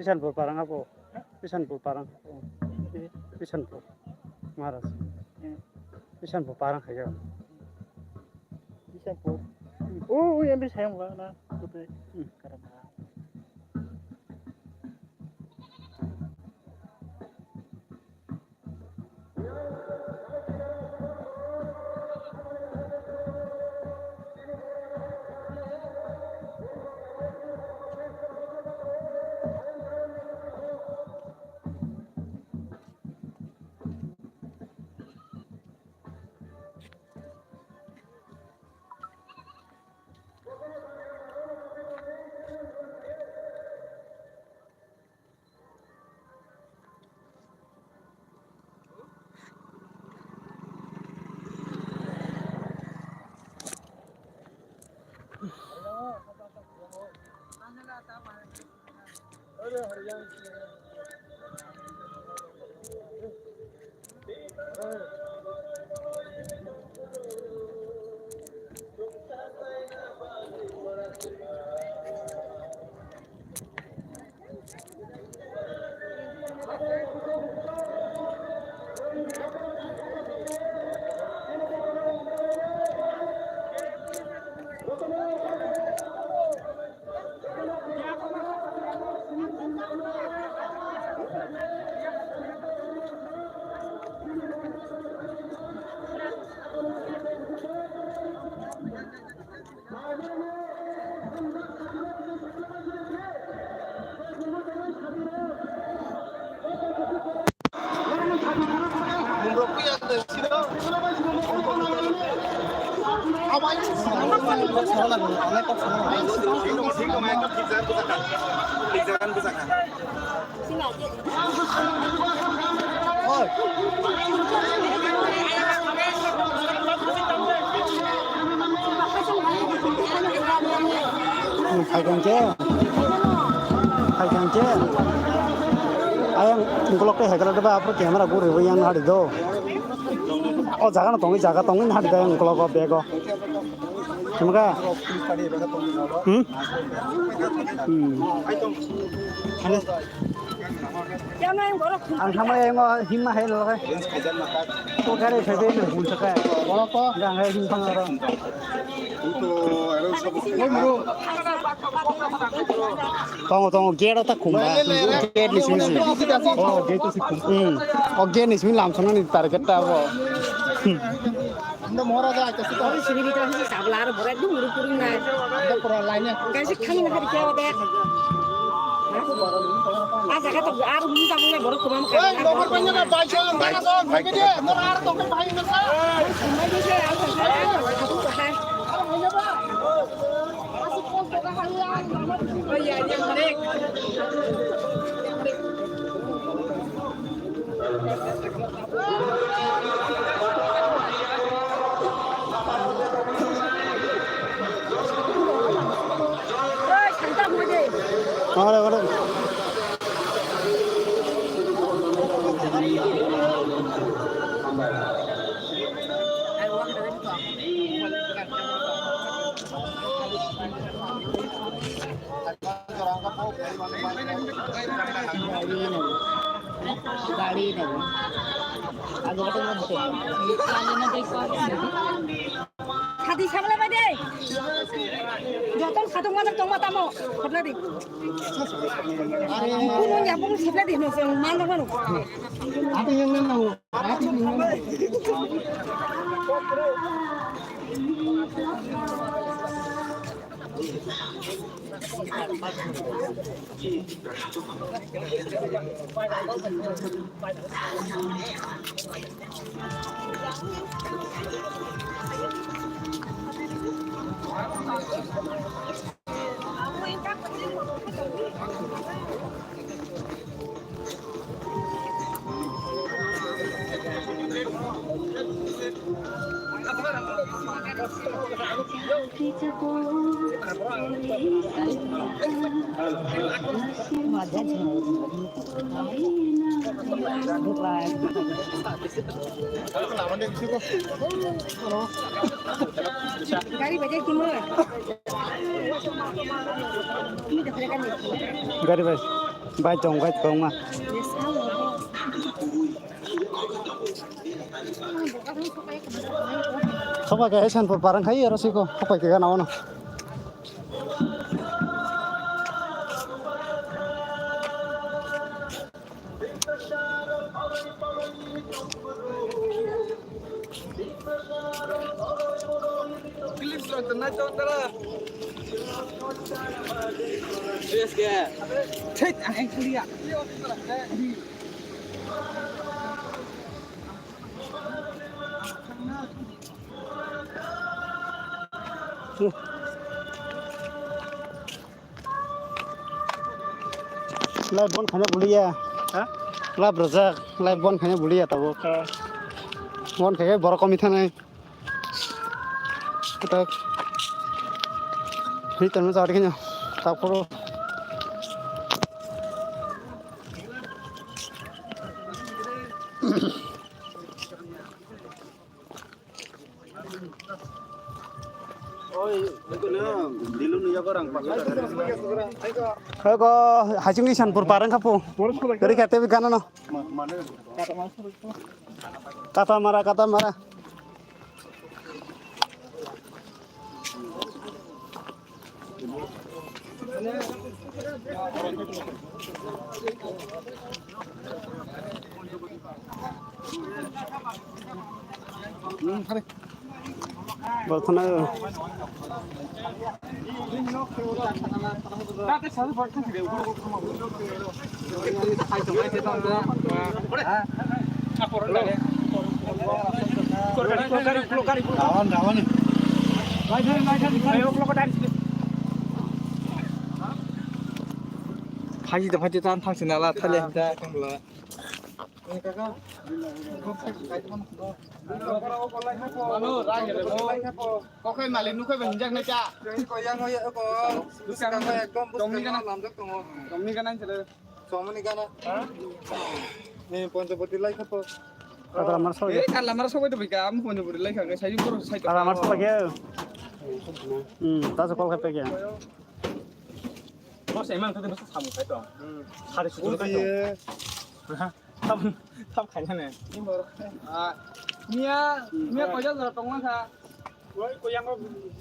Bishanpur parang abo. Bishanpur parang. Bishanpur. Maharaj. Bishanpur parang khayo. Bishanpur. Oh, oh, yang bisa yang mana? Betul. Hmm. Karena Phaikang khe, phaikang khe. Ayang ukolok tei hekla deba, aphuru camera guri bo yang hari do. O jaga no tongwi, jaga tongwi hari do ayang ukolok o bag o. Himkha? Hmm? Hmm. Ang thangma yang o himma hai lo kai. Ko gari phai phai no bun sakai. Borok ko. Gang hai him thang aro. Tongo, tongo, gate o ta khum ba. Gate ni simi si. Oh, gate o si khum. Hmm. O gate ni simi lam song ni target ta bo. Hmm. Ando Maharaja aita sita. Ori sibiri ta hisi sabla aro bora ekdom uru puri na. Ando pura line ya. Gaisi khani na kari kya de. A jaga to aro mun ta mun bora kumam ka. Oi, number panya na bai sal na na. Bai, bai, bai. Aro to bai na sa. Aro mai de se aro. Aro mai na ba. Khadi sabla bai de. Joton khaduk madak tongma tamo. Khobla di. Kuno ya bung sabla di no song man no. Ati yang nang. Ati yang nang. Gari bai, bai tong, bai tong ma. Sopai khe Sanpur parang khai aro siko, sopai khe gana ono. Live bon khaina buliya. Ha? Live rojak, live bon khaina buliya tabuk. Ha. Bon khai borok komi thanai. Kotak. Hei tanma jagadi khaina. Taporo. Hego, hachingni Sanpur parang kapu. Kari kate bi gana no. Kata mara, kata mara. Bo khwna. Phaji da phaji tan thang sini ala thale da. Kokai malik nukai ba hinjak nai cha. Tongni gana. Tongni gana sele. Somoni gana. Ni Ponchopoti lai khapo. Kadra mar soi. Eh, kadra mar soi to bika, am Ponchopoti lai kha, sai boro sai to. Kadra mar soi ke. Hmm, ta se kol khape ke. Bos emang to bos samu sai to. Hari sudu kai to. Tam, tam khaina ne. Ah, mia, mia koya jora tongma kha. Wai koyango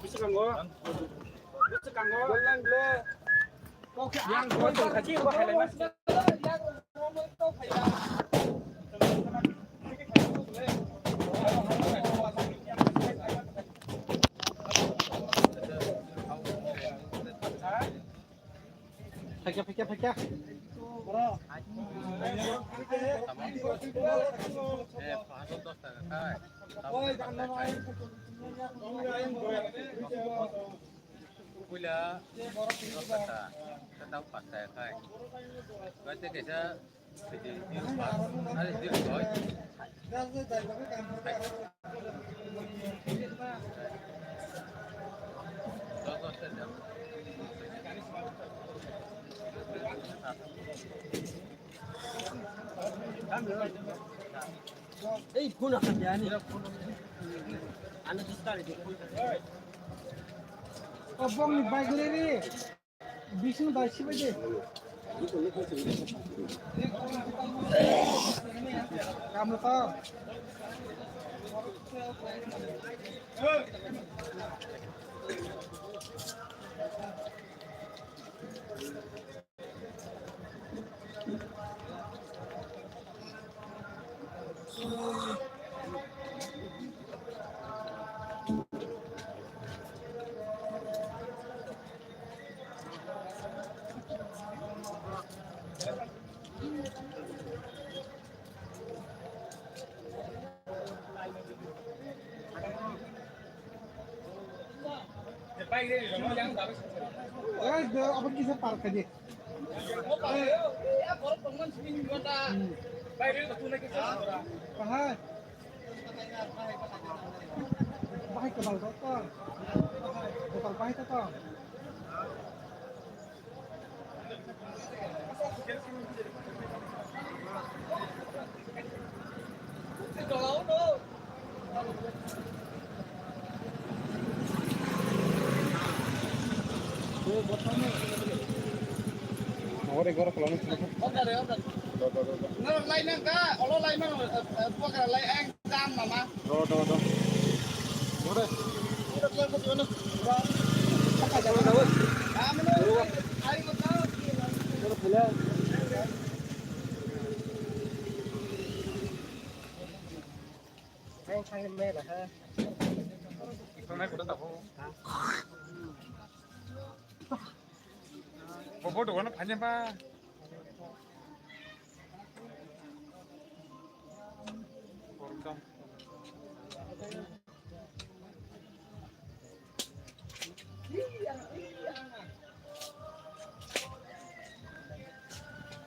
bisi kango. Bisi kango. Golang ble. Yang koi tong khaji ko khailai mas. Phaikya, phaikya, phaikya. Puila dos taka, tei tamo pas taka khai. Bai tei kaisa Ei, phone akan dia ni. Anda bisa tadi. Oh, bong ni bike liri. Bising bai sibai de. Kamu tahu? Oy, do, apa kisah park aja? Hmm. Bahai. Bahai kebal doktor. Doktor bahai to. Ore goro kolom. Nang lainang ka, olo lainang, eh, eh, buka lai ang. Jam mama. Ro, ro, ro. Ro de. Ro, ro, ro, ro. Ro, ro, ro. Ang thangwi mela ha. Tongnai kuda tabo. Bobo dogan phanya ba.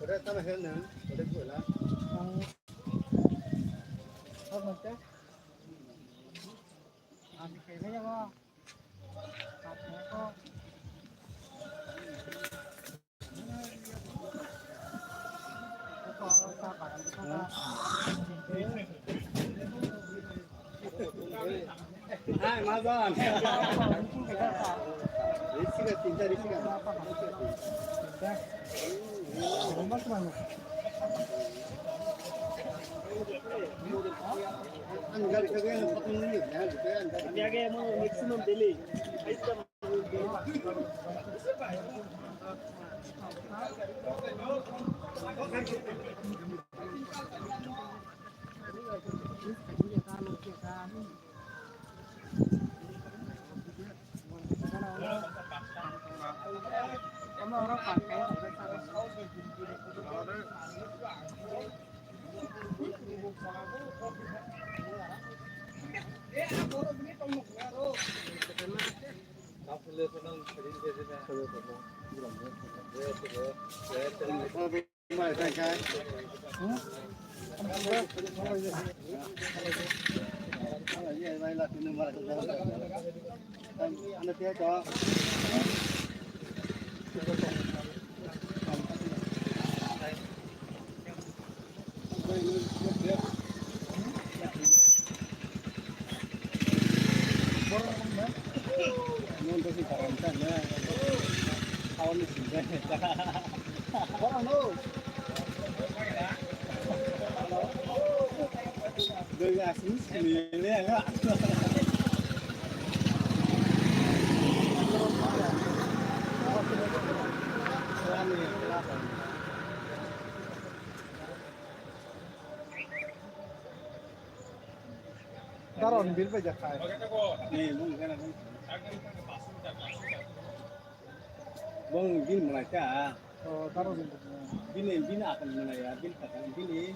Udah tambah helm, udah gula. Hai, Majan. Risiga tinta, risiga. Ang gari kagaya na patong ni, ya, gari kagaya na patong ni. Ang gari kagaya na patong ni. Daron bil bai jakai. Bong bil malai ta. Oh, daron bil. Bil, bil akan malai ya, bil kata bil.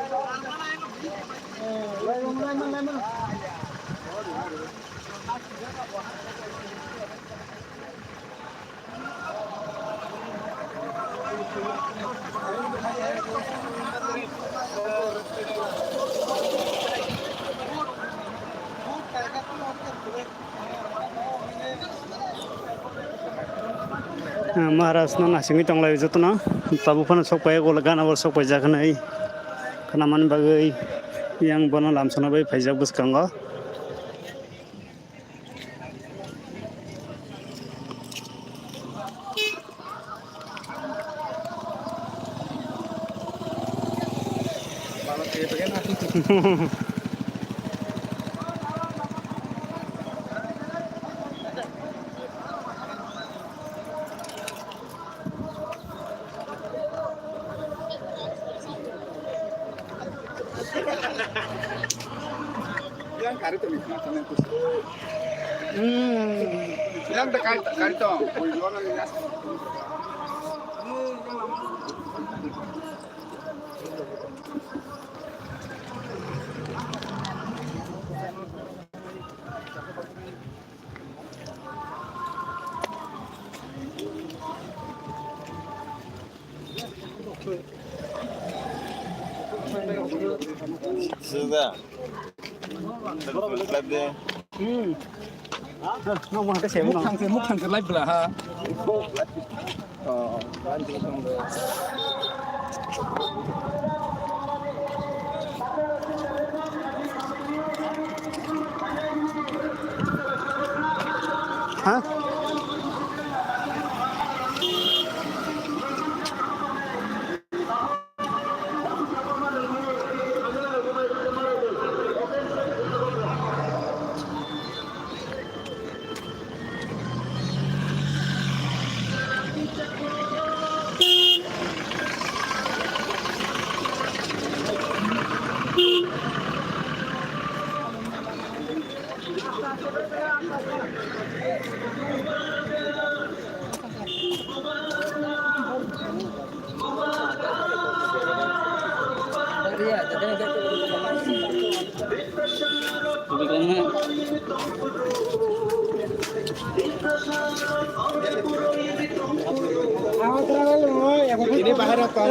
Maharaj no nasingwi tonglai jotono, tabuk phano sok pai, gana bo sok paijak hinwi khnamani bagwi yang bono lamsana bai phaijak bwskango. Yang kari to ni, macam yang kus. Hmm. Yang dekat kari to. Sudah. Live deh. Hmm. Mukhang ke, mukhang ke live belah ha. Oh. Ha? Ini bahaya, Pak.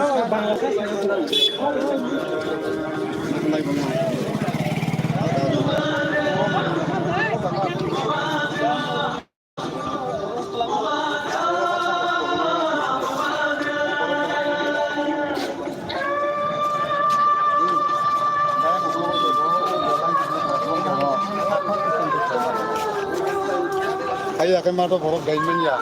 Hai ya, kan mata borok gain manya.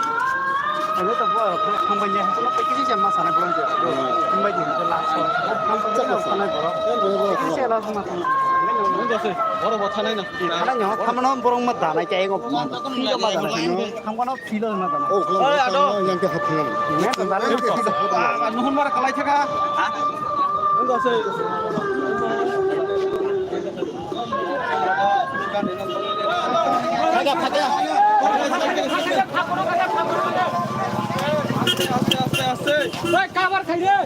Ano to bo, thang banya, ano to kisi jam masa na borok. Thang banya, last one. Thang banya, thang banya, borok. Kisi last masa. Borok bo thanai na. Thanai no, thamano borok ma dana kya ego. Thang bano Philo na dana. Oh, yang ke hapnam. Nuhun mara kalai thaka. Aste, aste, aste. Oi, cover khai re.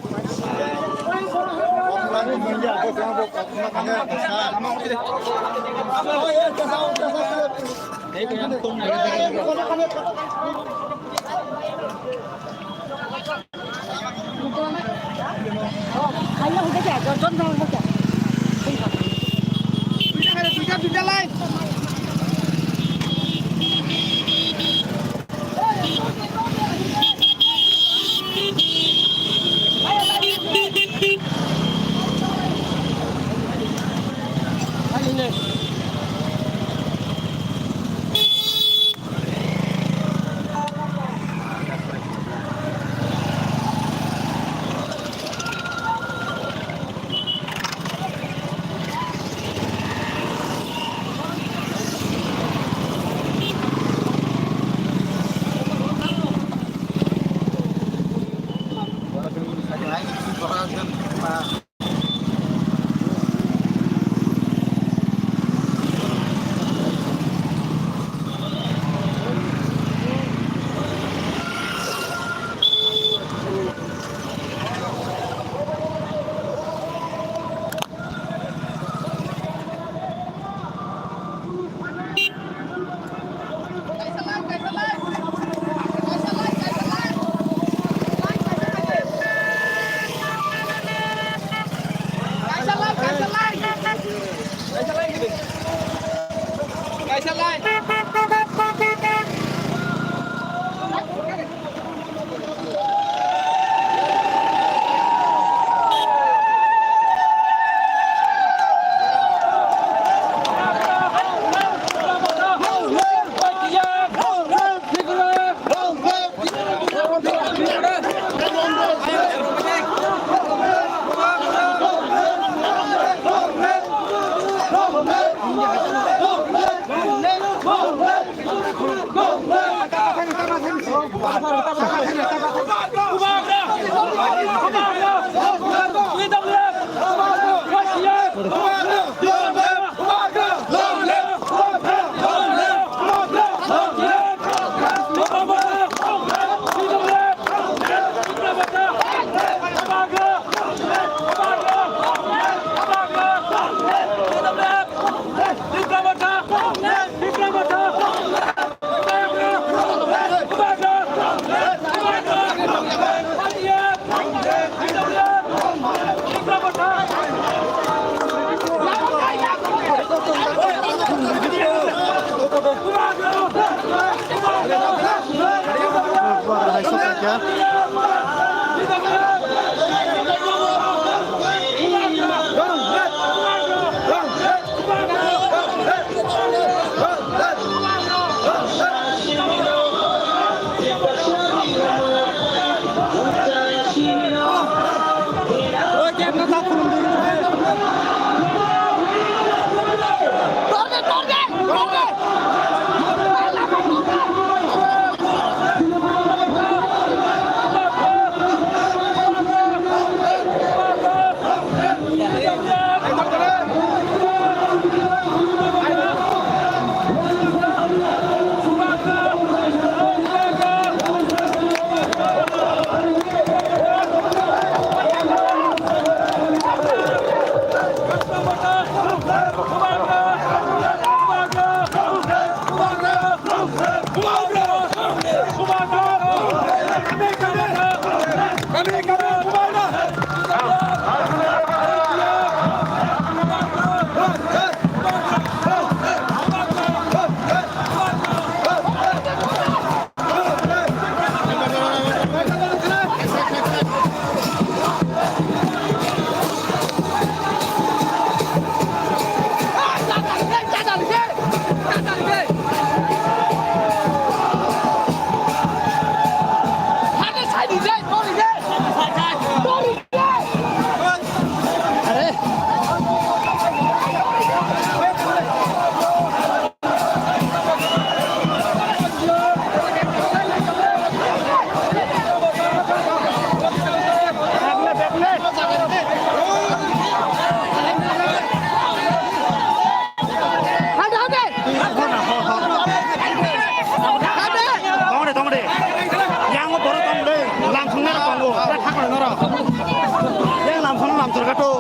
Tongde, tongde. Yang borok tongde. Lamsong nara tongo. Yang lamsong lamsor gato.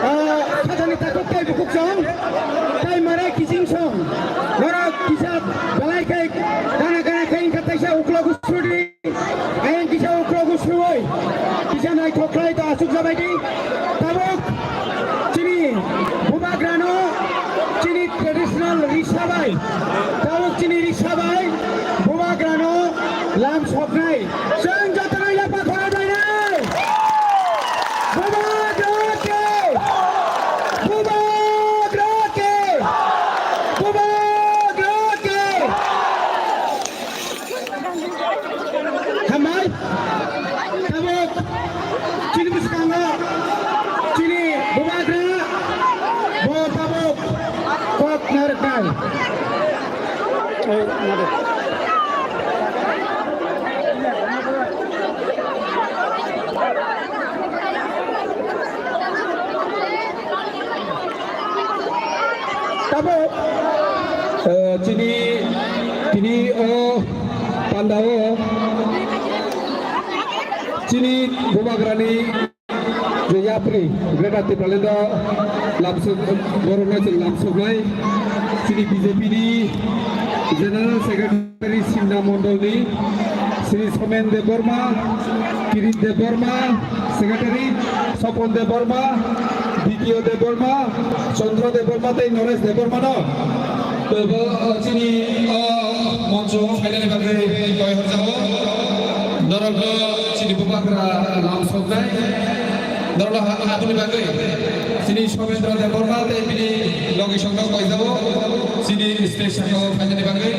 Ah, khatani takhuk tei bukhuk song, tei mare kiching song. Norok kisa belai khe gana gana khe wngkha taisa uklogo sudi. Ayang kisa uklogo suoi. Kisa naithok khlai to asuk jabai di. Tabuk chini bubagrano chini traditional risa bai. Tabuk chini risa bai bubagrano lam soknai. Chwng jotono yapha khorang bainai. Bubagra ke! Bubagra ke! Bubagra ke! Hambai. Tabuk chini bwskango chini bubagra bo tabuk kok narwknai. Tabuk, eh, chini, tini o pandao chini bubagrani je yapri Greater Tipraland o lamsok, borokno chwng lamsoknai chini B J P ni General Secretary Singna Mondolni, Shri Somen Debbarma, Kirit Debbarma, Secretary, Sopon Debbarma, Dityo Debbarma, Chandra Debbarma tei Naresh Debbarma no. Bo, o, chini, o, moncho phainani bagwi koi horjago. Norokno chini bubagra lam soknai. Norokno ha-, haboni bagwi chini Somendra Debbarma tei bini logisongno koijago. Chini stage sakao phainani bagwi.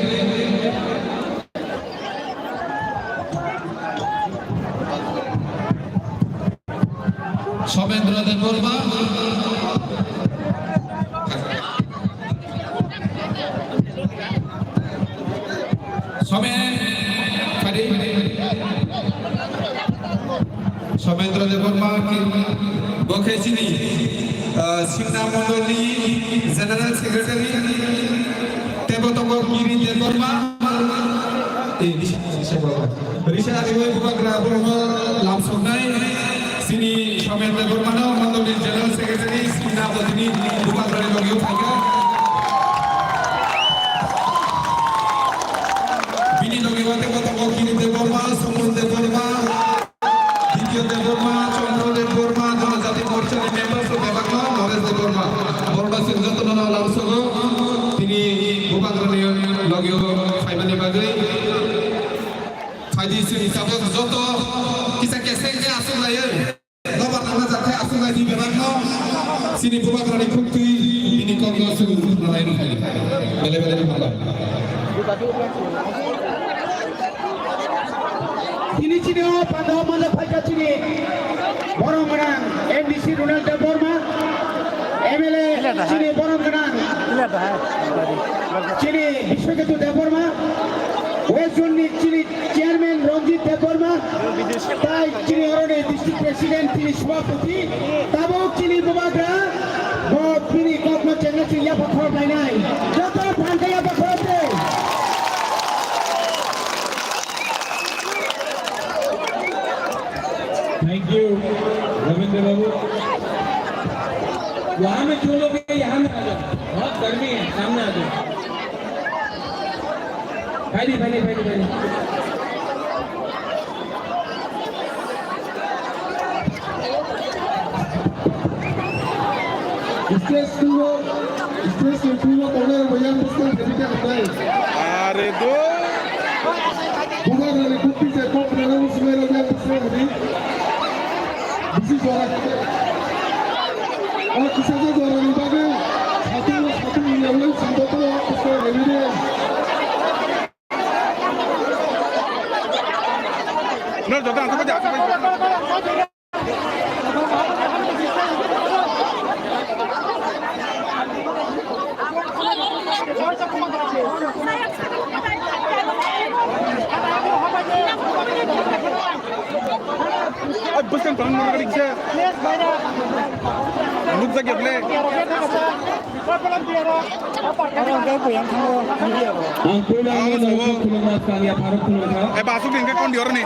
Somendra Debbarma. Somen, phadi. Somendra Debbarma, bo khe chini, ah, Singna Mondolni General Secretary. Tebo tongo Giri Debbarma. Eh, Risa, Risa Debbarma. Risa Debbarma bubagra borokno lam soknai. Chini Somen Debbarmano Mondolni General Secretary, Singna Mondolni bubagrani logio phaikha. Bini logio tebo tongo Giri Debbarma, Sopon Debbarma. Dityo Debbarma, Chandra Debbarma, Janajati Morcha ni members o bebakno, Naresh Debbarma. Borokno chwng jotono no lamsogo, tini bubagrani logio phaimani bagwi. Phaidi chwng tabuk joto kisa keseng khe aswk laiwi. Nobar nangna jathai aswk lai di bebakno, chini bubagrani khuktwi bini kokno chwng nalai rw phai. Belai belai ni hambai. Tini chini o panda o manjak phaikha chini borom gwnang M D C Ronald Debbarma, M L A chini borom gwnang chini Biswaketu Debbarma, West Zone ni chini Chairman Ranjit Debbarma, tai chini oroni District President chini Sabhapati, tabuk chini bubagra, bo bini kokno chengna chini yapha khorok lainai. Joto phan khe yapha khorok de. Thank you, Ravindra Babu. वहाँ में जो लोग हैं, यहाँ में आ जाओ। बहुत गर्मी है, सामने आ जाओ। Phaidi, phaidi, phaidi, phaidi. Stage two o, stage two o, corner o, yang bwskang phaidi khe hambai. Bubagrani kok twi se kok rwna muchungnai rok yang bwswk hwnwi bisi jora. O kisa je jorani bagwi satung satung wngya wngwi singkotoro bwswk rwmani. No, joto ang Ai, bwskang tong nang nang kisa. Nukjak ya ble. Ang puila ang nokha khulumma kang ya pharok khulumkha. Eh, ba, asuk din ke kon dior ni.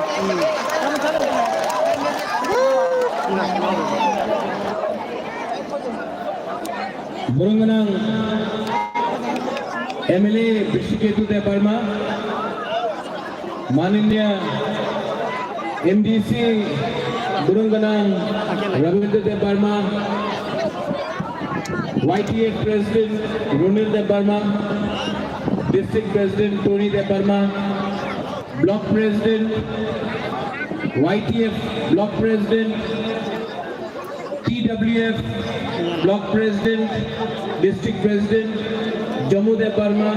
Burung gwnang M L A Bishiketu Debbarma, Mananiya M D C Burung gwnang Rabindra Debbarma, Y T F President Runil Debbarma, District President Tony Debbarma, Block President, Y T F Block President, T W F Block President, District President, Jamu Debbarma,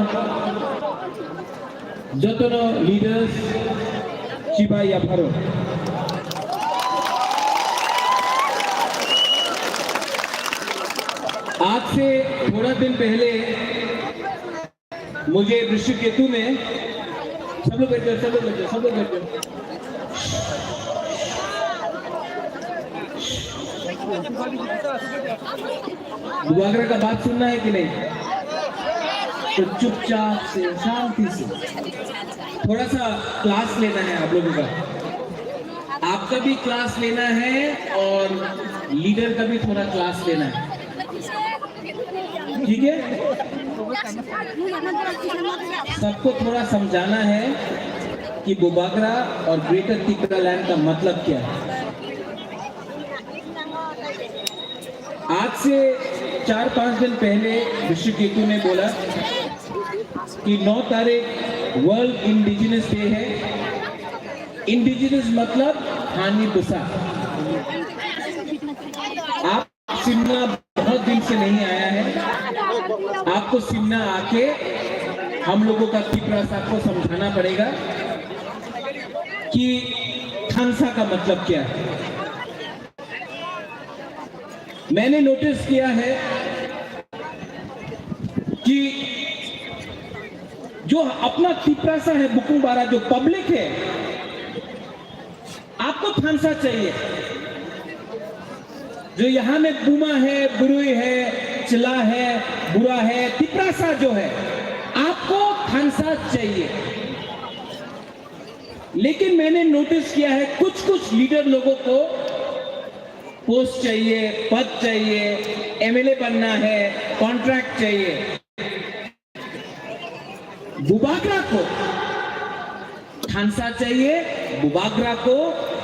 jotono leaders, chibai yapharo. आज से थोड़ा दिन पहले मुझे वृश्चिक केतु में, सब लोग बैठ जाओ, सब लोग बैठ जाओ, सब लोग बैठ जाओ। बुबागरा का बात सुनना है कि नहीं? तो चुपचाप से, शांति से, थोड़ा सा क्लास लेना है आप लोगों का। आपका भी क्लास लेना है और लीडर का भी थोड़ा क्लास लेना है। ठीक है, सबको थोड़ा समझाना है कि बुबागरा और ग्रेटर तिप्रा लैंड का मतलब क्या है। आज से चार पांच दिन पहले विश्व केतु ने बोला कि नौ तारीख वर्ल्ड इंडिजिनस डे है। इंडिजिनस मतलब हानि बुसा। आप शिमला बहुत दिन से नहीं आया है, आपको शिमला आके हम लोगों का तिपरासा को समझाना पड़ेगा कि थानसा का मतलब क्या है। मैंने नोटिस किया है कि जो अपना तिपरासा है, बुकुंग बारा जो पब्लिक है, आपको थानसा चाहिए। जो यहाँ में बुमा है, बुरुई है, चला है, बुरा है, तिपरासा जो है, आपको थानसा चाहिए। लेकिन मैंने नोटिस किया है, कुछ कुछ लीडर लोगों को पोस्ट चाहिए, पद चाहिए, एमएलए बनना है, कॉन्ट्रैक्ट चाहिए। बुबागरा को थानसा चाहिए, बुबागरा को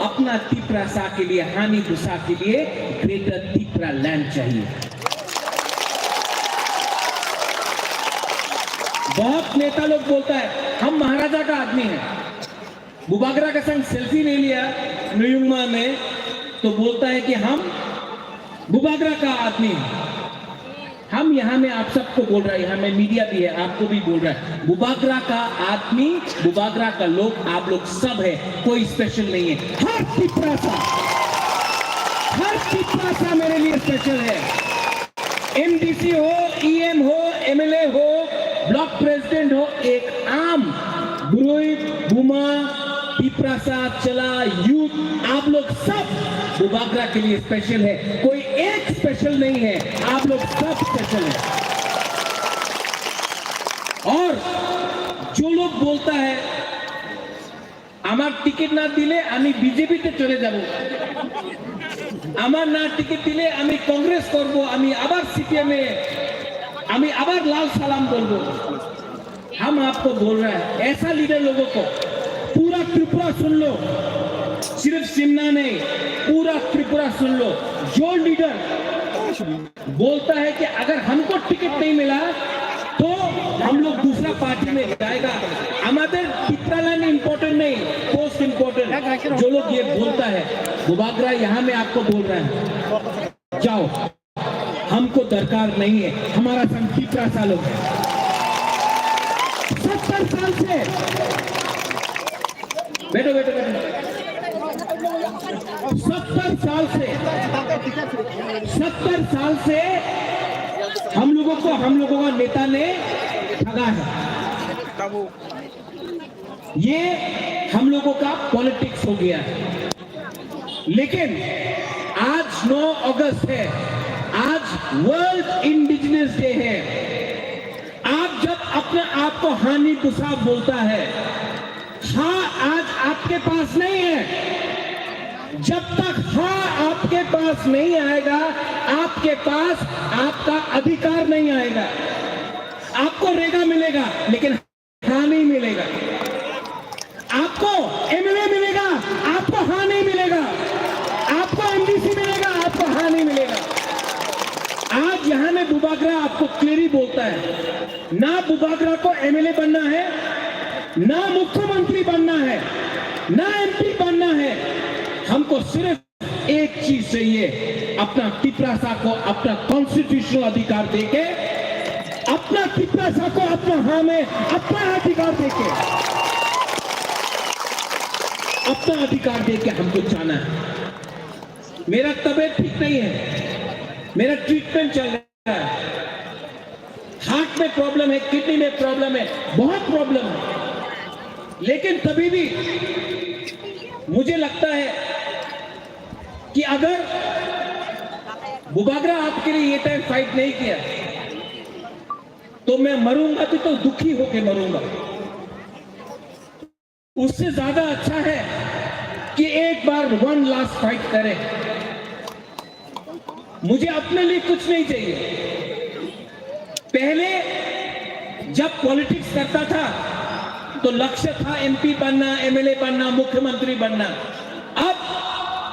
अपना तिपरासा के लिए, हानि बुसा के लिए ग्रेटर तिपरा लैंड चाहिए। बहुत नेता लोग बोलता है, हम महाराजा का आदमी हैं। बुबागरा के संग सेल्फी ले लिया नुयुंगमा में, तो बोलता है कि हम बुबागरा का आदमी हैं। हम यहाँ में आप सबको बोल रहा है, यहाँ में मीडिया भी है, आपको भी बोल रहा है, बुबागरा का आदमी, बुबागरा का लोग, आप लोग सब है, कोई स्पेशल नहीं है। हर तिपरासा, हर तिपरासा मेरे लिए स्पेशल है। एमडीसी हो, ईएम हो, एमएलए हो, ब्लॉक प्रेसिडेंट हो, एक आम ब्रुई, बुमा, तिपरासा, चला, यूथ, आप लोग सब बुबागरा के लिए स्पेशल है। कोई एक स्पेशल नहीं है, आप लोग सब स्पेशल है। और जो लोग बोलता है, আমার টিকিট না দিলে আমি বিজেপিতে চলে যাব, আমার না টিকিট দিলে আমি কংগ্রেস করব, আমি আবার সিপিএম এ, আমি আবার লাল সালাম বলবো। हम आपको बोल रहे हैं, ऐसा लीडर लोगों को, पूरा त्रिपुरा सुन लो, सिर्फ शिमला नहीं, पूरा त्रिपुरा सुन लो। जो लीडर बोलता है कि अगर हमको टिकट नहीं मिला तो हम लोग दूसरा पार्टी में जाएगा। আমাদের টিপ্রাল্যান্ড ইম্পর্টেন্ট নেই, পোস্ট ইম্পর্টেন্ট। जो लोग ये बोलता है, बुबागरा यहाँ में आपको बोल रहा है, जाओ, हमको दरकार नहीं है, हमारा संग टिप्रा सालो है। सत्तर साल से, बैठो, बैठो, बैठो। सत्तर साल से, सत्तर साल से हम लोगों को, हम लोगों का नेता ने ठगा है। ये हम लोगों का पॉलिटिक्स हो गया है। लेकिन आज नौ अगस्त है, आज वर्ल्ड इंडिजिनस डे है। आप जब अपने आप को हानि दुसा बोलता है, हाँ, आज आपके पास नहीं है। जब तक हाँ आपके पास नहीं आएगा, आपके पास आपका अधिकार नहीं आएगा। आपको रेगा मिलेगा, लेकिन हाँ नहीं मिलेगा। आपको एमएलए मिलेगा, आपको हाँ नहीं मिलेगा। आपको एमडीसी मिलेगा, आपको हाँ नहीं मिलेगा। आज यहाँ में बुबागरा आपको क्लियरली बोलता है, ना बुबागरा को एमएलए बनना है, ना मुख्यमंत्री बनना है, ना एमपी बनना है। हमको सिर्फ एक चीज चाहिए, अपना तिपरासा को अपना कॉन्स्टिट्यूशनल अधिकार देके, अपना तिपरासा को अपना हाँ में अपना अधिकार देके, अपना अधिकार देके हमको जाना है। मेरा तबीयत ठीक नहीं है, मेरा ट्रीटमेंट चल रहा है, हार्ट में प्रॉब्लम है, किडनी में प्रॉब्लम है, बहुत प्रॉब्लम है, लेकिन तभी भी मुझे लगता है कि अगर बुबागरा आपके लिए ये टाइम फाइट नहीं किया तो मैं मरूंगा भी तो दुखी होके मरूंगा। उससे ज्यादा अच्छा है कि एक बार वन लास्ट फाइट करें। मुझे अपने लिए कुछ नहीं चाहिए। पहले जब पॉलिटिक्स करता था तो लक्ष्य था एमपी बनना, एमएलए बनना, मुख्यमंत्री बनना। अब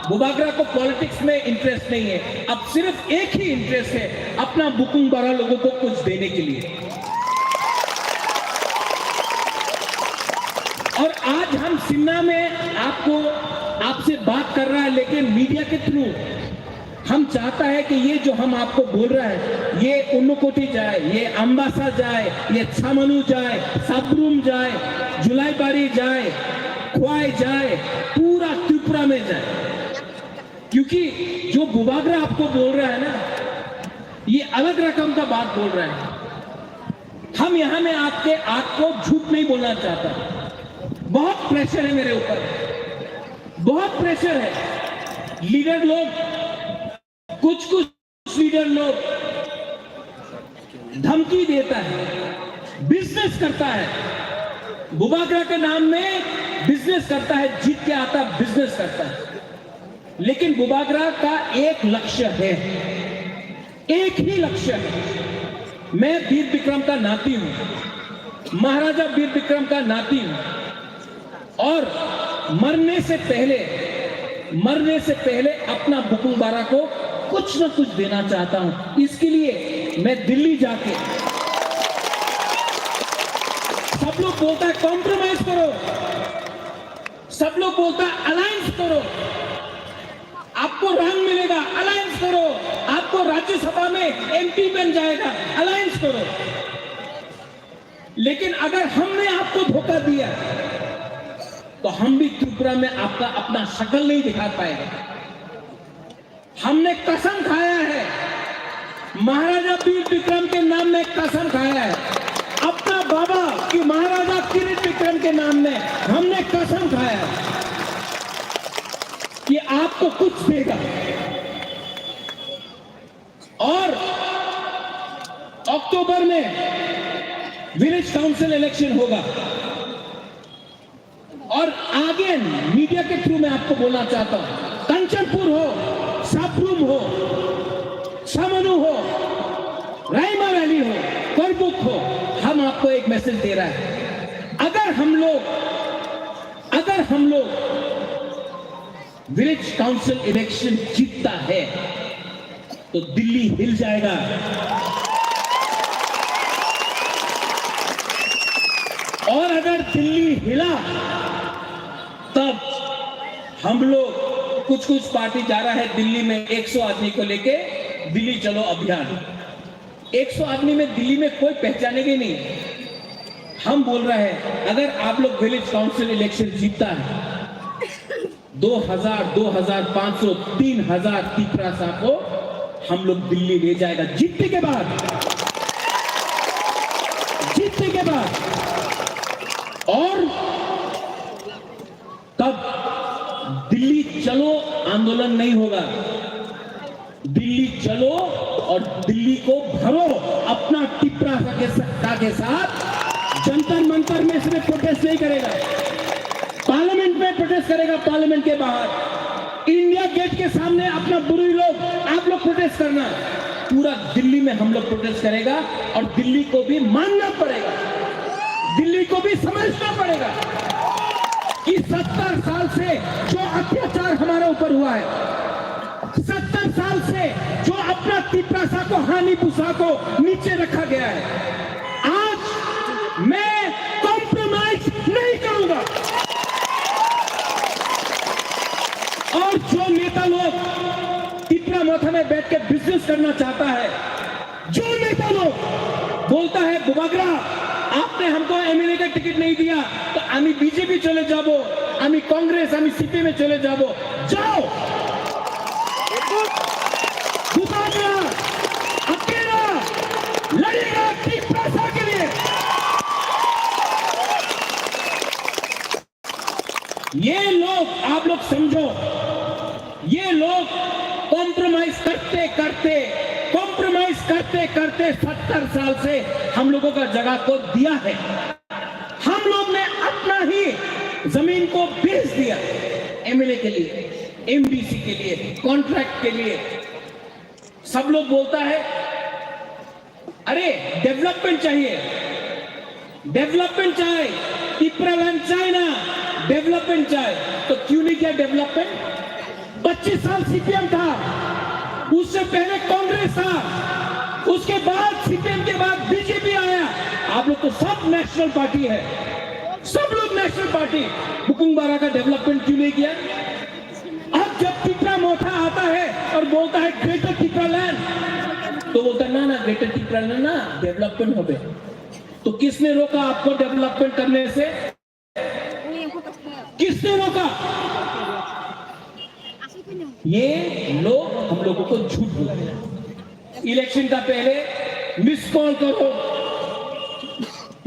बुबागरा को पॉलिटिक्स में इंटरेस्ट नहीं है। अब सिर्फ एक ही इंटरेस्ट है, अपना बुकुंग बारा लोगों को कुछ देने के लिए। और आज हम सिन्ना में आपको, आपसे बात कर रहा है, लेकिन मीडिया के थ्रू हम चाहता है कि ये जो हम आपको बोल रहा है, ये उन्नकोटी जाए, ये अम्बासा जाए, ये छामनू जाए, साब्रुम जाए, जुलाईबाड़ी जाए, ख्वाई जाए, पूरा त्रिपुरा में जाए। क्योंकि जो बुबागरा आपको बोल रहा है ना, ये अलग रकम का बात बोल रहा है। हम यहाँ में आपके, आपको झूठ नहीं बोलना चाहता। बहुत प्रेशर है मेरे ऊपर, बहुत प्रेशर है। लीडर लोग, कुछ कुछ लीडर लोग धमकी देता है, बिजनेस करता है, बुबागरा के नाम में बिजनेस करता है, जीत के आता, बिजनेस करता है। लेकिन बुबागरा का एक लक्ष्य है, एक ही लक्ष्य है। मैं वीर विक्रम का नाती हूँ, महाराजा वीर विक्रम का नाती हूँ, और मरने से पहले, मरने से पहले अपना बुकुंग बारा को कुछ ना कुछ देना चाहता हूँ। इसके लिए मैं दिल्ली जाके, सब लोग बोलता है कॉम्प्रोमाइज करो, सब लोग बोलता है अलायंस करो, आपको रंग मिलेगा, अलायंस करो, आपको राज्यसभा में एमपी बन जाएगा, अलायंस करो। लेकिन अगर हमने आपको धोखा दिया तो हम भी त्रिपुरा में आपका अपना शक्ल नहीं दिखा पाएगा। हमने कसम खाया है, महाराजा वीर विक्रम के नाम में कसम खाया है, अपना बाबा की महाराजा किरीट विक्रम के नाम में हमने कसम खाया है कि आपको कुछ देगा। और अक्टूबर में विलेज काउंसिल इलेक्शन होगा। और आगे मीडिया के थ्रू मैं आपको बोलना चाहता हूं, कंचनपुर हो, साब्रुम हो, सामनू हो, रायमा वैली हो, करबुक हो, हम आपको एक मैसेज दे रहा है। अगर हम लोग, अगर हम लोग विलेज काउंसिल इलेक्शन जीतता है तो दिल्ली हिल जाएगा। दिल्ली हिला, तब हम लोग, कुछ कुछ पार्टी जा रहा है दिल्ली में एक सौ आदमी को लेके दिल्ली चलो अभियान। एक सौ आदमी में दिल्ली में कोई पहचानेगा ही नहीं। हम बोल रहे हैं, अगर आप लोग विलेज काउंसिल इलेक्शन जीतता है, दो हज़ार, दो हज़ार पाँच सौ, तीन हज़ार तिपरासा को हम लोग दिल्ली ले जाएगा जीतने के बाद, जीतने के बाद। और तब दिल्ली चलो आंदोलन नहीं होगा, दिल्ली चलो और दिल्ली को भरो अपना तिपरासा के सत्ता के साथ। जंतर मंतर में सिर्फ प्रोटेस्ट नहीं करेगा, पार्लियामेंट में प्रोटेस्ट करेगा, पार्लियामेंट के बाहर, इंडिया गेट के सामने अपना बुरी लोग, आप लोग प्रोटेस्ट करना। पूरा दिल्ली में हम लोग प्रोटेस्ट करेगा और दिल्ली को भी मानना पड़ेगा, दिल्ली को भी समझना पड़ेगा कि सत्तर साल से जो अत्याचार हमारे ऊपर हुआ है, सत्तर साल से जो अपना तिपरासा को, हानि पुसा को नीचे रखा गया है, आज मैं कॉम्प्रोमाइज नहीं करूंगा। और जो नेता लोग तिपरा मोथा में बैठ के बिजनेस करना चाहता है, जो नेता लोग बोलता है, "बुबागरा, आपने हमको एमएलए का टिकट नहीं दिया, तो आमी बीजेपी चले जाबो, आमी कांग्रेस, आमी सीपीएम में चले जाबो।" जाओ, बुबागरा अकेला लड़ेगा तिपरासा के लिए। ये लोग, आप लोग समझो, ये लोग कॉम्प्रोमाइज करते करते, कॉम्प्रोमाइज करते करते सत्तर साल से हम लोगों का जगह को दिया है। हम लोग ने अपना ही जमीन को बेच दिया एमएलए के लिए, एमडीसी के लिए, कॉन्ट्रैक्ट के लिए। सब लोग बोलता है, अरे, डेवलपमेंट चाहिए, डेवलपमेंट चाहे, तिपरालैंड चाहे ना, डेवलपमेंट चाहे, तो क्यों नहीं किया डेवलपमेंट? पच्चीस साल सीपीएम था, उससे पहले कांग्रेस था, उसके बाद सीपीएम के बाद बीजेपी आया। आप लोग तो सब नेशनल पार्टी है, सब लोग नेशनल पार्टी। बुकुंग बारा का डेवलपमेंट क्यों नहीं किया? अब जब तिपरा मोथा आता है और बोलता है ग्रेटर तिपरालैंड, तो बोलता है, "ना, ना, ग्रेटर तिपरालैंड ना, डेवलपमेंट होबे।" तो किसने रोका आपको डेवलपमेंट करने से? किसने रोका? ये लोग हम लोगों को झूठ बोल रहे हैं। इलेक्शन का पहले मिस कॉल करो,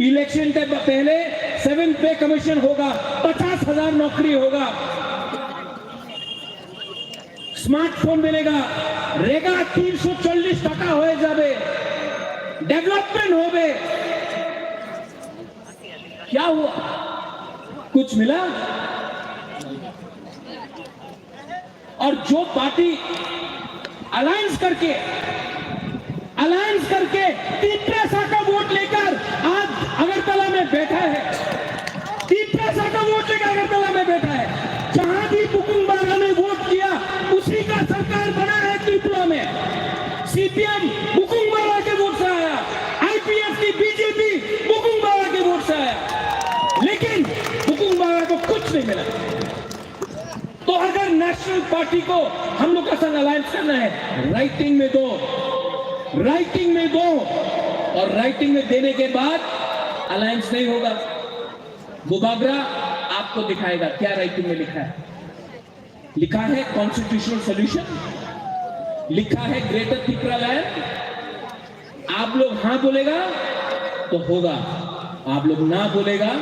इलेक्शन के पहले सेवन पे कमीशन होगा, पचास हज़ार नौकरी होगा, स्मार्टफोन मिलेगा, रेगा तीन सौ चालीस टका हो जाबे, डेवलपमेंट होबे। क्या हुआ? कुछ मिला? और जो पार्टी अलायंस करके, अलायंस करके तिपरासा का वोट लेकर आज अगरतला में बैठा है, तिपरासा का वोट लेकर अगरतला में बैठा है, जहां भी बुकुंग बारा ने वोट किया, उसी का सरकार बना है त्रिपुरा में। सीपीएम बुकुंग बारा के वोट से आया, आईपीएफ की बीजेपी बुकुंग बारा के वोट से आया, लेकिन बुकुंग बारा को कुछ नहीं मिला। तो अगर नेशनल पार्टी को हम लोग का संग अलायंस करना है, राइटिंग में दो, राइटिंग में दो, और राइटिंग में देने के बाद अलायंस नहीं होगा। बुबागरा आपको दिखाएगा क्या राइटिंग में लिखा है। लिखा है कॉन्स्टिट्यूशनल सॉल्यूशन, लिखा है ग्रेटर तिपरालैंड। आप लोग हाँ बोलेगा तो होगा, आप लोग ना बोलेगा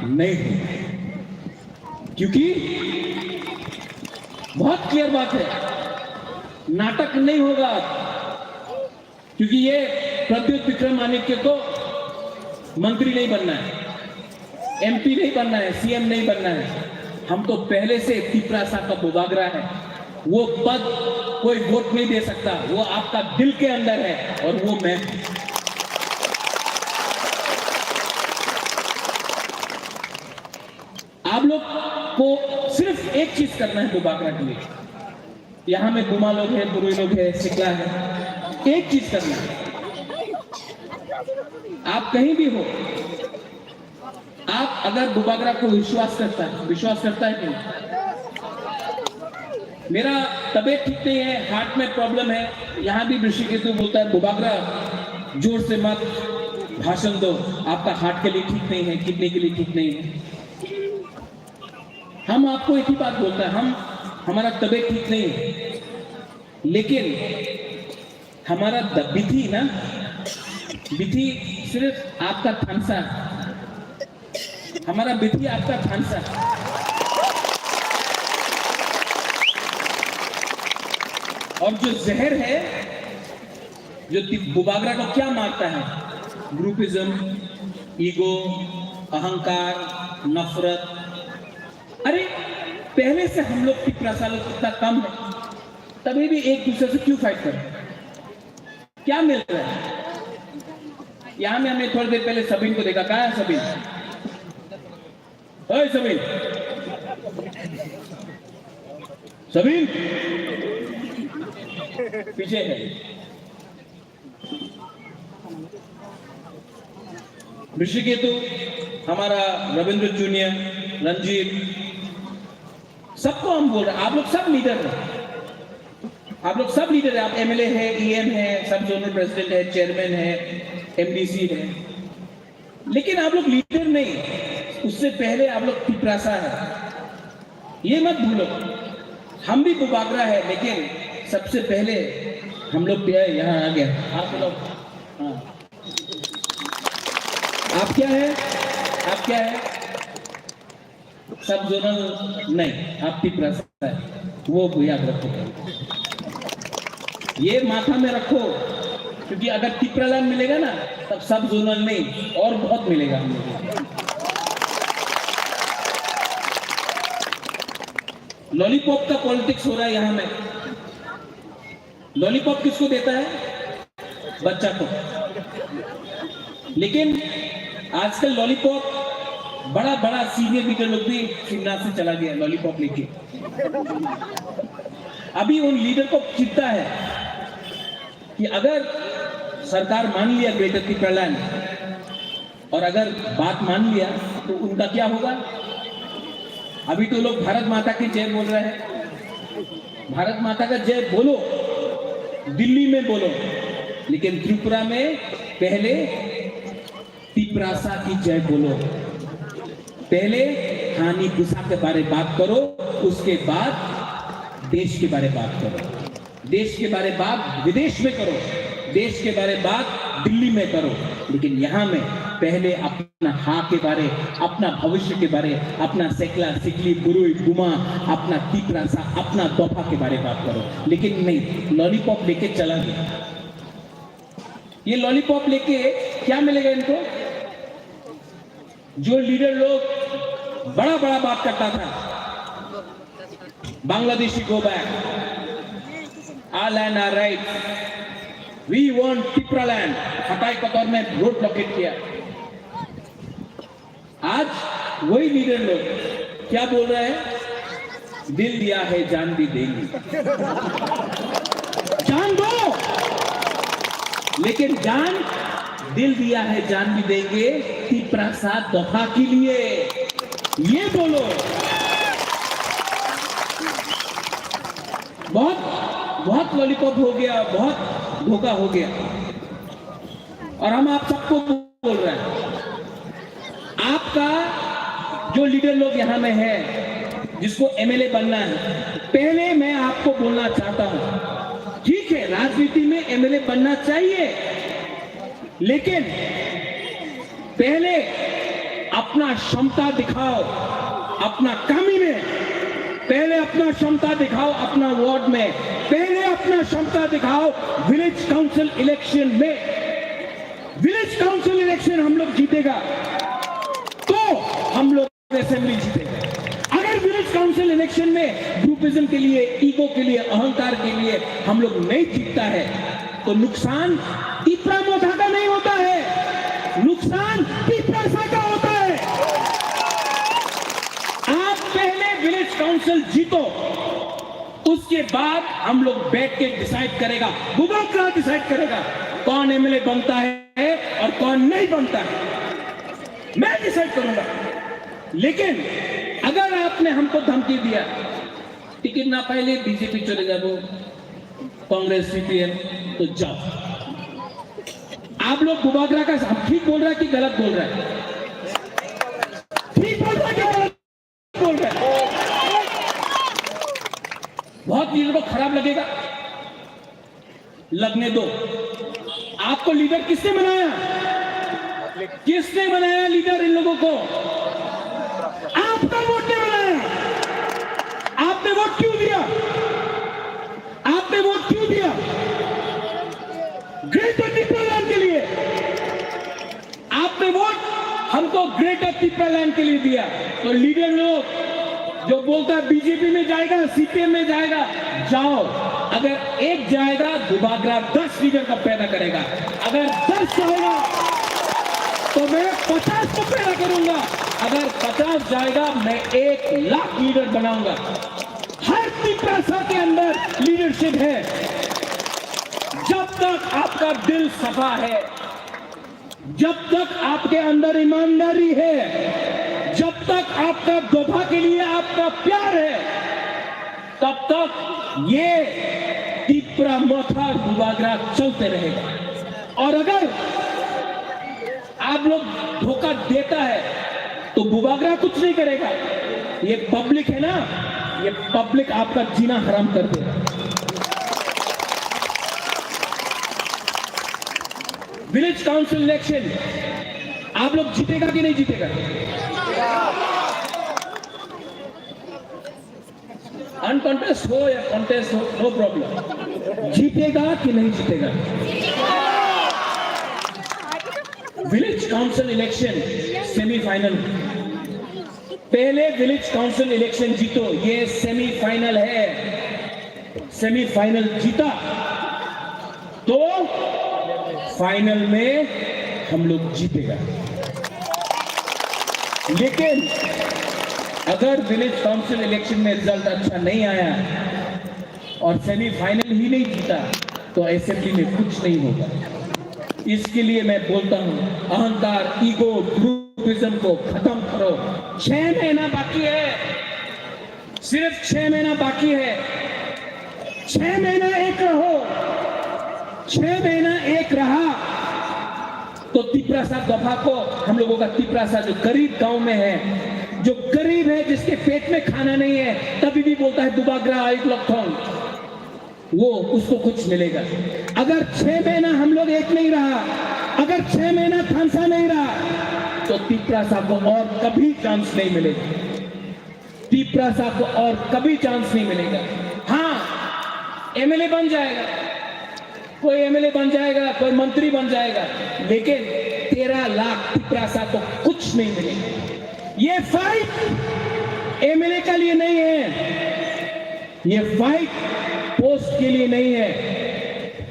नहीं होगा। क्योंकि बहुत क्लियर बात है, नाटक नहीं होगा। क्योंकि ये प्रद्युत विक्रम माणिक्य को मंत्री नहीं बनना है, एमपी नहीं बनना है, सीएम नहीं बनना है। हम तो पहले से तिपरासा का बुबागरा है। वो पद कोई वोट नहीं दे सकता, वो आपका दिल के अंदर है और वो मैं हूं। आप लोग को सिर्फ एक चीज करना है बुबागरा के लिए। यहाँ में बुमा लोग हैं, पुरुई लोग हैं, सिकला है, एक चीज करना है। आप कहीं भी हो, आप अगर बुबागरा को विश्वास करता है, विश्वास करता है कि नहीं? मेरा तबीयत ठीक नहीं है, हार्ट में प्रॉब्लम है, यहाँ भी ऋषिकेतु बोलता है, "बुबागरा, जोर से मत भाषण दो, आपका हार्ट के लिए ठीक नहीं है, किडनी के लिए ठीक नहीं है।" हम आपको एक ही बात बोलते हैं, हम, हमारा तबीयत ठीक नहीं है, लेकिन हमारा द-, बिथी ना, बिथी सिर्फ आपका थानसा, हमारा बिथी आपका थानसा। और जो जहर है, जो ति-, बुबागरा को क्या मारता है? ग्रुपिज्म, ईगो, अहंकार, नफरत। अरे, पहले से हम लोग तिप्रासा लोग कितना कम है, तभी भी एक दूसरे से क्यों फाइट करते हैं? क्या मिल रहा है? यहाँ में हमने थोड़ी देर पहले सबीन को देखा। कहाँ है सबीन? ओए सबीन, सबीन पीछे है। ऋषिकेतु, हमारा रविंद्र जूनियर, रंजीत, सबको हम बोल रहे हैं, आप लोग सब लीडर हैं, आप लोग सब लीडर हैं, आप एमएलए है, ईएम है, सब जोनल प्रेसिडेंट है, चेयरमैन है, एमडीसी है, लेकिन आप लोग लीडर नहीं, उससे पहले आप लोग तिप्रासा है, ये मत भूलो। हम भी बुबागरा है, लेकिन सबसे पहले हम लोग क्या है, यहाँ आ गया। आप लोग, हाँ। आप क्या है? आप क्या है? सब जोनल नहीं, आप तिप्रासा है, वो भी याद रखो। ये माथा में रखो, क्योंकि अगर तिप्रालैंड मिलेगा ना, तब सब जोनल नहीं, और बहुत मिलेगा हम लोगों को। लॉलीपॉप का पॉलिटिक्स हो रहा है यहाँ में। लॉलीपॉप किसको देता है? बच्चा को। लेकिन आजकल लॉलीपॉप, बड़ा बड़ा सीनियर लीडर लोग भी शिमला से चला गया लॉलीपॉप लेके। अभी उन लीडर को चिंता है कि अगर सरकार मान लिया ग्रेटर तिप्रालैंड, और अगर बात मान लिया तो उनका क्या होगा? अभी तो लोग भारत माता की जय बोल रहे हैं। भारत माता का जय बोलो, दिल्ली में बोलो, लेकिन त्रिपुरा में पहले तिप्रासा की जय बोलो। पहले हानि पुसा के बारे बात करो, उसके बाद देश के बारे बात करो। देश के बारे बात विदेश में करो, देश के बारे बात दिल्ली में करो, लेकिन यहाँ में पहले अपना हा के बारे, अपना भविष्य के बारे, अपना सेकला, सिकली, बुरुई, बुमा, अपना तिप्रासा, अपना दोफा के बारे बात करो। लेकिन नहीं, लॉलीपॉप लेके चला गया। ये लॉलीपॉप लेके क्या मिलेगा इनको? जो लीडर लोग बड़ा बड़ा बात करता था, Bangladeshi go back, our land our right, we want Tipraland, हटाई कतर में रोड ब्लॉकेट किया। आज वही लीडर लोग क्या बोल रहे हैं? दिल दिया है, जान भी देंगे। जान दो, लेकिन जान, दिल दिया है, जान भी देंगे, तिप्रासा दोफा के लिए। ये बोलो। बहुत, बहुत लॉलीपॉप हो गया, बहुत धोखा हो गया। और हम आप सबको बोल रहे हैं, आपका जो लीडर लोग यहाँ में है, जिसको एमएलए बनना है, पहले मैं आपको बोलना चाहता हूँ, ठीक है, राजनीति में एमएलए बनना चाहिए, लेकिन पहले अपना क्षमता दिखाओ, अपना कमी में पहले अपना क्षमता दिखाओ, अपना वार्ड में पहले अपना क्षमता दिखाओ। विलेज काउंसिल इलेक्शन में, विलेज काउंसिल इलेक्शन हम लोग जीतेगा तो हम लोग असेंबली जीतेगा। अगर विलेज काउंसिल इलेक्शन में ग्रुपिज्म के लिए, ईगो के लिए, अहंकार के लिए हम लोग नहीं जीतता है तो नुकसान तिपरा मोथा का नहीं होता है, नुकसान तिपरासा का होता है। आप पहले विलेज काउंसिल जीतो, उसके बाद हम लोग बैठ के डिसाइड करेगा, बुबागरा डिसाइड करेगा कौन एमएलए बनता है और कौन नहीं बनता है। मैं डिसाइड करूंगा। लेकिन अगर आपने हमको धमकी दिया, टिकट ना पाइले बीजेपी चले जाबो, कांग्रेस, सीपीएम, तो जाओ। आप लोग बुबागरा का, हम ठीक बोल रहा है कि गलत बोल रहा है? ठीक बोल रहा है कि गलत बोल रहा है? बहुत लीडर को खराब लगेगा, लगने दो। आपको लीडर किसने बनाया? किसने बनाया लीडर इन लोगों को? आपका वोट ने बनाया। आपने वोट क्यों दिया? आपने वोट क्यों दिया? ग्रेटर टिप्रालैंड के लिए। आपने वोट हमको ग्रेटर टिप्रालैंड के लिए दिया। तो लीडर लोग जो बोलता है बीजेपी में जाएगा, सीपीएम में जाएगा, जाओ। अगर एक जाएगा, बुबागरा दस लीडर का पैदा करेगा। अगर दस जाएगा, तो मैं पचास को पैदा करूंगा। अगर पचास जाएगा, मैं एक लाख लीडर बनाऊंगा। हर तिपरासा के अंदर लीडरशिप है। जब तक आपका दिल सफा है, जब तक आपके अंदर ईमानदारी है, जब तक आपका दोफा के लिए आपका प्यार है, तब तक ये तिपरा मोर्चा बुबागरा चलते रहेगा। और अगर आप लोग धोखा देता है तो बुबागरा कुछ नहीं करेगा। ये पब्लिक है ना, ये पब्लिक आपका जीना हराम कर देगा। विलेज काउंसिल इलेक्शन आप लोग जीतेगा कि नहीं जीतेगा? अनकॉन्टेस्ट हो या कॉन्टेस्ट हो, नो प्रॉब्लम। जीतेगा कि नहीं जीतेगा? Village council election semifinal. पहले विलेज काउंसिल इलेक्शन जीतो, ये सेमीफाइनल है। सेमीफाइनल जीता तो फाइनल में हम लोग जीतेगा। लेकिन अगर विलेज काउंसिल इलेक्शन में रिजल्ट अच्छा नहीं आया और सेमीफाइनल ही नहीं जीता तो असेंबली में कुछ नहीं होगा। इसके लिए मैं बोलता हूं, अहंकार, ईगो, ग्रुपिज्म को खत्म करो। छह महीना बाकी है, सिर्फ छह महीना बाकी है। छह महीना एक रहो, छह महीना एक रहा तो तिपरासा दोफा को, हम लोगों का तिपरासा जो गरीब गांव में है, जो गरीब है, जिसके पेट में खाना नहीं है, तभी भी बोलता है दुबागरा आयुक लक्षण, वो उसको कुछ मिलेगा। अगर छह महीना हम लोग एक नहीं रहा, अगर छह महीना थानसा नहीं रहा तो तिपरासा को और कभी चांस नहीं मिलेगा। तिपरासा को और कभी चांस नहीं मिलेगा। हाँ, एमएलए बन जाएगा, कोई एमएलए बन जाएगा, कोई मंत्री बन जाएगा, लेकिन तेरह लाख तिपरासा को कुछ नहीं मिलेगा। ये फाइट एमएलए के लिए नहीं है, ये फाइट पोस्ट के लिए नहीं है,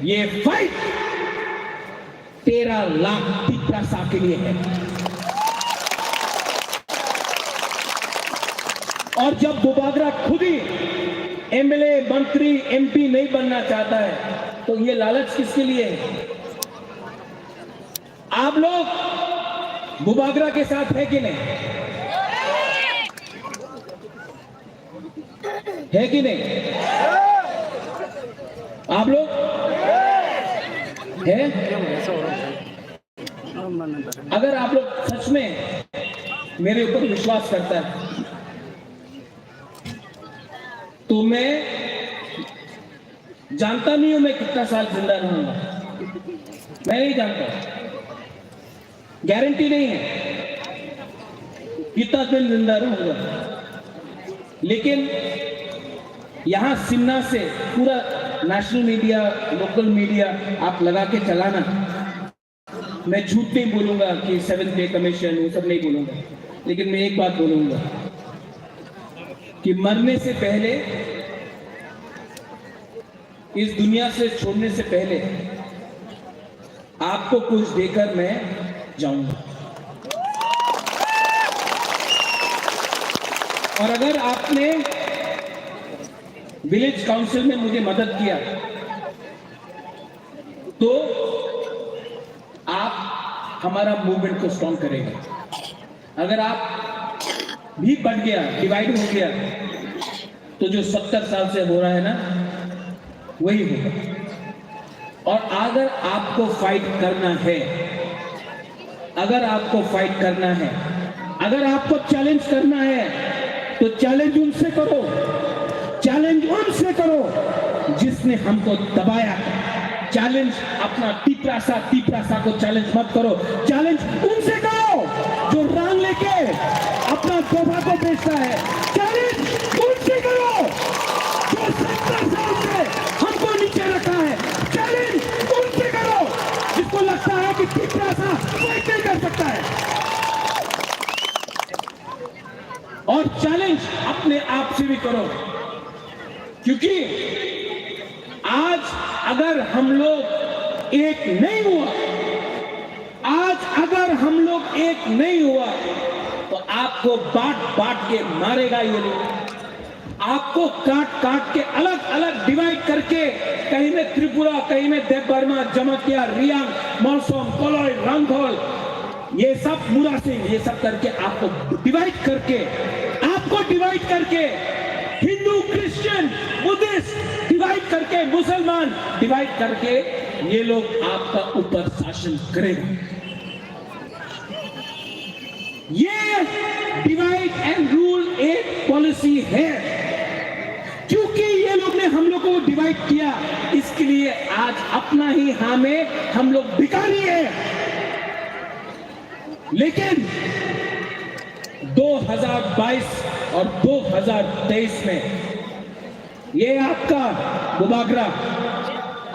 ये फाइट तेरह लाख तिपरासा के लिए है। और जब बुबागरा खुद ही एमएलए, मंत्री, एमपी नहीं बनना चाहता है तो ये लालच किसके लिए है? आप लोग बुबागरा के साथ है कि नहीं? है कि नहीं? आप लोग हैं? अगर आप लोग सच में मेरे ऊपर विश्वास करता है तो मैं जानता नहीं हूं मैं कितना साल जिंदा रहूंगा, मैं नहीं जानता, गारंटी नहीं है कितना दिन जिंदा रहूंगा। लेकिन यहां सिन्ना से पूरा नेशनल मीडिया, लोकल मीडिया आप लगा के चलाना। मैं झूठ नहीं बोलूंगा कि सेवन पे कमीशन, वो सब नहीं बोलूंगा, लेकिन मैं एक बात बोलूंगा कि मरने से पहले, इस दुनिया से छोड़ने से पहले आपको कुछ देकर मैं जाऊंगा। और अगर आपने विलेज काउंसिल में मुझे मदद किया तो आप हमारा मूवमेंट को स्ट्रॉन्ग करेंगे। अगर आप भी बट गया, डिवाइड हो गया, तो जो सत्तर साल से हो रहा है ना, वही होगा। और अगर आपको फाइट करना है, अगर आपको फाइट करना है, अगर आपको चैलेंज करना है, तो चैलेंज उनसे करो, चैलेंज उनसे करो जिसने हमको दबाया। चैलेंज अपना तिपरासा, तिपरासा को चैलेंज मत करो, चैलेंज उनसे करो जो रांग लेके अपना दोफा को बेचता है। चैलेंज उनसे करो जो सत्तर साल से हमको नीचे रखा है। चैलेंज उनसे करो जिसको लगता है कि तिपरासा फाइट नहीं कर सकता है। और चैलेंज अपने आप से भी करो, क्योंकि आज अगर हम लोग एक नहीं हुआ, आज अगर हम लोग एक नहीं हुआ, तो आपको बांट बांट के मारेगा ये लोग। आपको काट काट के, अलग अलग डिवाइड करके, कहीं में त्रिपुरा, कहीं में देवबर्मा, जमातिया, रियांग, मलसोम, कलोई, रंगोल, ये सब मुरासिंग, ये सब करके आपको डिवाइड करके, आपको डिवाइड करके, हिंदू, क्रिश्चियन, बुद्धिस्ट डिवाइड करके, मुसलमान डिवाइड करके ये लोग आपका ऊपर शासन करेगा। ये डिवाइड एंड रूल एक पॉलिसी है। क्योंकि ये लोग ने हम लोग को डिवाइड किया, इसके लिए आज अपना ही हाँ में हम लोग भिखारी हैं। लेकिन दो हज़ार बाईस और दो हज़ार तेईस में ये आपका बुबागरा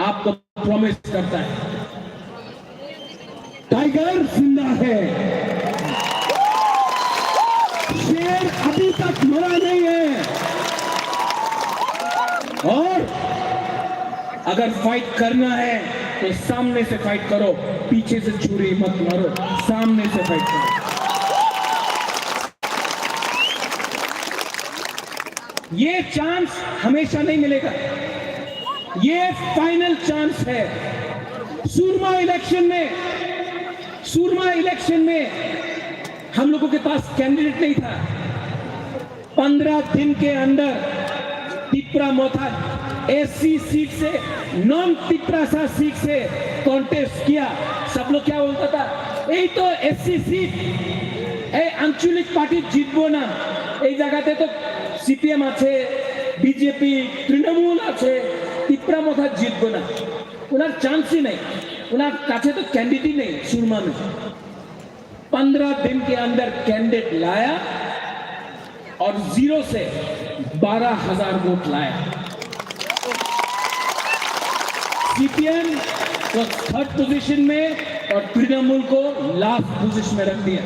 आपको प्रॉमिस करता है, टाइगर जिंदा है, शेर अभी तक मरा नहीं है। और अगर फाइट करना है तो सामने से फाइट करो, पीछे से छुरी मत मारो, सामने से फाइट करो। ये चांस हमेशा नहीं मिलेगा, ये फाइनल चांस है। सूरमा इलेक्शन में, सूरमा इलेक्शन में हम लोगों के पास कैंडिडेट नहीं था। पंद्रह दिन के अंदर तिपरा मोथा एससी सीट से, नॉन तिपरासा सीट से कॉन्टेस्ट किया। सब लोग क्या बोलता था, এই তো এসসি সিট, এই আঞ্চলিক পার্টি জিতবো না, এই জায়গাতে তো সিপিএম আছে, বিজেপি, তৃণমূল আছে, তিপরা মোথা জিতবো না। ওনার চান্সই নেই, ওনার কাছে তো ক্যান্ডিডেটই নেই সুরমা মে। पंद्रह दिन के अंदर कैंडिडेट लाया और जीरो से बारह हज़ार वोट लाया। सीपीएम को थर्ड पोजीशन में और तृणमूल को लास्ट पोजीशन में रख दिया।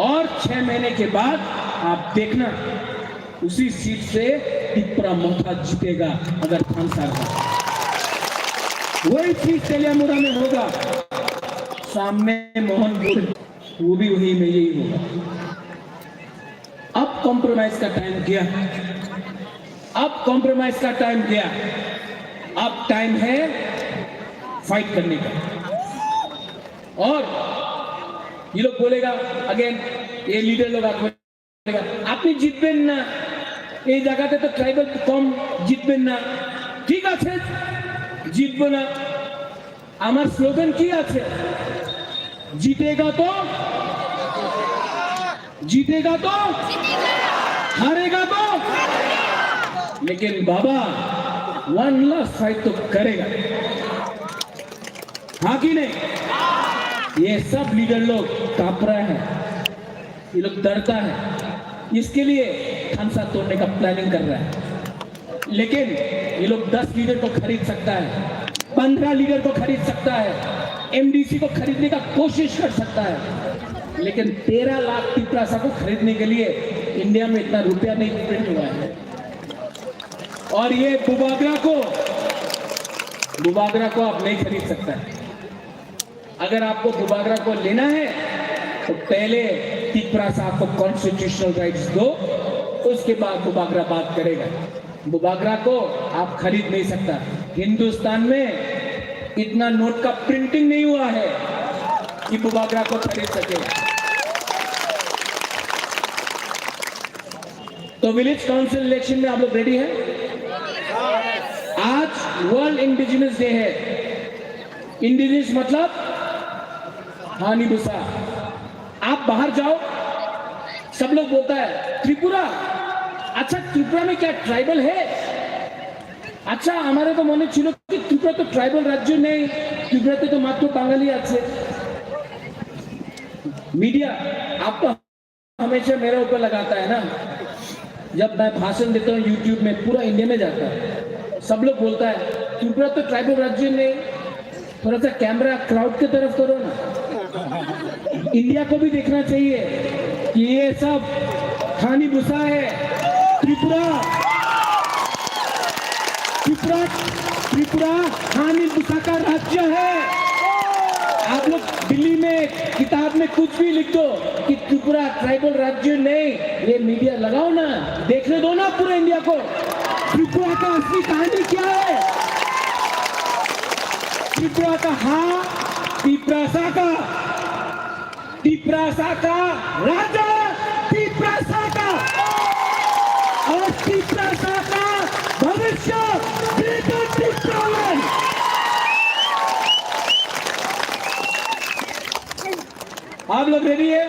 और छह महीने के बाद आप देखना, उसी सीट से तिपरा मोथा जीतेगा। अगर थानसा का वही चीज तेलियामुरा में होगा, सामने मोहनपुर, वो भी वही में यही होगा। अब कॉम्प्रोमाइज का टाइम गया, अब कॉम्प्रोमाइज का टाइम गया, अब टाइम है फाइट करने का। और ये लोग बोलेगा अगेन, ये लीडर लोग आपको, আপনি জিতবেন না, এই জায়গাতে তো ট্রাইবাল কম, জিতবেন না। ঠিক আছে, জিতবো না। আমার স্লোগান কি আছে? জিতেগা তো, জিতেগা তো, হারেগা তো। लेकिन बाबा, वन लास्ट फाइट तो करेगा। हाँ कि नहीं? ये सब लीडर लोग कांप रहे हैं, ये लोग डरता है, इसके लिए थानसा तोड़ने का प्लानिंग कर रहा है। लेकिन ये लोग दस लीडर को खरीद सकता है, पंद्रह लीडर को खरीद सकता है, एमडीसी को खरीदने का कोशिश कर सकता है, लेकिन तेरह लाख तिपरासा को खरीदने के लिए इंडिया में इतना रुपया नहीं प्रिंट हुआ है। और ये बुबागरा को, बुबागरा को आप नहीं खरीद सकता है। अगर आपको बुबागरा को लेना है तो पहले तिपरासा को कॉन्स्टिट्यूशनल राइट्स दो, उसके बाद बुबागरा बात करेगा। बुबागरा को आप खरीद नहीं सकता। हिंदुस्तान में इतना नोट का प्रिंटिंग नहीं हुआ है कि बुबागरा को खरीद सके। तो विलेज काउंसिल इलेक्शन में आप लोग रेडी हैं? आज वर्ल्ड इंडिजिनस डे है। इंडिजिनस मतलब हानी भूसा। आप बाहर जाओ, सब लोग बोलता है त्रिपुरा। अच्छा, त्रिपुरा में क्या ट्राइबल है? আচ্ছা, আমাদের তো মনে ছিল কি ত্রিপুরা তো ট্রাইবাল রাজ্য নেই, ত্রিপুরাতে তো মাত্র বাঙালি আছে। मीडिया आपको हमेशा मेरे ऊपर लगाता है ना। जब मैं भाषण देता हूँ यूट्यूब में, पूरा इंडिया में जाता है, सब लोग बोलता है त्रिपुरा तो ट्राइबल राज्य नहीं। थोड़ा सा कैमरा क्राउड की तरफ करो ना। इंडिया को भी देखना चाहिए कि ये सब हानी भूसा है। त्रिपुरा, त्रिपुरा, त्रिपुरा हानी भूसा का राज्य है। आप लोग दिल्ली में किताब में कुछ भी लिख दो कि त्रिपुरा ट्राइबल राज्य नहीं, ये मीडिया लगाओ ना, देखने दो ना पूरे इंडिया को। त्रिपुरा का असली कहानी क्या है? त्रिपुरा का हा, तिप्रासा का, तिप्रासा का राजा, तिप्रासा का, और तिप्रासा का भविष्य, ग्रेटर तिप्रालैंड। आप लोग रेडी है?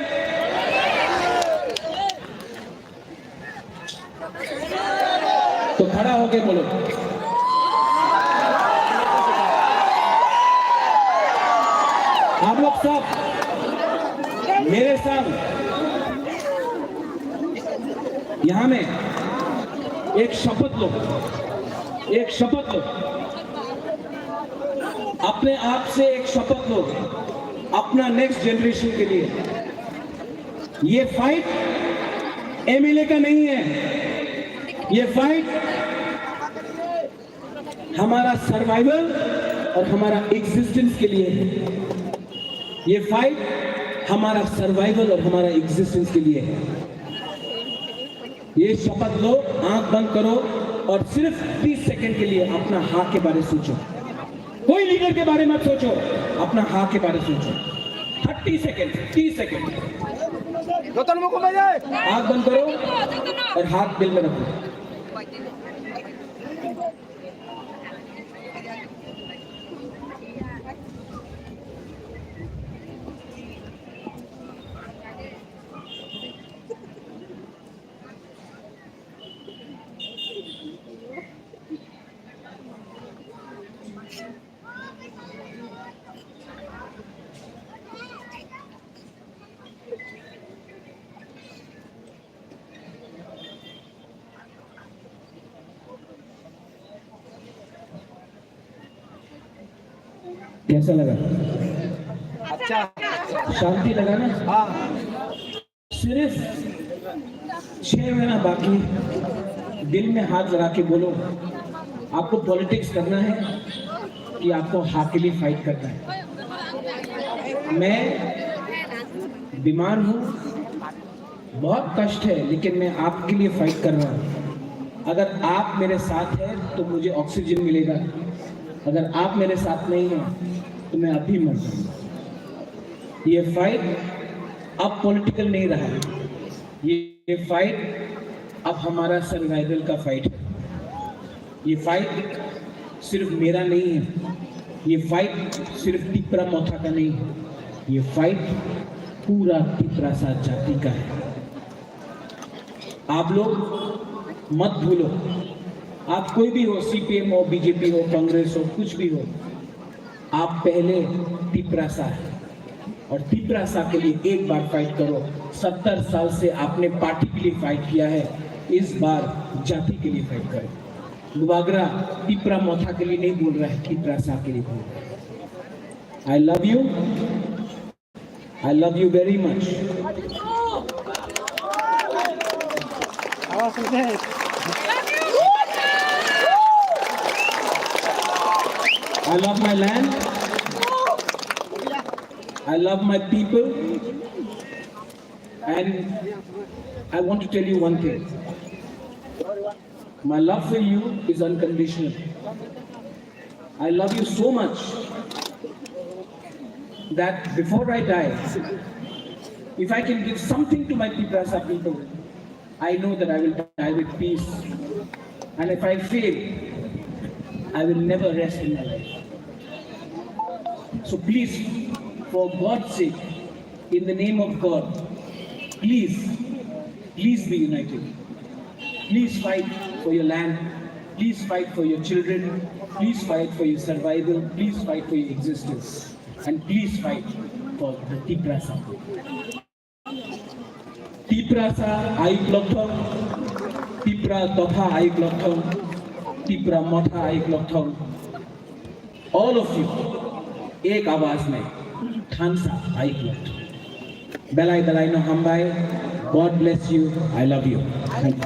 तो खड़ा होके बोलो। आप लोग सब मेरे संग यहाँ में एक शपथ लो, एक शपथ लो, अपने आप से एक शपथ लो, अपना नेक्स्ट जनरेशन के लिए। ये फाइट एमएलए का नहीं है, ये फाइट हमारा सर्वाइवल और हमारा एग्जिस्टेंस के लिए है। ये फाइट हमारा सर्वाइवल और हमारा एग्जिस्टेंस के लिए है। ये शपथ लो, आंख बंद करो और सिर्फ तीस सेकंड के लिए अपना हाँ के बारे सोचो। कोई लीडर के बारे मत सोचो, अपना हाँ के बारे सोचो। थर्टी सेकंड, तीस सेकंड। रतन मुखर्जी। आंख बंद करो और हाथ दिल में रखो। कैसा लगा? अच्छा। शांति लगा ना? हाँ। सिर्फ छह महीना बाकी, दिल में हाथ लगा के बोलो, आपको पॉलिटिक्स करना है कि आपको हाँ के लिए फाइट करना है? मैं बीमार हूँ, बहुत कष्ट है, लेकिन मैं आपके लिए फाइट कर रहा हूँ। अगर आप मेरे साथ हैं तो मुझे ऑक्सीजन मिलेगा, अगर आप मेरे साथ नहीं हैं तो मैं अभी मर जाऊंगा। ये फाइट अब पॉलिटिकल नहीं रहा है, ये फाइट अब हमारा सर्वाइवल का फाइट है। ये फाइट सिर्फ मेरा नहीं है, ये फाइट सिर्फ तिप्रा मोथा का नहीं है, ये फाइट पूरा तिप्रासा जाति का है। आप लोग मत भूलो, आप कोई भी हो, सीपीएम हो, बीजेपी हो, कांग्रेस हो, कुछ भी हो, आप पहले तिप्रासा है और तिप्रासा के लिए एक बार फाइट करो। सत्तर साल से आपने पार्टी के लिए फाइट किया है, इस बार जाति के लिए फाइट करो। बुबागरा तिप्रा मोथा के लिए नहीं बोल रहा है, तिप्रासा के लिए बोल रहा है। I love you. I love you very much. I love my land. I love my people. And I want to tell you one thing. My love for you is unconditional. I love you so much that before I die, if I can give something to my Tiprasa people, I know that I will die with peace. And if I fail, I will never rest in my life. So please, for God's sake, in the name of God, please, please be united. Please fight for your land. Please fight for your children. Please fight for your survival. Please fight for your existence. And please fight for the Tiprasa. Tiprasa ayuk lokthong, Tipra dopha ayuk lokthong, Tipra motha ayuk lokthong. All of you, ek awaaz mein, thansa ayuk lokthong. Belai belai no hambai. God bless you. I love you. Thank you.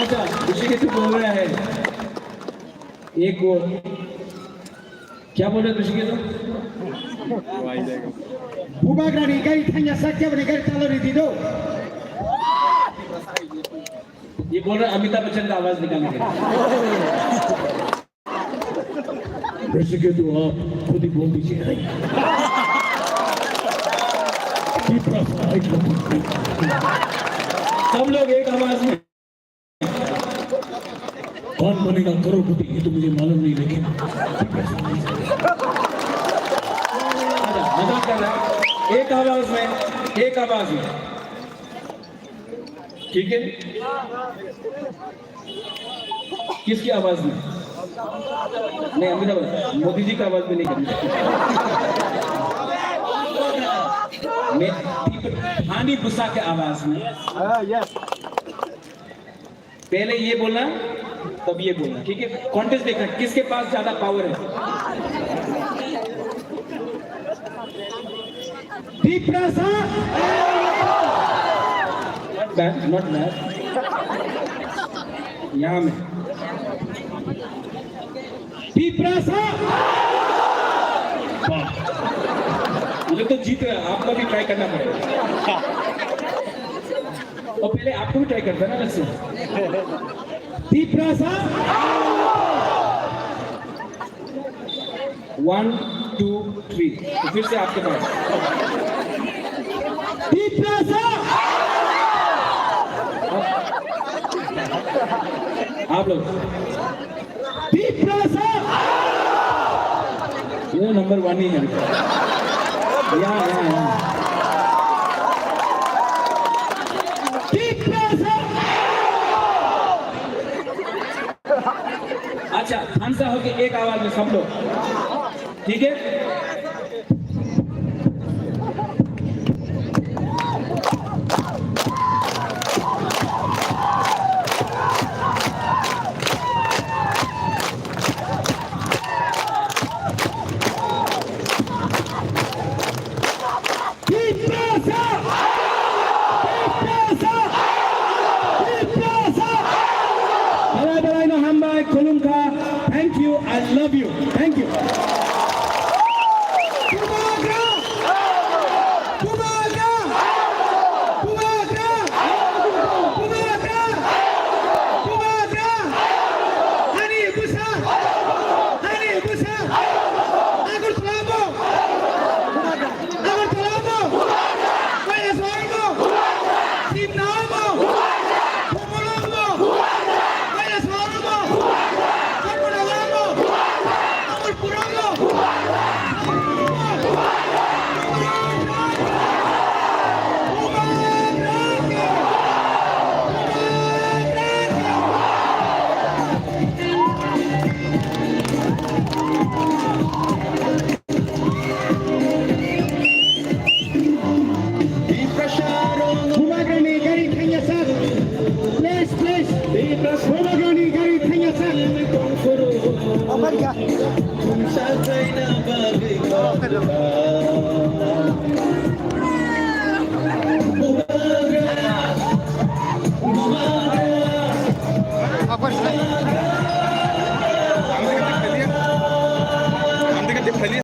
Acha, Hrishiketu bol raha hai. Ek wo, kya bol raha hai Hrishiketu? Bubagrani gari thangya sak kya bani gari talo ri dido. Ye bol raha Amitabh Bachchan ka awaaz nikalne ke liye. Hrishiketu, aap khud hi bol dijiye. Tiprasa ayuk lokthong. Sab log ek awaaz mein. कौन बनेगा करोड़पति, ये तो मुझे मालूम नहीं, लेकिन अच्छा, मजाक कर रहा है। एक आवाज में, एक आवाज में। ठीक है? किसकी आवाज में? नहीं, अमिताभ, मोदी जी की आवाज में नहीं करना। मैं हानी बुसा के आवाज में। पहले ये बोलना, तब ये बोलना, ठीक है? कॉन्टेस्ट देखना, किसके पास ज्यादा पावर है। Tiprasa. Not bad, not bad. यहाँ में। Tiprasa. वाह। ये तो जीत रहा है, आपका भी ट्राई करना पड़ेगा। और पहले आपको भी ट्राई करता ना, let's see। Tiprasa. One, two, three। तो फिर से आपके पास। Tiprasa। आप लोग। Tiprasa। ये नंबर वन ही है। या, या, या। Tiprasa। अच्छा, थांसा होके एक आवाज में सब लोग, ठीक है? Tiprasa! Tiprasa! Tiprasa! Belai belai no hambai, khulumkha. Thank you, I love you. Thank you. Bubagra! Bubagra! Bubagra! Bubagra! Bubagra! Ani bwsa! Ani bwsa! Agartala bo! Agartala bo! Kailasor bo! Simna bo! Khumulwng bo! Kailasor bo! Dharmanagar bo! Amarpur bo! Bubagrani gari thangya sak. Please, please. Bubagrani gari thangya sak.